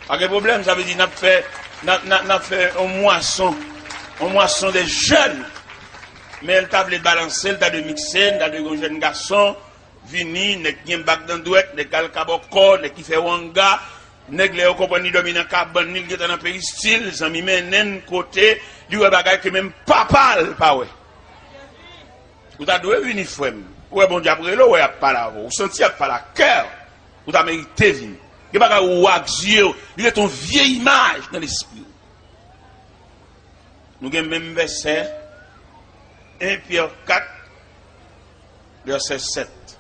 Pa gen pwoblèm, sa vle di n ap fè, n ap, n ap, n ap fè yon mwason. Yon mwason de jèn. Men l ta vle balanse, l ta dwe mikse, l ta dwe gen yon jèn gason. Vini, nèg gen bag nan dwèt, nèg k al kabòkò, nèg ki fè wanga, nèg lè yo konprann li dòmi nan kabann li, li gentan nan peristil, zanmi mennen n kote, li wè bagay ke menm papa l pa wè. Ou ta dwe vini, frè m. Ou wè Bondye ap rele w, wè y ap pale avè w. Ou santi y ap pale ak kè w. Ou ta merite vini. Gen bagay ou wè ak zye w, li rete yon vye imaj nan lespri w. Nou gen menm vèsè, en Pyè kat, vèsè sèt,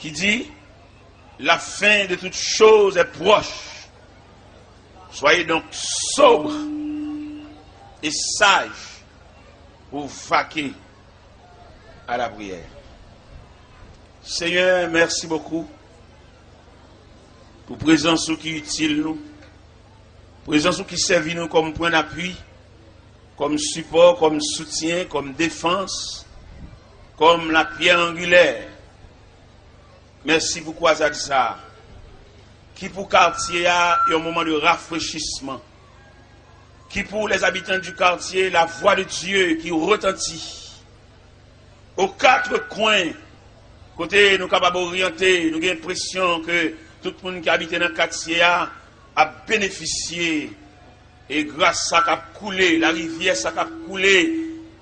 ki di, la fin de toutes choses est proche. Soyez donc sobres et sages pour vaquer à la prière. Senyè, mèsi bokou pou prezans ou ki itil nou, prezans ou ki sèvi nou kòm pwen dapui, kòm sipò, kòm soutyen, kòm defans, kòm lapyè angilè. Mèsi pou kwazad sa a, ki pou katye a yon moman de rafrechisman, ki pou les habitants du quartier, la voix de Dieu qui retentit aux quatre coins, kote nou kapab oryante, nou gen enpresyon ke tout moun ki abite nan katye a ap benefisye, e gras sa k ap koule, larivyè sa k ap koule,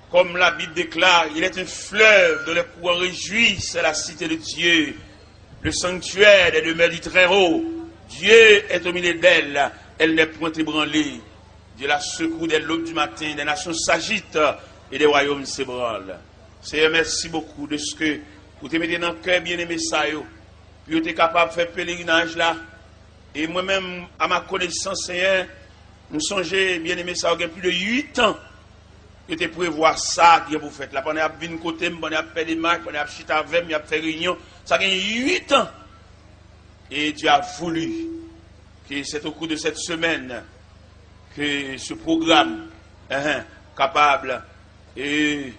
comme la Bible déclare, il est un fleuve dont les courants réjouissent la cité de Dieu. Le sanctuaire des demeures du Très-Haut. Dieu est au milieu d'elle, elle n'est point ébranlée. Dieu la secoue dès l'aube du matin, des nations s'agitent et des royaumes s'ébranlent. Senyè, mèsi bokou de ce que ou te mete nan kè byeneme sa yo, pou yo te kapab fè pelerinaj la. E mwen menm, a ma konesans, Senyè, m sonje byeneme sa yo gen plis de uit an, yo te prevwa sa ki gen pou fèt la. Pandan y ap vin kote m, pandan y ap fè demach, pandan y ap chita avè m, y ap fè reyinyon, sa gen uit an. Et Dieu a voulu que c'est au cours de cette semaine que ce programme, hein, capable, eh,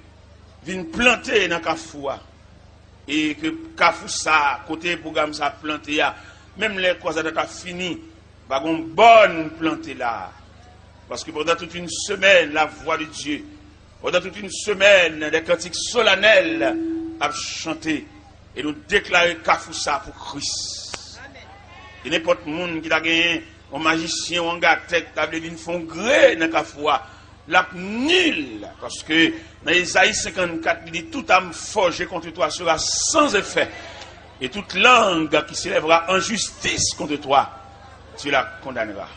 vin plante nan kafou a. E ke kafou sa, kote pwogram sa plante a, menm lè kwazad la ta fini, pa gon bòn plante la. Paske pandan tout une semaine, la voix de Dieu, pandan tout une semaine, des cantiques solennels ap chante. E nou deklare kafou sa pou Kris. E nenpòt moun ki ta genyen yon majisyen, yon angatè ki ta vle vin fè yon gre nan kafou a, l ap nil. Paske nan Ezayi senkannkat, li di, toute arme forgée contre toi sera sans effet, et toute langue qui s'élèvera en justice contre toi, tu la condamneras.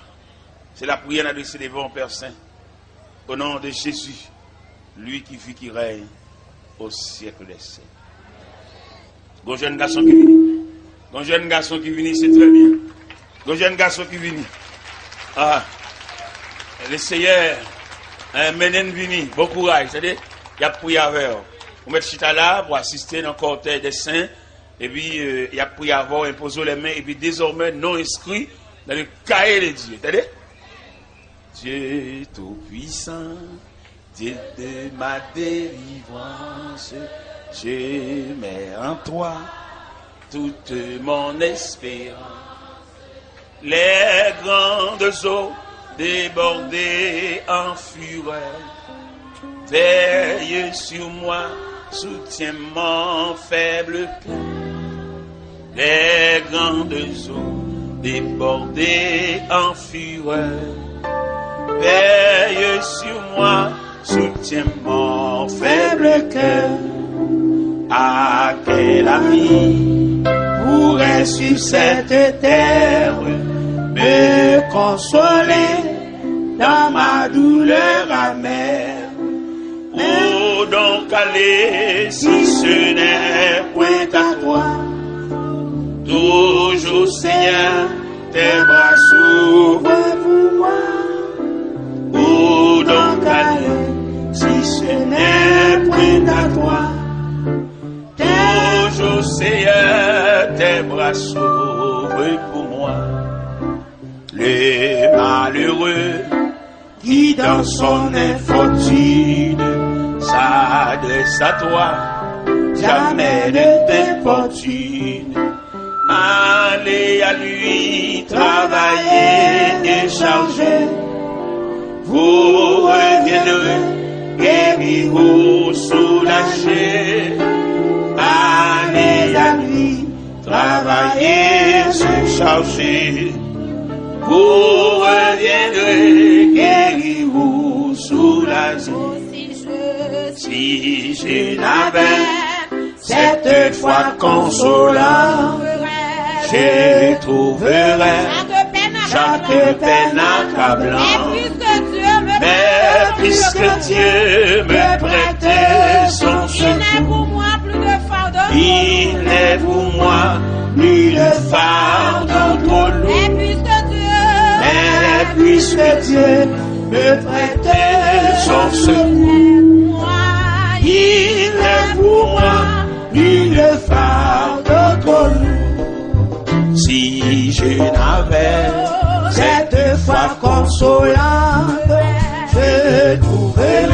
Se lapriyè n adrese devan w, Pè Sen. Au nom de Jésus, lui qui vit, qui règne au siècle des siècles. Gon jèn gason ki vini. Gon jèn gason ki vini, se trè byen. Gon jèn gason ki vini. Ah, le Seyè, eh, mennen n vini. Bon kouraj, tande. Y ap priye avè w. Ou mèt chita la pou asiste nan kòtèj dè sen. Epi, eh, y ap priye avè w, enpoze w lè men. Epi, dezòmè, non enskri dans le cahier de Dieu. Tande? Dieu Tout-Puissant, Dieu de ma délivrance, je mets en toi toute mon espérance. Les grandes eaux débordées en fureur Veille sur moi, soutiens mon faible cœur. Les grandes eaux débordent en fureur. Veille sur moi, soutiens mon faible cœur. À quel ami pourrait sur cette terre me consoler dans ma douleur amère? Où donc aller si ce n'est point à toi? Toujours, Seigneur, tes bras s'ouvrent pour moi. Où donc aller si ce n'est point à toi? Toujours, Seigneur, tes bras s'ouvrent pour moi. Le malheureux qui dans son infortune s'adresse à toi, jamais ne t'importune. Allez à lui, travaillez et chargez, vous reviendrez guéri ou soulagé. Allez à lui, travaillez et chargez, vous reviendrez guéri ou soulagé. Si je n'avais cette foi consolante, je trouverais chaque peine accablante. Mais puisque Dieu me prête son secours, il n'est pour moi plus de fardeau trop lourd. Mais puisque Dieu me prête son secours, il n'est pour moi plus de fardeau trop lourd. Si je n'avais cette foi consolante, je trouverais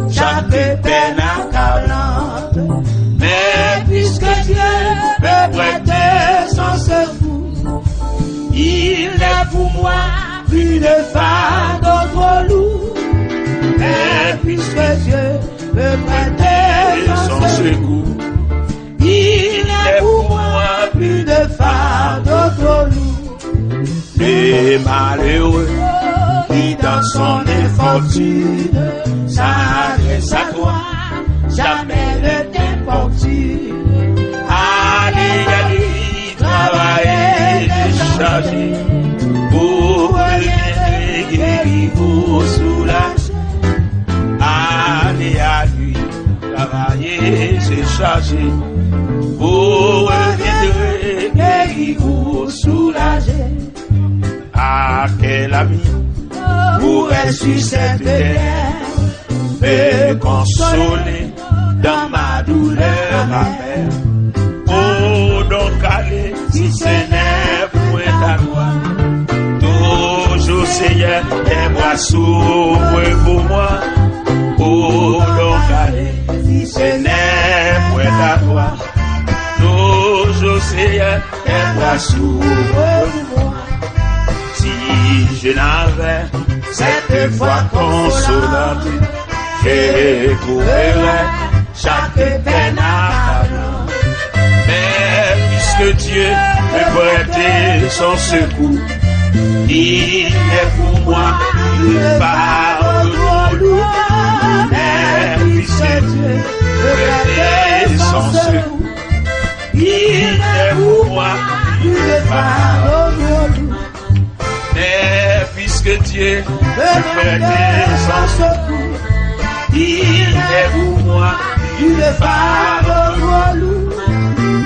chaque peine accablante. Mais puisque Dieu me prête son secours, il n'est pour moi plus de fardeau trop lourd. Mais puisque Dieu me prête son secours, il n'est pour moi plus de fardeau trop lourd. Le malheureux qui dans son infortune s'adresse à toi, jamais ne t'importune. Allez à lui, travaillez et déchargez, vous reviendrez guéri ou soulagé. Allez à lui, travaillez et chargez, vous reviendrez guéri ou soulagé. À quel ami pourrais-je sur cette terre me consoler dans ma douleur amère? Où donc aller si ce n'est point à toi? Toujours, Seigneur, tes bras s'ouvrent pour moi. Où donc aller si ce n'est point à toi? Toujours, Seigneur, tes bras s'ouvrent pour moi. Si je n'avais cette foi consolante, je couvrirais chaque peine accablante. Mais puisque Dieu me prête son secours, il n'est pour moi plus de fardeau trop lourd. Mais puisque Dieu me prête son secours, il n'est pour moi plus de fardeau trop lourd. Mais puisque Dieu me prête son secours, il n'est pour moi plus de fardeau trop lourd.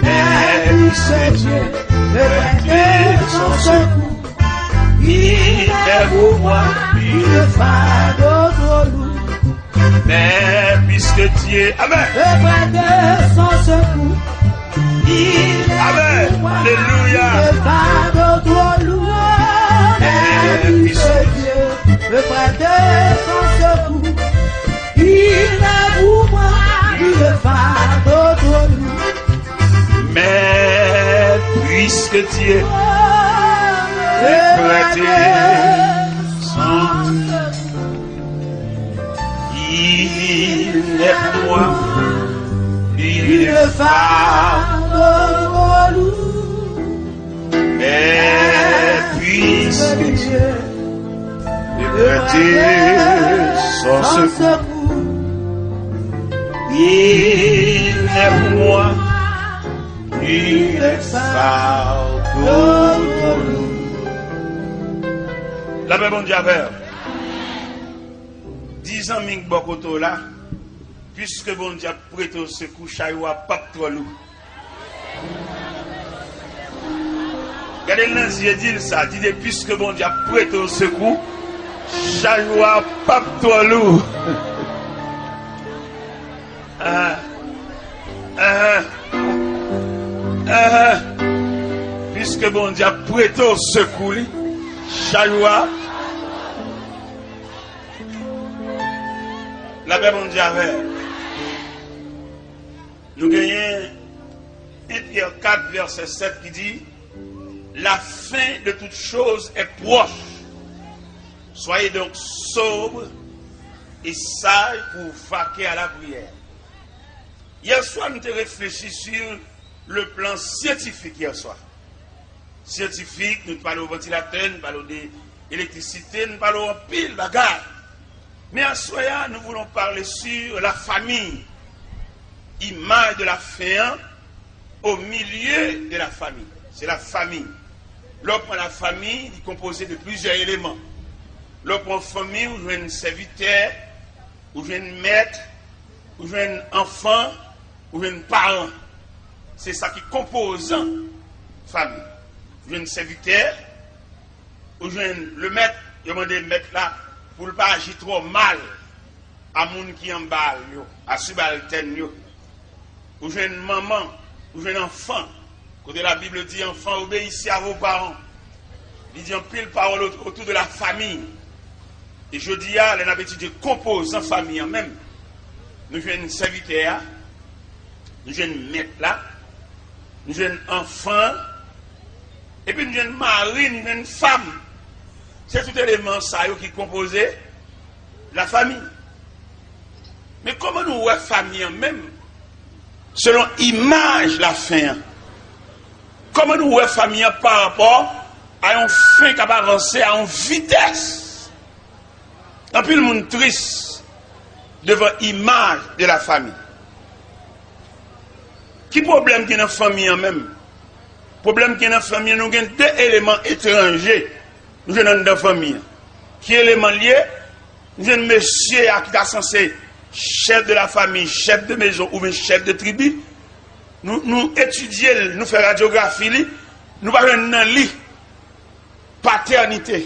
Mais puisque Dieu me prête son secours, il n'est pour moi plus de fardeau trop lourd. Mais puisque Dieu, amen. Me prête son secours. Il Amen. Alléluia. Le fardeau trop lourd. Mais puisque Dieu me prête son secours, il est pour moi le fardeau trop lourd. Mais puisque Dieu me prête son secours, il Pour moi, il est fardeau lourd. Mais puisque Dieu est prêté sans secours, il est pour moi une fardeau lourd. Lapè Bondye avè w. Di zanmi k bò kote w la, piske Bondye ap prete w sekou, chay ou a p ap twò lou. Gade l nan zye, di l sa, di de piske Bondye ap prete w sekou, chay ou a p ap twò lou. Ah, ah, ah. Piske Bondye ap prete w sekou li, chay ou a. Lapè Bondye avè w. Nou genyen en Pyè kat vèsè sèt ki di, la fin de toutes choses est proche. Soyez donc sobres et sages pour vous vaquer à la prière. Yè swa, nou te reflechi sur le plan scientifique yè swa. Scientifique, nou te pale w vantilatè, nou pale w de elektrisite, nou pale w anpil bagay. Men aswè a, nous voulons parler sur la famille. Imaj de la fen an, au milieu de la famille. Se la famille. Lè w pran la famille, li konpoze de plizyè eleman. Lè w pran fanmi, ou jwenn sèvitè, ou jwenn mèt, ou jwenn anfan, ou jwenn paran. Se sa ki konpozan fanmi. Ou jwenn sèvitè, ou jwenn lemèt, yo mande mèt la pou l pa aji twò mal a moun ki anba l yo, a sibaltèn yo. Ou jwenn manman, ou jwenn anfan. Kote la Bible di, enfants, obéissez à vos parents. Li di anpil pawòl otou de la famille. E jodi a, lè n ap etidye konpozan fanmi an menm, nou jwenn sèvitè a, nou jwenn mèt la, nou jwenn anfan, epi nou jwenn mari, nou jwenn fanm. Se tout eleman sa yo ki konpoze la famille. Men kòman nou wè fanmi an menm selon imaj la fen an? Kòman nou wè fanmi an pa rapò a yon fen k ap avanse a yon vitès? Anpil moun tris devan imaj de la famille. Ki pwoblèm ki nan fanmi an menm? Pwoblèm ki nan fanmi an, nou gen de eleman etranje nou jwenn anndan fanmi an. Ki eleman l ye? Nou jwenn mesye a ki ta sanse chèf de la famille, chèf de maison oubyen chèf de tribi. Nou, nou etidye l, nou fè radyografi li, nou pa jwenn nan li patènite.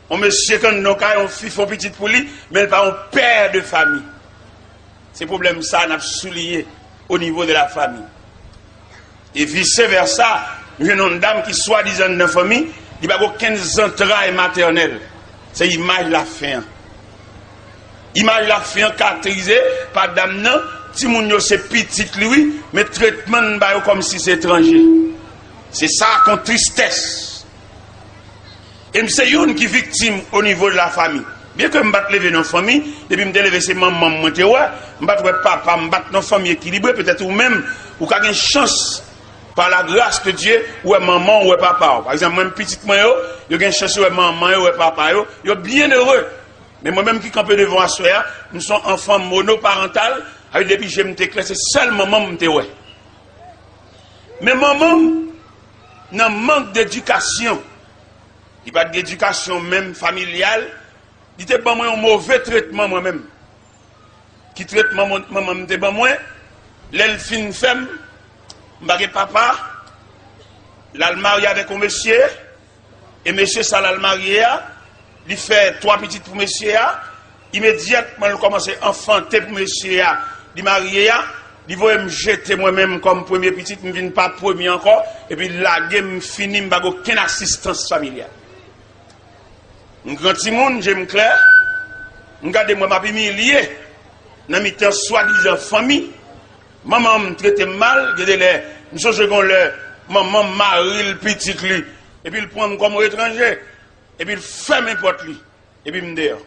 Yon mesye k anndan yon kay, yon fi fè yon pitit pou li, men l pa yon pè de fanmi. Se pwoblèm sa n ap souliye o nivo de la fanmi. E vice versa, nou jwenn yon dam ki swadizan nan fanmi, li pa gen okenn zantray matènèl. Se imaj la fen an. Imaj la fen an karakterize pa dam nan, timoun yo se pitit li wi, men tretman n ba yo kòmsi se etranje. Se sa k yon tristès. E m se youn ki viktim o nivo de la famille. Byenke m pa t leve nan fanmi, depi m te leve se manman m mwen te wè, m pa t wè papa m, m pa t nan fanmi ekilibre, petèt ou menm, ou ka gen chans, par la grâce de Dieu, ou wè manman w, ou wè papa w. Pa egzanp, mwen, pitit mwen yo, yo gen chans yo wè manman yo, wè papa yo, yo byen ere. Men mwen menm ki kanpe devan w aswè a, m se yon anfan monoparantal, avè depi je m te klè, se sèl manman m m te wè. Men manman m, nan mank dedikasyon, li pa t gen edikasyon menm familyal, li te ban mwen yon move tretman mwen menm. Ki tretman mon- manman m te ban mwen? Lè l fin fè m, m pa gen papa, l al marye avèk yon mesye, e mesye sa l al marye a, li fè twa pitit pou mesye a, imedyatman l kòmanse anfante pou mesye a, li marye a, li voye m jete mwen menm kòm premye pitit, m vin pa premye ankò, epi l lage m fini, m pa gen okenn asistans familyal. M gran timoun, je m klè, m gade m wè m ap imilye nan mitan swadizan fanmi. Manman m trete m mal, gen de lè, m sonje gen yon lè, manman m mari l pitit li, epi l pran m kòm yon etranje, epi l fèmen pòt li, epi m deyò.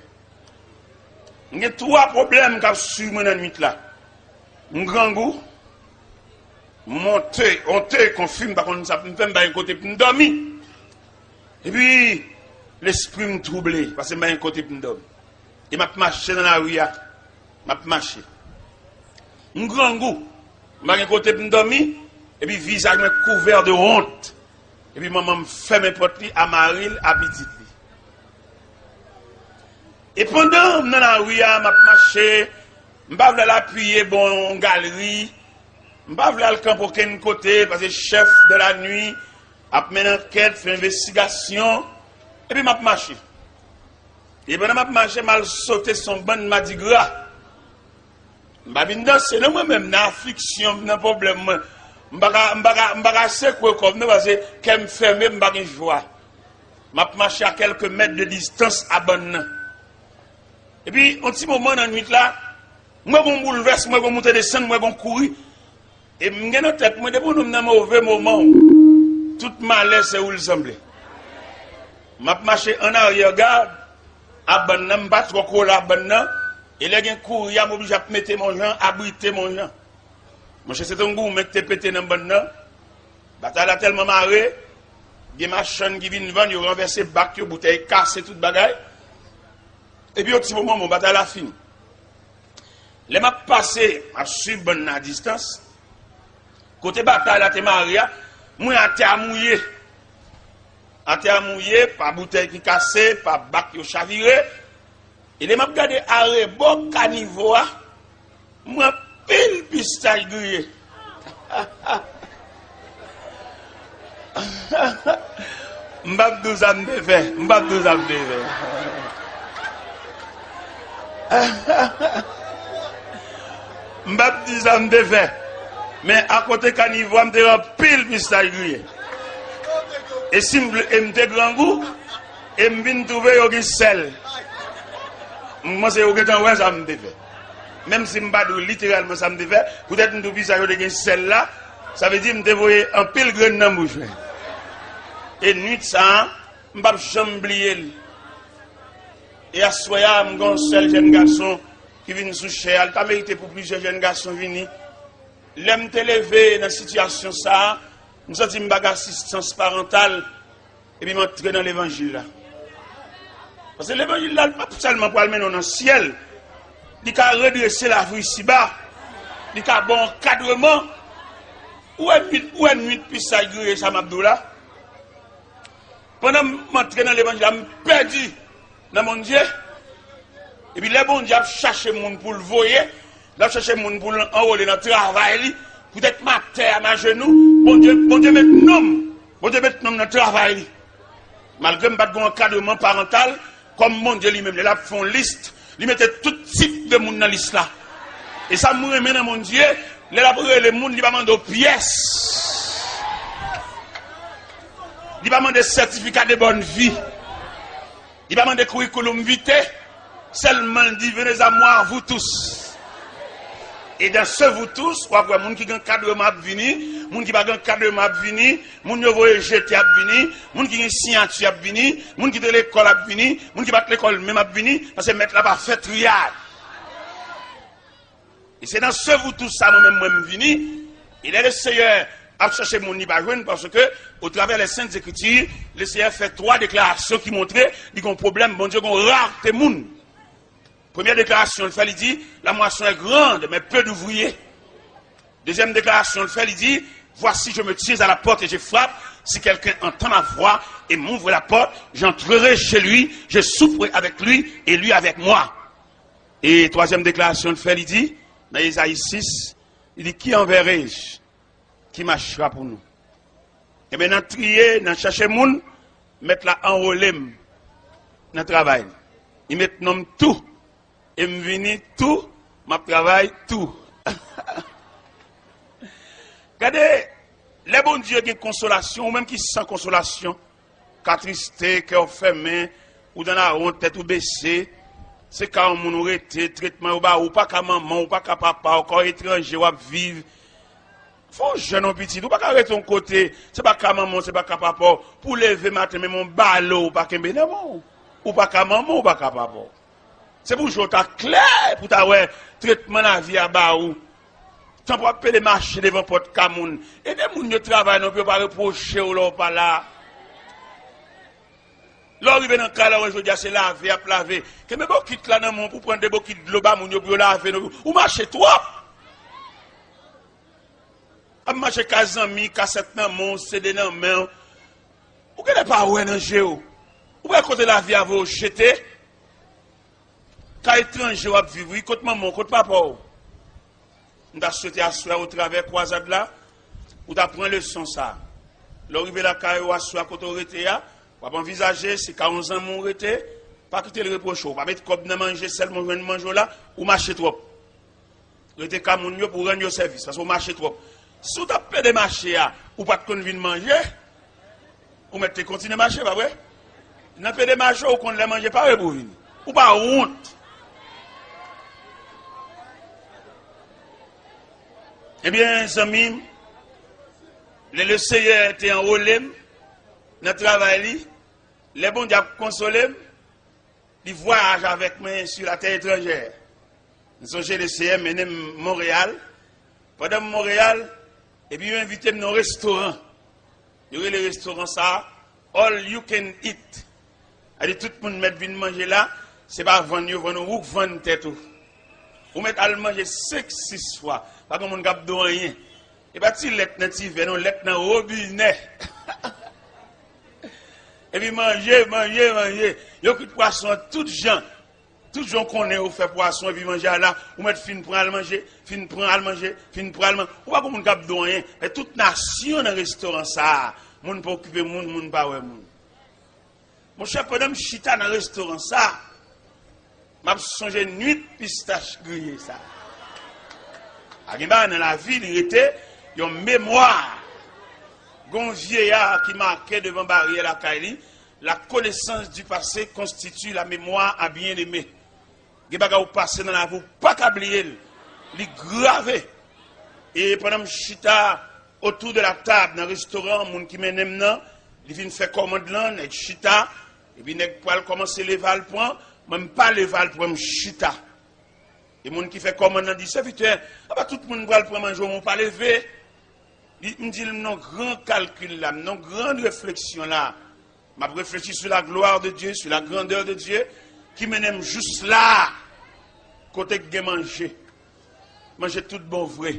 M gen twa pwoblèm k ap swiv mwen nan nwit la. M grangou, m onte, onte, konfi, m pa konn sa pou m fè, m pa gen kote pou m dòmi. Epi, lespri m twouble, paske m pa gen kote pou m dòmi. E m ap mache nan lari a, m ap mache. M grangou, m pa gen kote pou m dòmi, epi vizaj mwen kouvè de wont. Epi manman m fèmen pòt li a mari l, a pitit li. E pandan m nan lari a, m ap mache, m pa vle al apiye bò yon galri, m pa vle al kanpe okenn kote, paske chèf de la nuit ap mennen ankèt, fè envestigasyon, epi m ap mache. E pandan m ap mache, m al sote sou yon bann madigra. M pa vin danse non mwen menm, nan afliksyon m, nan pwoblèm mwen. M pa ka, m pa ka, m pa ka sekwe kò m non, paske kè m fèmen, m pa gen jwa. M ap mache a kèlke mèt de distans a bann nan. Epi, yon ti moman nan nwit la, m wè gon boulvès, m wè gon moute desann, m wè gon kouri. E m gen nan tèt mwen, depi yon nonm nan move moman w, tout malè se ou l sanble. M ap mache an aryè gad a bann nan, m pa twò kole a bann nan, e lè gen kouri a, m oblije ap mete m yon jan, abrite m yon jan. Monchè, se te yon goumen ki te pete nan bann nan. Batay la tèlman mare, gen machann ki vin vann, yo ranvèse bak yo, boutèy kase, tout bagay. Epi yon ti moman, bon, batay la fini. Lè m ap pase, m ap swiv bann nan a distans, kote batay la te mare a, m wè atè a mouye. Atè a mouye, pa boutèy ki kase, pa bak yo chavire. E lè m ap gade arebò kanivo a, m wè anpil pistach griye. M p ap di w sa m te fè. M p ap di w sa m te fè. M p ap di sa m te fè. Men akote kanivo a, m te wè anpil pistach griye. E si m vle, e m te grangou, e m vin twouve yo gen sèl. M panse yo gentan wè sa m te fè. Menm si m pa di w literalman sa m te fè, poutèt m di w pistach yo te gen sèl la, sa vle di m te voye anpil grenn nan bouch mwen. E nwit sa a, m p ap janm bliye l. E aswè a, m gen yon sèl jèn gason ki vin sou chè a, li ta merite pou plizyè jèn gason vini. Lè m te leve nan sitiyasyon sa a, m santi m pa gen asistans parantal, epi m antre nan levanjil la. Paske levanjil la, li pa sèlman pral mennen w nan syèl, li ka redrese lavi w isiba, li ka ba w ankadreman. Ou wè nwit, ou wè nwit pistach griye sa m ap di w la? Pandan m antre nan levanjil la, m pèdi nan Bondye. Epi lè Bondye ap chache moun pou l voye, l ap chache moun pou l anwole nan travay li, poutèt m atè a, m ajenou, Bondye, Bondye met non m, Bondye met non m nan travay li. Malgre m pa t gen yon ankadreman parantal, kòm Bondye li menm, lè l ap fè yon lis, li mete tout tip de moun nan lis la. E sa m renmen nan Bondye, lè l ap rele moun, li pa mande w pyès. Li pa mande sètifika de bòn vi. Li pa mande curriculum vitae. Sèlman, l di, venez à moi, vous tous. E dans ce vous tous, w ap wè moun ki gen ankadreman ap vini, moun ki pa gen ankadreman ap vini, moun yo voye jete ap vini, moun ki gen siyati ap vini, moun ki te lekòl ap vini, moun ki pa t lekòl menm ap vini, paske mèt la pa fè triyaj. E se nan ce vous tous sa mwen menm, mwen m vini. E lè Lesenyè ap chache moun li pa jwenn, paske, au travers les Saintes Écritures, Lesenyè fè twa deklarasyon ki montre li gen yon pwoblèm, Bondye gen yon rarite moun. Premyè deklarasyon l fè, li di, la moisson est grande, mais peu d'ouvriers. Dezyèm deklarasyon l fè, li di, voici, je me tiens à la porte et je frappe. Si quelqu'un entend ma voix et m'ouvre la porte, j'entrerai chez lui, je souperai avec lui et lui avec moi. E twazyèm deklarasyon l fè, li di, nan Ezayi sis, li di, qui enverrai-je qui marchera pour nous? Ebyen, nan triye, nan chache moun, mèt la anwole m nan travay li. Li met non m tou. E m vini tou, m ap travay tou. Gade, lè Bondye gen konsolasyon, ou menm ki san konsolasyon, ka triste, kè w fèmen, ou dan lawont, tèt ou bese, se ka yon moun ou rete, tretman yo ba ou, ou pa ka manman, ou pa ka papa, ou ka etranje, w ap viv. Fò w jèn yon pitit, ou pa ka rete yon kote, se pa ka manman w, se pa ka papa w, pou w leve maten, menm yon balo ou pa kenbe nan men w. Ou pa ka manman w, ou pa ka papa w. Se pou je w ta klè, pou w ta wè tretman lavi a ba ou. Tanpri w ap pede mache devan pòt ka moun. Ede moun yo travay non, pou yo pa repwoche w lè w pa la. Lè w rive nan kay la, w wè jodi a se lave y ap lave. Kenbe bokit la nan men w pou w pran de bokit dlo ba moun yo pou yo lave non. Ou mache twòp. Ap mache ka zanmi, kasèt nan men w, C D nan men w. Ou genlè pa wè nan je w. Ou wè kote lavi a voye w jete. Ka etranje w ap viv, wi, kot manman w, kot papa w. M ta swete aswè a, otravè kwazad la, ou ta pran leson sa. Lè w rive lakay ou aswè a kote w rete a, w ap anvizaje, se ka yon zanmi w rete, pa kite l repwoche w. Pa met kòb nan manje, sèlman w jwenn manje w la, ou mache twòp. Rete ka moun yo pou w rann yo sèvis, paske w mache twòp. Si w t ap pede mache a, ou pa t konn vin manje, ou mèt te kontinye mache, pa vre? Nan pede mache, ou konn lè manje pare pou w vini. Ou pa wont. Ebyen, zanmi m, lè Lesenyè te anwole m nan travay li, lè Bondye ap konsole m, li vwayaje avèk mwen sur la terre étrangère. M sonje Lesenyè mennen m Monreyal. Pandan m Monreyal, epi yo envite m nan yon restoran. Yo rele restoran sa a All You Can Eat. Sa di tout moun mèt vin manje la, se pa vann yo vann ou, ou k vann tèt ou. Ou mèt al manje senk, sis fwa. Pa gen moun k ap di w anyen. E pa ti lèt nan ti vè non, lèt nan wobinè. Epi manje, manje, manje. Yo kwit pwason an tout jan. Tout jan w konnen yo fè pwason epi manje a la, ou mèt fin pran al manje, fin pran al manje, fin pran al manje. Ou pa gen moun k ap di w anyen. Men tout nasyon nan restoran sa a, moun pa okipe moun, moun pa wè moun. Monchè, pandan m chita nan restoran sa, m ap sonje nwit pistach griye sa. A gen bagay nan lavi, li rete yon memwa. Gon vye ya ki make devan baryè lakay li, la connaissance du passé constitue la mémoire à bien-aimé. Gen bagay ou pase nan lavi, ou pa ka bliye l. Li grave. E pandan m chita autour de la table nan restoran, moun ki mennen m nan, li vin fè kòmand lan, nèg chita, epi nèg pral kòmanse leve al pran, mwen m pa leve al pran, m chita. E moun ki fè kòmand lan di, sèvitè, apa tout moun pral pran manje w, men w pa leve? Li, m di l, m nan gran kalkil la, m nan gran refleksyon la. M ap reflechi sou la glwa de Dye, sou la grandè de Dye, ki mennen m jous la, kote k gen manje. Manje tout bon vre.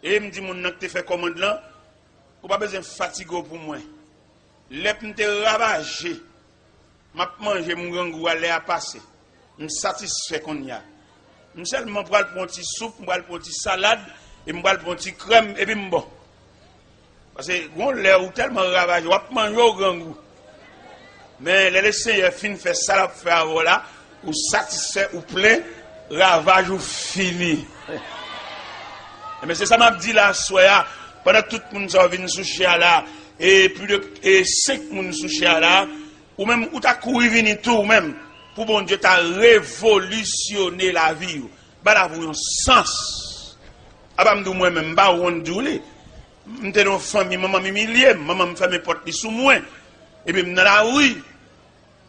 E m di moun nan ki te fè kòmand lan, ou pa bezwen fatige w pou mwen. Lè m te ravaje, m ap manje, m grangou a, lè a pase. M satisfè kounye a. M sèlman pral pran yon ti soup, m pral pran yon ti salad, e m pral pran yon ti krèm, epi m bon. Paske gon lè ou tèlman ravaje, w ap manje, ou grangou. Men lè Lesenyè fin fè sa l ap fè avè w la, ou satisfè, ou plen, ravaj ou fini. Ebyen, se sa m ap di la aswè a, pandan tout moun sa yo vin sou chè a la, e plis de e senk moun sou chè a la, ou menm, ou ta kouri vini tou, ou menm, pou Bondye ta revolisyone lavi w. Ba lavi w yon sans. Apa m di w mwen menm, m pa wont di w li. M te nan yon fanmi, manman m imilye m, manman m fèmen pòt li sou mwen. Epi m nan lari.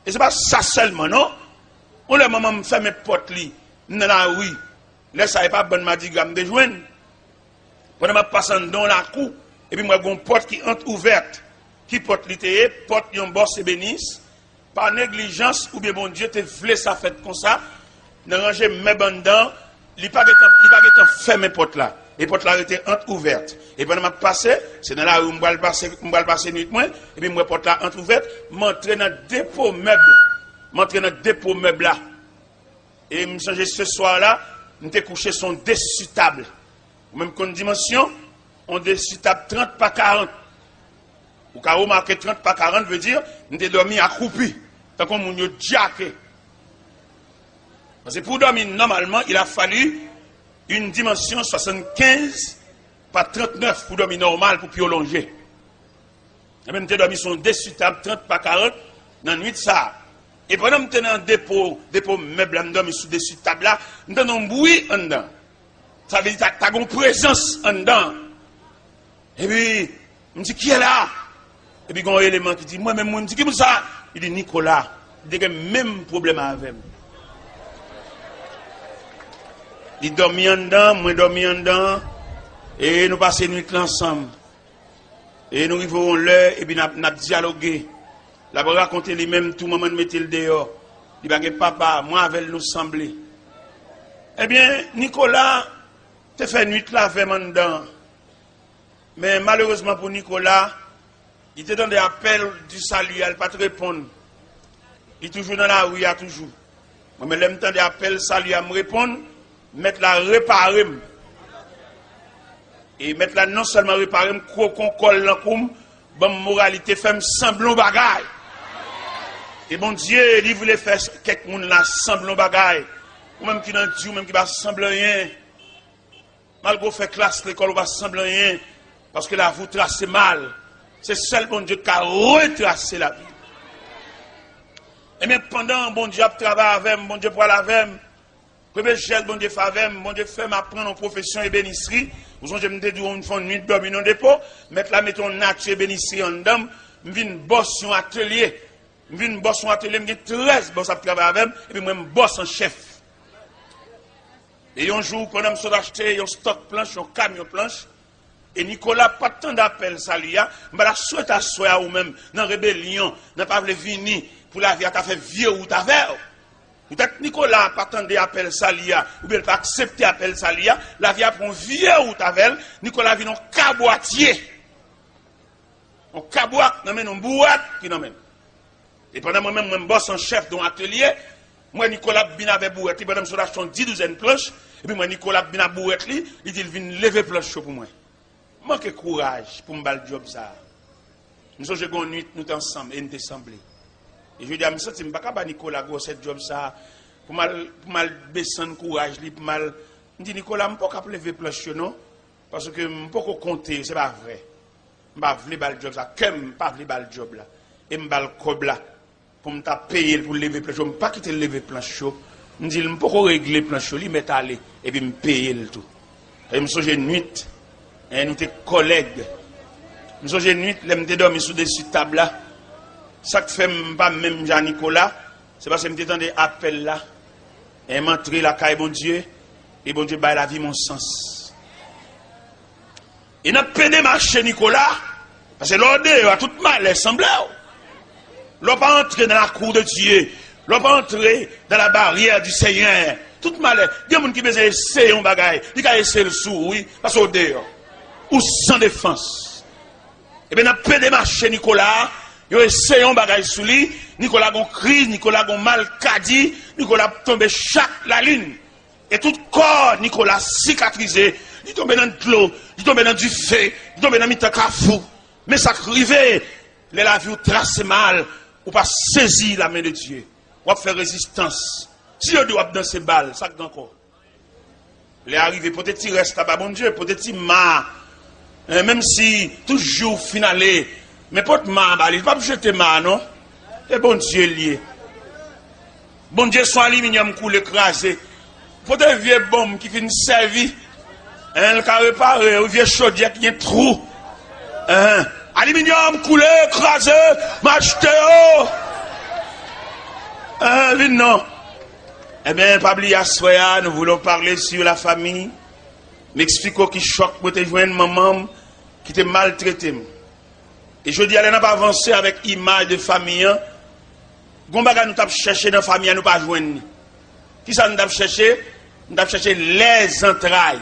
E se pa sa sèlman, non. Yon lè manman m fèmen pòt li, m nan lari. Lè sa, e pa bann madigra m te jwenn. Pandan m ap pase anndan yon lakou, epi m wè gon pòt ki antouvèt. Ki pòt li te ye? Pòt yon bòs ebenis. Pa neglijans oubyen Bondye te vle sa fèt konsa, nan ranje mèb anndan, li pa gentan, li pa gentan fèmen pòt la. E pòt la rete antouvèt. E pandan m ap pase, se nan lari m pral pase, m pral pase nwit mwen, epi m wè pòt la antouvèt, m antre nan depo mèb. M antre nan depo mèb la. E m sonje se swa la, m te kouche sou yon desi tab. Ou menm konn dimansyon, yon desi tab trant pa karant. Ou ka remake trant pa karant, vle di, m te dòmi akwoupi, tankou moun yo djake. Paske pou w dòmi nòmalman, il a fallu une dimension soixante-quinze par trente-neuf pou dòmi nòmal, pou pye w lonje. Ebyen, m te dòmi sou yon desi tab trant pa karant nan nwit sa a. E pandan m te nan depo, depo mèb la, m dòmi sou desi tab la, m tande yon bri anndan. Sa vle di, ta, ta gen yon prezans anndan. Epi, m di, "Kiyès la?" Epi, gen yon eleman ki di, "Mwen menm, wi." M di, "Ki moun sa?" Li di, "Nicolas." Li te gen menm pwoblèm avè m. Li dòmi anndan, mwen dòmi anndan, e nou pase nwit lan ansanm. E nou rive yon lè, epi n ap, n ap dyaloge. L ap rakonte li menm tou, manman l mete l deyò. Li pa gen papa, mwen avè l nou sanble. Ebyen, Nicolas te fè nwit la avè m anndan. Men malerezman pou Nicolas, li te tande apèl di sali a, li pa t reponn. Li toujou nan lari a toujou. Mwen menm, lè m tande apèl sali a, m reponn, mèt la repare m. E mèt la non sèlman repare m, kwokon kò l nan kou m, ban m moralite, fè m sanble yon bagay. E Bondye, li vle fè kèk moun la sanble yon bagay. Ou menm ki nan di, ou menm ki pa sanble anyen. Malgre w fè klas lekòl, ou pa sanble anyen, paske lavi w trase mal. Se sèl Bondye ki ka retrase lavi. Ebyen, pandan Bondye ap travay avè m, Bondye pral avè m, premye jès Bondye fè avè m, Bondye fè m aprann yon pwofesyon ebenisri. Ou sonje m te di w, m fè yon nwit dòmi nan depo, mèt la mete yon nati ebenisri anndan m, m vin bòs yon atelye. M vin bòs yon atelye, m gen trèz bòs ap travay avè m, epi mwen, m bòs an chèf. E yon jou, pandan m sot achte yon stòk planch, yon kamyon planch, e Nicolas pa t tande apèl sali a, m pa ta swete aswè a ou menm, nan rebelyon, nan pa vle vini, pou lavi a ta fè vye wout avè w. Poutèt Nicolas pa tande apèl sali a, oubyen l pa aksepte apèl sali a, lavi a pran vye wout avè l, Nicolas vin yon kabwatye. Yon kabwat nan men l, yon bouwèt ki nan men l. E pandan mwen menm, mwen bòs an chèf de yon atelye, m wè Nicolas ap vin avè bouwèt li, pandan m sot achte yon dis douzèn planch, epi m wè Nicolas ap vin ak bouwèt li, li di l vin leve planch yo pou mwen. M manke kouraj pou m ba l djòb sa a. M sonje gen yon nwit nou te ansanm e n te sanble. E jodi a, m santi m pa ka ba Nicolas gwosè djòb sa a, pou m al, pou m al desann kouraj li, pou m al, m di, Nicolas, m poko ap leve planch yo non, paske m poko konte, se pa vre. M pa vle ba l djòb sa, kè m pa vle ba l djòb la. E m ba l kòb la pou m ta peye l pou l leve planch yo. M pa kite l leve planch yo. M di l, m poko regle planch yo, li mèt ale. Epi m peye l tou. E m sonje nwit, en, nou te kòlèg. M sonje nwit, lè m te dòmi sou desi tab la. Sa k fè m pa menm jan Nicolas, se paske m te tande apèl la. E m antre lakay Bondye, e Bondye bay lavi m yon sans. E n ap pede mache, Nicolas, paske lè w deyò a, tout malè sanble w. Lè w pa antre dans la cour de Dieu, lè w pa antre dans la barrière du Seigneur, tout malè, gen moun ki bezwen eseye yon bagay, li ka eseye l sou ou, wi, paske w deyò. Ou san defans. Ebyen, n ap pede mache, Nicolas, yo eseye yon bagay sou li, Nicolas gon kriz, Nicolas gon malkadi, Nicolas ap tonbe chak lalin. E tout kò Nicolas sikatrize, li tonbe nan dlo, li tonbe nan dife, li tonbe nan mitan kafou. Men sa k rive, lè lavi w trase mal, ou pa sezi la men de Dye. W ap fè rezistans. Si yo di w ap danse bal, sa k gen ankò? Lè a rive, pote ti rès la ba Bondye, pote ti ma a. Eh, menm si tout jou w fin ale, men pote ma a ba li, li p ap jete ma a non. E Bondye l ye. Bondye se yon aliminyòm koule kraze. Pote vye bonm ki fin sèvi. Hein, l ka repare, yon vye chodyè ki gen twou. Hein, aliminyòm koule kraze, m achte yo. Hein, vin non. Ebyen, pa bliye aswè a, nous voulons parler sur la famille. M eksplike w ki chòk mwen te jwenn manman m ki te maltrete m. E jodi a, lè n ap avanse avèk imaj de fanmi an, gon bagay nou t ap chèche nan fanmi an, nou pa jwenn li. Kisa nou t ap chèche? Nou t ap chèche lèzantray.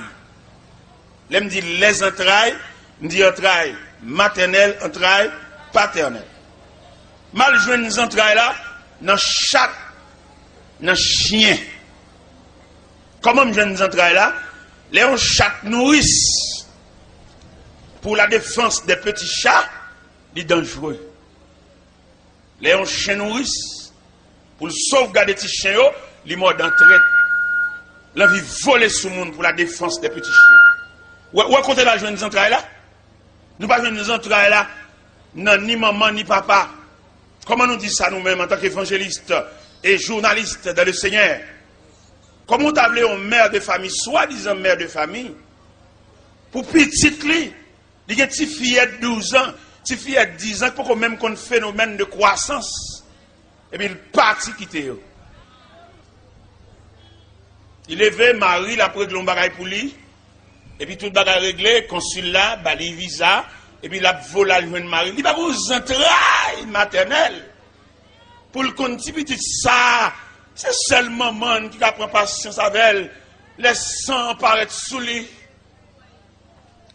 Lè m di lèzantray, m di antray matènèl, antray patènèl. M al jwenn zantray la nan chat, nan chen. Kòman m jwenn zantray la? Lè yon chat nouris pour la défense des petits chats, li danjere. Lè yon chen nouris, pou l sovgade ti chen yo, li mòde an trèt. L anvi vole sou moun pour la défense des petits chiens. Ou wè, ou wè kote n al jwenn zantray la? Nou pa jwenn zantray la nan ni manman ni papa. Kòman nou di sa nou menm antanke evanjelis e jounalis dans le Seigneur? Kòman w ta vle yon mè de fanmi, swadizan mè de fanmi, pou pitit li, li gen ti fiyèt douz an, ti fiyèt diz an ki poko menm konn fenomèn de kwasans, epi l pati kite yo? Li leve, mari l ap regle yon bagay pou li, epi tout bagay regle, konsil la ba li viza, epi l ap vole al jwenn mari l. Li pa gen zantray matènèl pou l konn ti pitit sa, se sèl manman n ki ka pran pasyans avè l lè san an parèt sou li.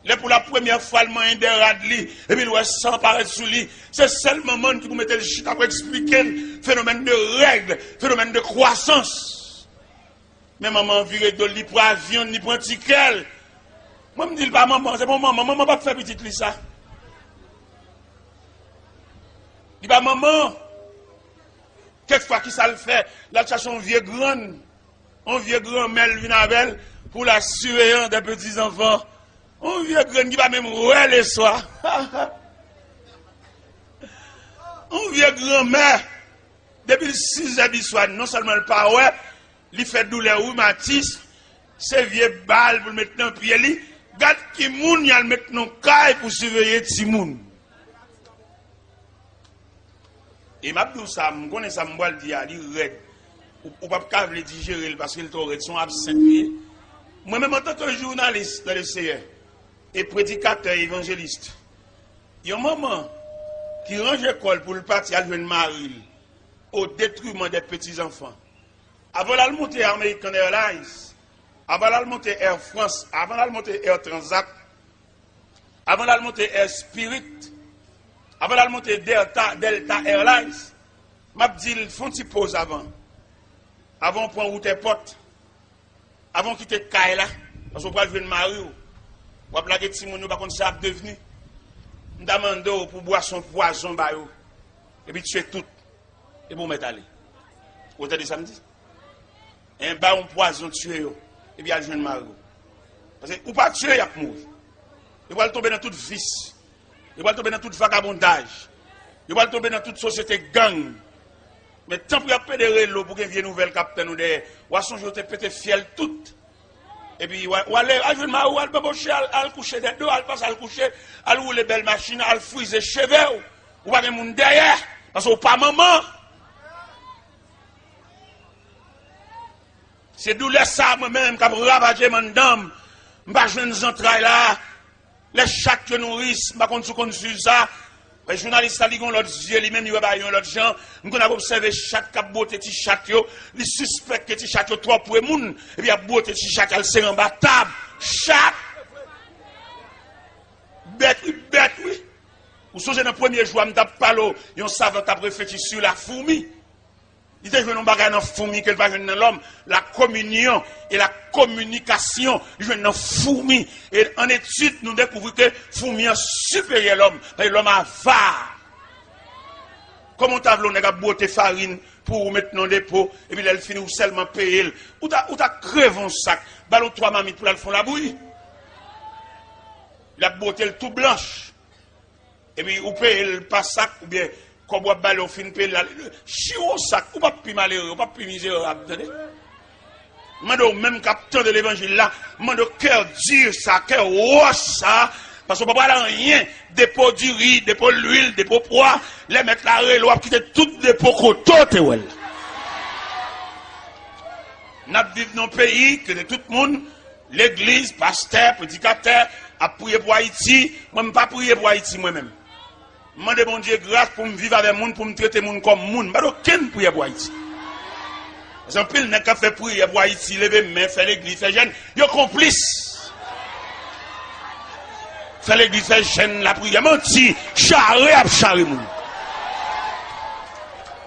Lè pou la premyè fwa l manyen dè rad li, epi l wè san parèt sou li, se sèl manman n ki pou mete l chita pou eksplike l fenomèn de règ, fenomèn de kwasans. Men manman an vire do l, li pran avyon, li pran tikè l. Mwen, m di l pa manman, se pa manman, manman p ap fè pitit li sa. Li pa manman. Kèk fwa, ki sa l fè? L al chache yon vye grann. Yon vye granmè l vin avè l pou la surveillance des petits enfants. Yon vye grann ki pa menm wè leswa. Yon vye granmè. Depi l sizè di swa, non sèlman l pa wè, li fè doulè rimatis, se vye bal pou l met nan pye li. Gad ki moun y al met nan kay pou siveye timoun. E m ap di w sa, m konnen sa m pral di a, li rèd. Ou, ou p ap ka vle dijere l paske l twò rèd, se yon absent li ye. Mwen menm, antanke jounalis nan le Seyè, e predikatè, evanjelis, yon manman ki ranje kò l pou l pati al jwenn mari l, au détriment des petits enfants. Avan l al monte American Airlines, avan l al monte Air France, avan l al monte Air Transat, avan l al monte Air Spirit, avan l al monte Delta, Delta Airlines, m ap di l, fè yon ti poz avan. Avan w pran wout èpòt, avan w kite kay la, paske w pral jwenn mari w. W ap lage timoun yo, pa konn sa y ap devni. M ta mande w pou w bwase yon pwazon ba yo, epi tiye tout, epi w mèt ale. Ou tande sa m di? En, ba yon pwazon, tiye yo, epi al jwenn mari w. Paske ou pa tiye, y ap mouri. Yo pral tonbe nan tout vis. Yo pral tonbe nan tout vagabondaj. Yo pral tonbe nan tout sosyete gang. Men tanpri ap pede rele w pou gen vye nouvèl k ap tann ou dèyè. W a sonje w te pete fyèl tout. Epi w a, w ale, al jwenn mari w, al banboche, al, al kouche dèdo, al pase, al kouche, al woule bèl machin, al frize cheve w. Ou pa gen moun dèyè, paske w pa manman. Se doulè sa mwen menm k ap ravaje m anndan m. M pa jwenn zantray la. Lè chat yo nouris, m pa konn si w konn swiv sa. Men jounalis la, li gen yon lòt zye, li menm, li wè bagay yon lòt jan. M konn ap obsève chat k ap bwote ti chat yo. Li sispèk ke ti chat yo twò pre moun, epi y ap bwote ti chat al sere anba tab. Chat! Bèt wi, bèt wi. Ou sonje nan premye jou a, m t ap pale w, yon savan t ap reflechi sur la fourmi. Li te jwenn yon bagay nan foumi ke l pa jwenn nan lòm, la communion et la communication, li jwenn nan foumi. E an etid, nou dekouvri ke foumi an siperyè lòm, paske lòm avare. Kòman w ta vle yon nèg ap bwote farin pou ou met nan depo, epi lè l fini, ou sèlman peye l? Ou ta, ou ta kreve yon sak, ba l yon twa mamit pou l al fè yon labouyi. L ap bwote l tou blanch. Epi ou peye l pa sak, oubyen kòb w ap ba l, ou fin peye l la, chiwo sak, ou p ap pi malere, ou p ap pi mizerab, tande. Mande w menm k ap tande levanjil la, mande w kè di sa, kè wòch sa, paske w pa pral anyen, depo diri, depo lwil, depo pwa, lè mèt la rele w, w ap kite tout depo kote w te wè l. N ap viv nan yon peyi kote tout moun, legliz, pastè, predikatè, ap priye pou Ayiti. Mwen, m pa priye pou Ayiti, mwen menm. M mande Bondye gras pou m viv avè moun, pou m trete moun kòm moun. M pa t okenn priyè pou Ayiti. Paske anpil nèg k ap fè priyè pou Ayiti, leve men, fè legliz, fè jèn, yo konplis. Fè legliz, fè jèn, lapriyè, manti, chare ap chare moun.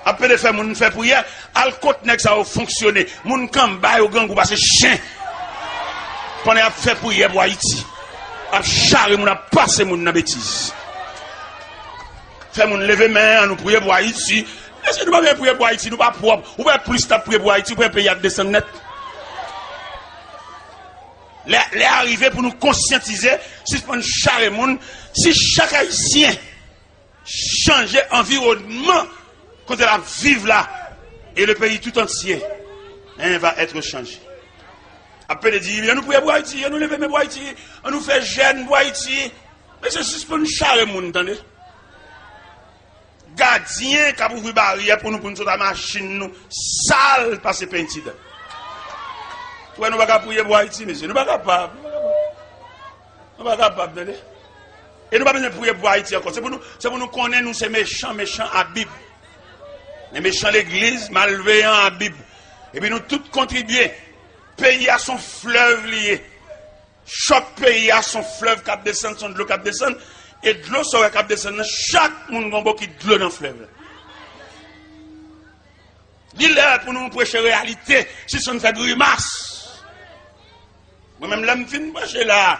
Ap pede fè moun fè priyè, al kot nèg sa yo fonksyone. Moun k anba yo grangou pase chen. Pandan y ap fè priyè pou Ayiti, ap chare moun, ap pase moun nan betiz. Fè moun leve men, ann nou priye pou Ayiti. Mesye, nou pa bezwen priye pou Ayiti, nou pa pwòp. Ou wè plis n ap priye pou Ayiti, ou wè peyi a ap desann nèt. Lè, lè a rive pou nou konsyantize, sispann chare moun. Si chak Ayisyen chanje anviwònman kote l ap viv la, e le peyi tout antye, hein, va être changé. Ap pede di, ann nou priye pou Ayiti, ann nou leve men pou Ayiti, ann nou fè jèn pou Ayiti. Mesye, sispann chare moun, tande. Gadyen k ap ouvri baryè pou nou, pou nou sot a machin nou, sal pase penti dan. Wè, nou pa ka priye pou Ayiti, mesye. Nou pa kapab. Nou pa kapab, tande. E nou pa bezwen priye pou Ayiti ankò. Se pou nou, se pou nou konnen nou se mechan, mechan a Bib. Men mechan legliz, malveyan a Bib. Epi nou tout kontribye. Peyi a se yon flèv li ye. Chòk peyi a se yon flèv k ap desann, se yon dlo k ap desann. E dlo sa w wè k ap desann nan, chak moun gen yon bokit dlo nan flèv la. Li lè pou nou preche reyalite, sispann fè grimas. Mwen menm, lè m fin preche la,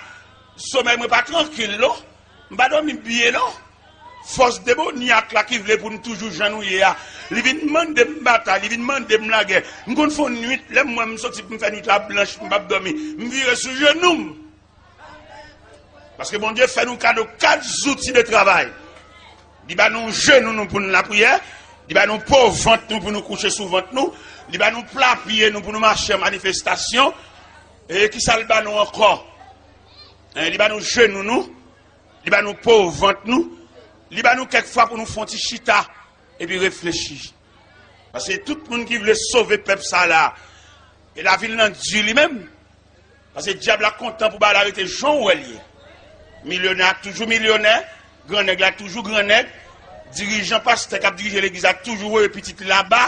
somèy mwen pa trankil, non. M pa dòmi byen, non. Fòs demonyak la ki vle pou n toujou jan nou ye a, li vin mande m batay, li vin mande m lagè. M konn fè yon nwit, lè m wè m soti pou m fè nwit la blanch, m p ap dòmi. M vire sou jenou m. Paske Bondye fè nou kado kat zouti de travay. Li ba nou jenou nou pou n lapriyè. Li ba nou po vant nou pou nou kouche sou vant nou. Li ba nou pla pye nou pou nou mache an manifestasyon. E kisa l ba nou ankò? En, li ba nou jenou nou. Li ba nou po vant nou. Li ba nou kèk fwa pou nou fè yon ti chita epi reflechi. Paske tout moun ki vle sove pèp sa la, e lavi l nan di li menm. Paske dyab la kontan pou bagay la rete jan w wè l ye. Milyonè a toujou milyonè, grannèg la toujou grannèg, dirijan pastè k ap dirije legliz la toujou voye pitit li laba,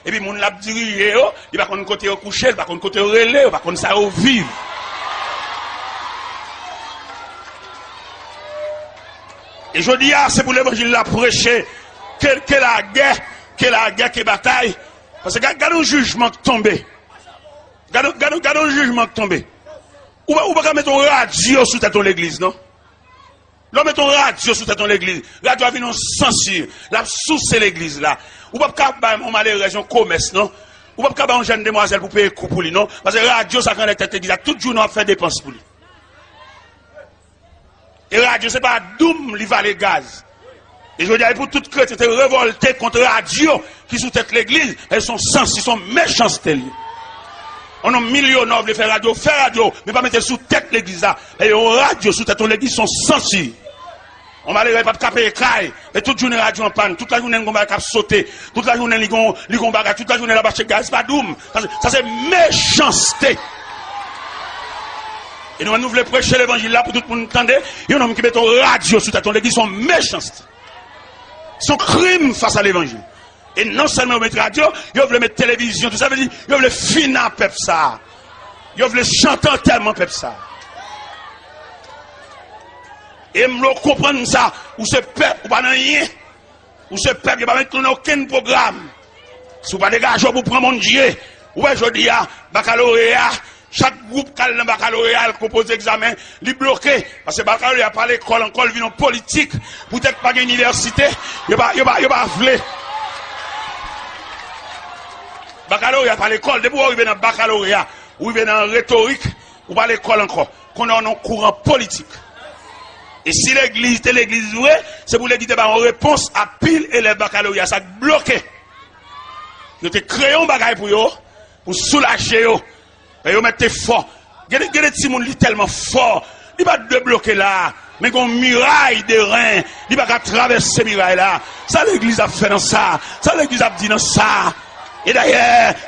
epi moun l ap dirije yo, li pa konn kote yo kouche, li pa konn kote yo rele, yo pa konn sa yo viv. E jodi a, se pou levanjil la preche, ke, ke lagè, ke lagè, ke batay. Paske gad, gad yon jijman k tonbe. Gad, gad, gad yon jijman k tonbe. Ou pa, ou pa ka mete yon radyo sou tèt yon legliz, non. Lè w mete yon radyo sou tèt yon legliz, radyo a vin yon sansi, l ap souse legliz la. Ou p ap ka bay yon malerèz yon komès, non. Ou p ap ka bay yon jèn demwazèl pou peye kou pou li, non. Paske radyo sa k anlè tèt legliz la, tout jounen w ap fè depans pou li. E radyo se pa doum li vale gaz. E jodi a, e pou tout kretyen te revòlte kont radyo ki sou tèt legliz, e se yon sansi, se yon mechanste li. Yon nonm milyonè vle fè radyo, fè radyo, men pa mete l sou tèt legliz la. E yon radyo sou tèt yon legliz, se yon sansi. Yon malere p ap ka peye kay, e tout jounen radyo an pàn, tout lajounen li gon bagay k ap sote, tout lajounen li gon, li gon bagay, tout lajounen l ap achte gaz, se pa doum. Sa se, sa se mechanste. E nou menm nou vle preche levanjil la pou tout moun tande. Yon nonm ki mete yon radyo sou tèt yon legliz, se yon mechanste. Se yon krim fas a levanjil. E non sèlman yo met radyo, yo vle met televizyon, tout sa vle di, yo vle fini ak pèp sa a. Yo vle chante antèman pèp sa a. E m vle w konprann sa, ou se pèp, ou pa nan anyen. Ou se pèp, yo pa met ou nan okenn pwogram. Si w pa degaje w pou pran Bondye, ou wè jodi a, bakaloreya, chak gwoup k al nan bakaloreya, al konpoze egzamen, li bloke. Paske bakaloreya pa lekòl ankò, li vin yon politik. Poutèt pa gen inivèsite, yo pa, yo pa, yo pa vle. Bakaloreya pa lekòl, depi w rive nan bakaloreya, ou rive nan retorik, ou pa lekòl ankò. Kounye a w nan kouran politik. E si legliz te legliz vre, se pou legliz te ba yon repons a pil elèv bakaloreya sa k bloke. Yo te kreye yon bagay pou yo, pou soulaje yo. Men yo mèt te fò. Gen de, gen de timoun li tèlman fò, li pa t dwe bloke la. Men gen yon miray de ren, li pa ka travèse miray la. Sa legliz ap fè nan sa? Sa legliz ap di nan sa? E dayè,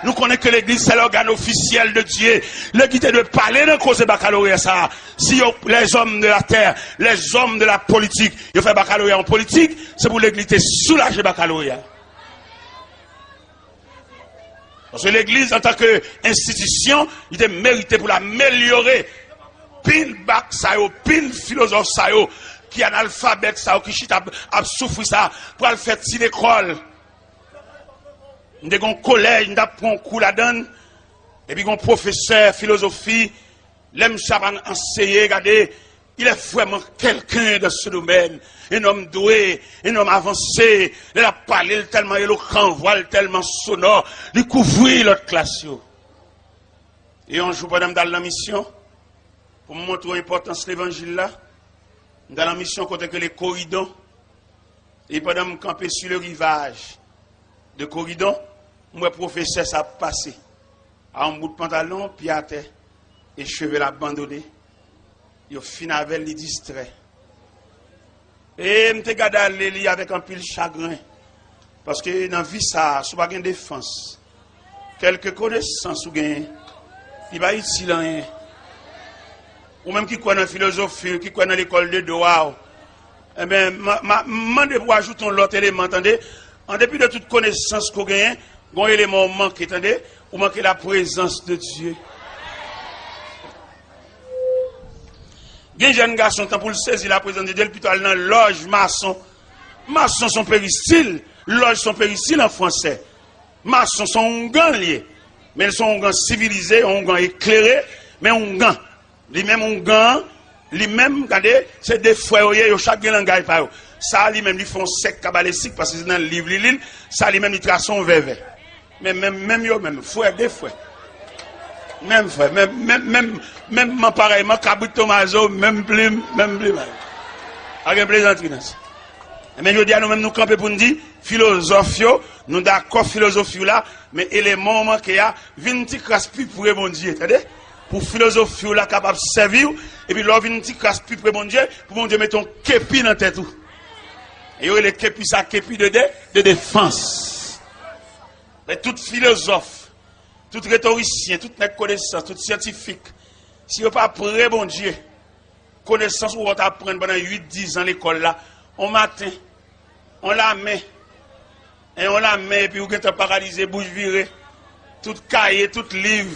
nou konnen ke legliz se lògàn ofisyèl de Dye. Legliz te dwe pale nan koze bakaloreya sa. Si yo, les hommes de la terre, les hommes de la politique, yo fè bakaloreya yon politik, se pou legliz te soulaje bakaloreya. Paske legliz, antanke enstitisyon, li te merite pou l amelyore. Pil bak sa yo, pil filozòf sa yo, ki analfabèt sa yo, ki chita ap, ap soufri sa, pral fè ti lekòl. M te gen yon kolèj, m t ap pran yon kou ladan l, epi gen yon pwofesè filozofi, lè misye ap anseye, gade, il est vraiment quelqu'un dans ce domaine, un homme doué, un homme avancé, lè l ap pale, l tèlman elokan, vwa l tèlman sonò, li kouvri lòt klas yo. E yon jou, pandan m t al nan misyon, pou m montre w enpòtans levanjil la, m t al nan misyon kote k rele Koridon, e pandan m kanpe sou le rivaj de Koridon, m wè pwofesè sa ap pase. A yon bout pantalon, pye atè, e cheve l abandone. Yo fin avè l, li distrè. E m te gade ale li avèk anpil chagren. Paske nan vi sa a, si w pa gen defans, kèlke konesans ou genyen, Li pa itil anyen. Ou menm ki kwè nan filozofi, ki kwè nan lekòl de dwa, w, enben, m a, m a, m mande pou w ajoute yon lòt eleman, tande. An depi de tout konesans ke w genyen, gen yon eleman w manke, tande. Ou manke la prezans de Dye. Gen jèn gason, tan pou l sezi la prezans de Dye, l pito al nan lòj mason. Mason se yon peristil, lòj se yon peristil an fransè. Mason se yon oungan l ye. Men l se yon oungan sivilize, yon oungan eklere, men oungan. Li menm oungan an, li menm, gade, se de frè yo ye, yo chak gen langay pa yo. Sa a li menm, li fè yon sèk kabalestik, paske se nan liv li li l. Sa a li menm, li trase yon vèvè. Men menm, menm yo menm, frè, de frè. Menm frè, menm, menm, menm, menm man parèyman, kabrit tomazo, menm plim, menm plimay. Pa gen plezantri nan sa. Enben, jodi a, nou menm, nou kanpe pou n di, filozòf yo, nou dakò filozofi w la, men eleman w manke a, vin ti kras pi pre Bondye, tande? Pou filozofi w la kapab sèvi w, epi lè w vin ti kras pi pre Bondye, pou Bondye mete yon kepi nan tèt ou. E yo rele kepi sa kepi de, de, de defans. Men tout filozòf, tout retorisyen, tout nèg konesans, tout syantifik, si yo pa pre Bondye, konesans ou wè w t aprann pandan uit, diz an lekòl la, on maten, on lamen, en, on lamen, epi ou gentan paralize, bouch vire, tout kaye, tout liv,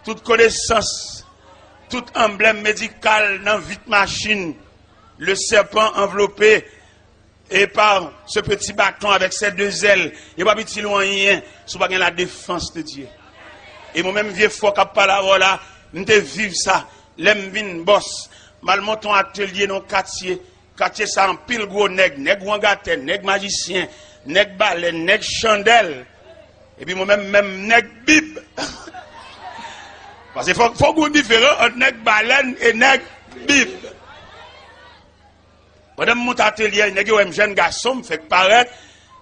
tout konesans, tout anblèm medikal nan vit machin, le serpent enveloppé, et par ce petit bâton avec ses deux ailes, yo p ap itil ou anyen si w pa gen la defans de Dye. E mwen menm vye fò k ap pale avè w la, m te viv sa. Lè m vin bòs, m al monte yon atelye nan yon katye. Katye sa anpil gwo nèg, nèg wangatè, nèg majisyen, nèg balèn, nèg chandèl. Epi mwen menm, menm nèg bib. Paske fò, fò gen yon diferan ant nèg balèn e nèg bib. Pandan m monte atelye a, nèg yo wè m jèn gason, m fèk parèt,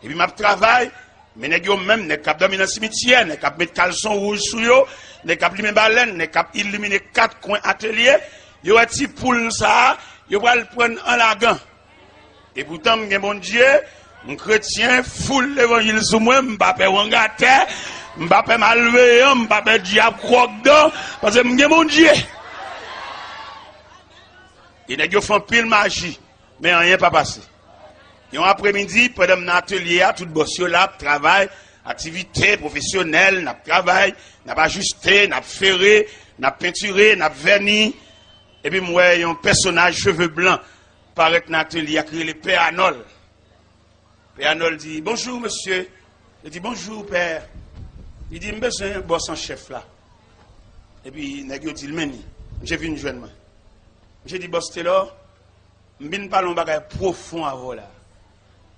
epi m ap travay, men nèg yo menm, nèg k ap dòmi nan simityè, nèg k ap met kalson wouj sou yo, nèg k ap limen balèn, nèg k ap ilimine kat kwen atelye, yo wè ti poul sa a, yo pral pran an lagan. Epoutan, m gen Bondye, m kretyen, foul levanjil sou mwen, m pa pè wangatè, m pa pè malveyan, m pa pè dyab kwòkdan, paske m gen Bondye. E nèg yo fè anpil maji, men anyen pa pase. Yon apremidi, pandan m nan atelye a, tout bòs yo la ap travay, aktivite pwofesyonèl, n ap travay, n ap ajiste, n ap fere, n ap pentire, n ap vèni. Epi m wè yon pèsonaj cheve blan parèt nan atelye a ki rele Pè Anòl. Pè Anòl di, "Bonjour, monsieur." Li di, "Bonjour, père." Li di, "M bezwen bòs an chèf la." Epi nèg yo di l, "Men li." Misye vin jwenn mwen. Misye di, "Bòs Telò, m vin pale yon bagay pwofon avè w la."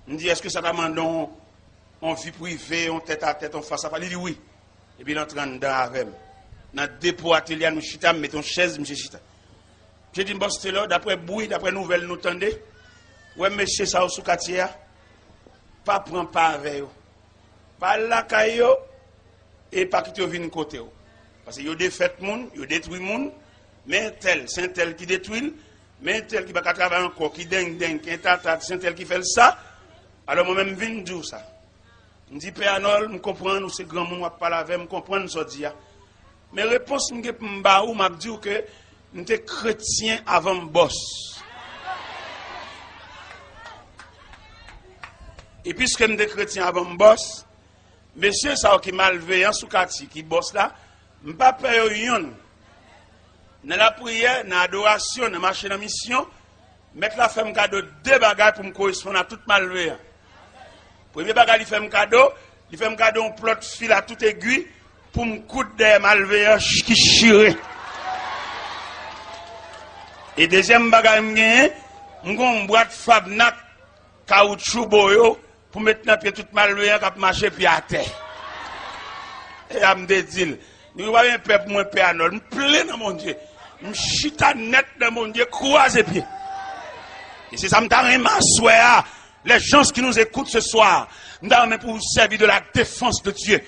M di, "Èske sa ta mande w yon vi prive, yon tèt a tèt, yon fas a fas?" Li di, "Wi." Epi l antre anndan avè m. Nan depo atelye a, nou chita, m mete yon chèz, misye chita. Misye di m, "Bòs Telò, daprè bri, daprè nouvèl nou tande, wè mesye sa yo sou katye a, pa pran pa avè yo. Pa al lakay yo, e pa kite yo vin kote w. Paske yo defèt moun, yo detwi moun, men entèl, se entèl ki detwi l, men entèl ki pa ka travay ankò, ki dengdeng, ki entatat, se entèl ki fè l sa. Alò mwen menm m vin di w sa." M di, "Pè Anòl, m konprann ou se granmoun, w ap pale avè m, m konprann sa w di a. Men repons m gen pou m ba ou, m ap di w ke m te kretyen avan m bòs. E piske m te kretyen avan m bòs, mesye sa yo ki malveyan sou katye, ki bòs la, m pa pè yo yonn. Nan lapriyè, nan adorasyon, nan mache nan misyon, Mèt la fè m kado de bagay pou m koresponn a tout malveyan. Premye bagay li fè m kado, li fè m kado yon plòt fil a tout egwi pou m koud dèyè malveyan ch-, ki chire. E dezyèm bagay m genyen, m gen yon bwat Fabnak kawoutchou boyo pou met nan pye tout malveyan k ap mache pye atè. E a m te di l, nou pa gen pè pou mwen, Pè Anòl, m plen nan Bondye. M chita nèt nan Bondye, kwaze pye. E se sa m ta renmen aswè a, les gens qui nous écoutent ce soir, m ta renmen pou w sèvi de la défense de Dieu.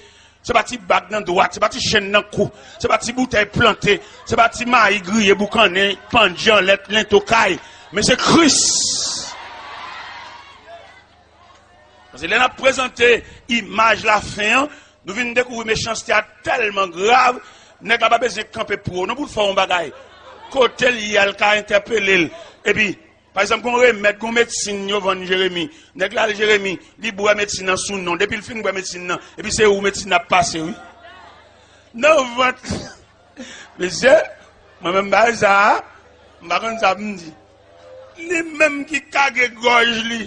Se pa ti bag nan dwat, se pa ti chenn nan kou, se pa ti boutèy plante, se pa ti mayi griye boukannen, pandye anlè lento kay, men se Kris. Paske lè n ap prezante imaj lafen an, nou vin dekouvri mechanste a tèlman grav, Nèg la pa bezwen kanpe pou ou non pou l fè yon bagay. Kote l ye a, l ka entèpele l. Epi, pa egzanp, gon remèd, gon medsin yo vann Jeremi. Nèg la al Jeremi, li bwè medsin nan sou non. Depi l fin bwè medsin nan, epi se ou medsin nan ap pase, wi. Nan vant. Mesye, mwen menm bagay sa a, m pa konn sa pou m di. Li menm ki kage gòj li.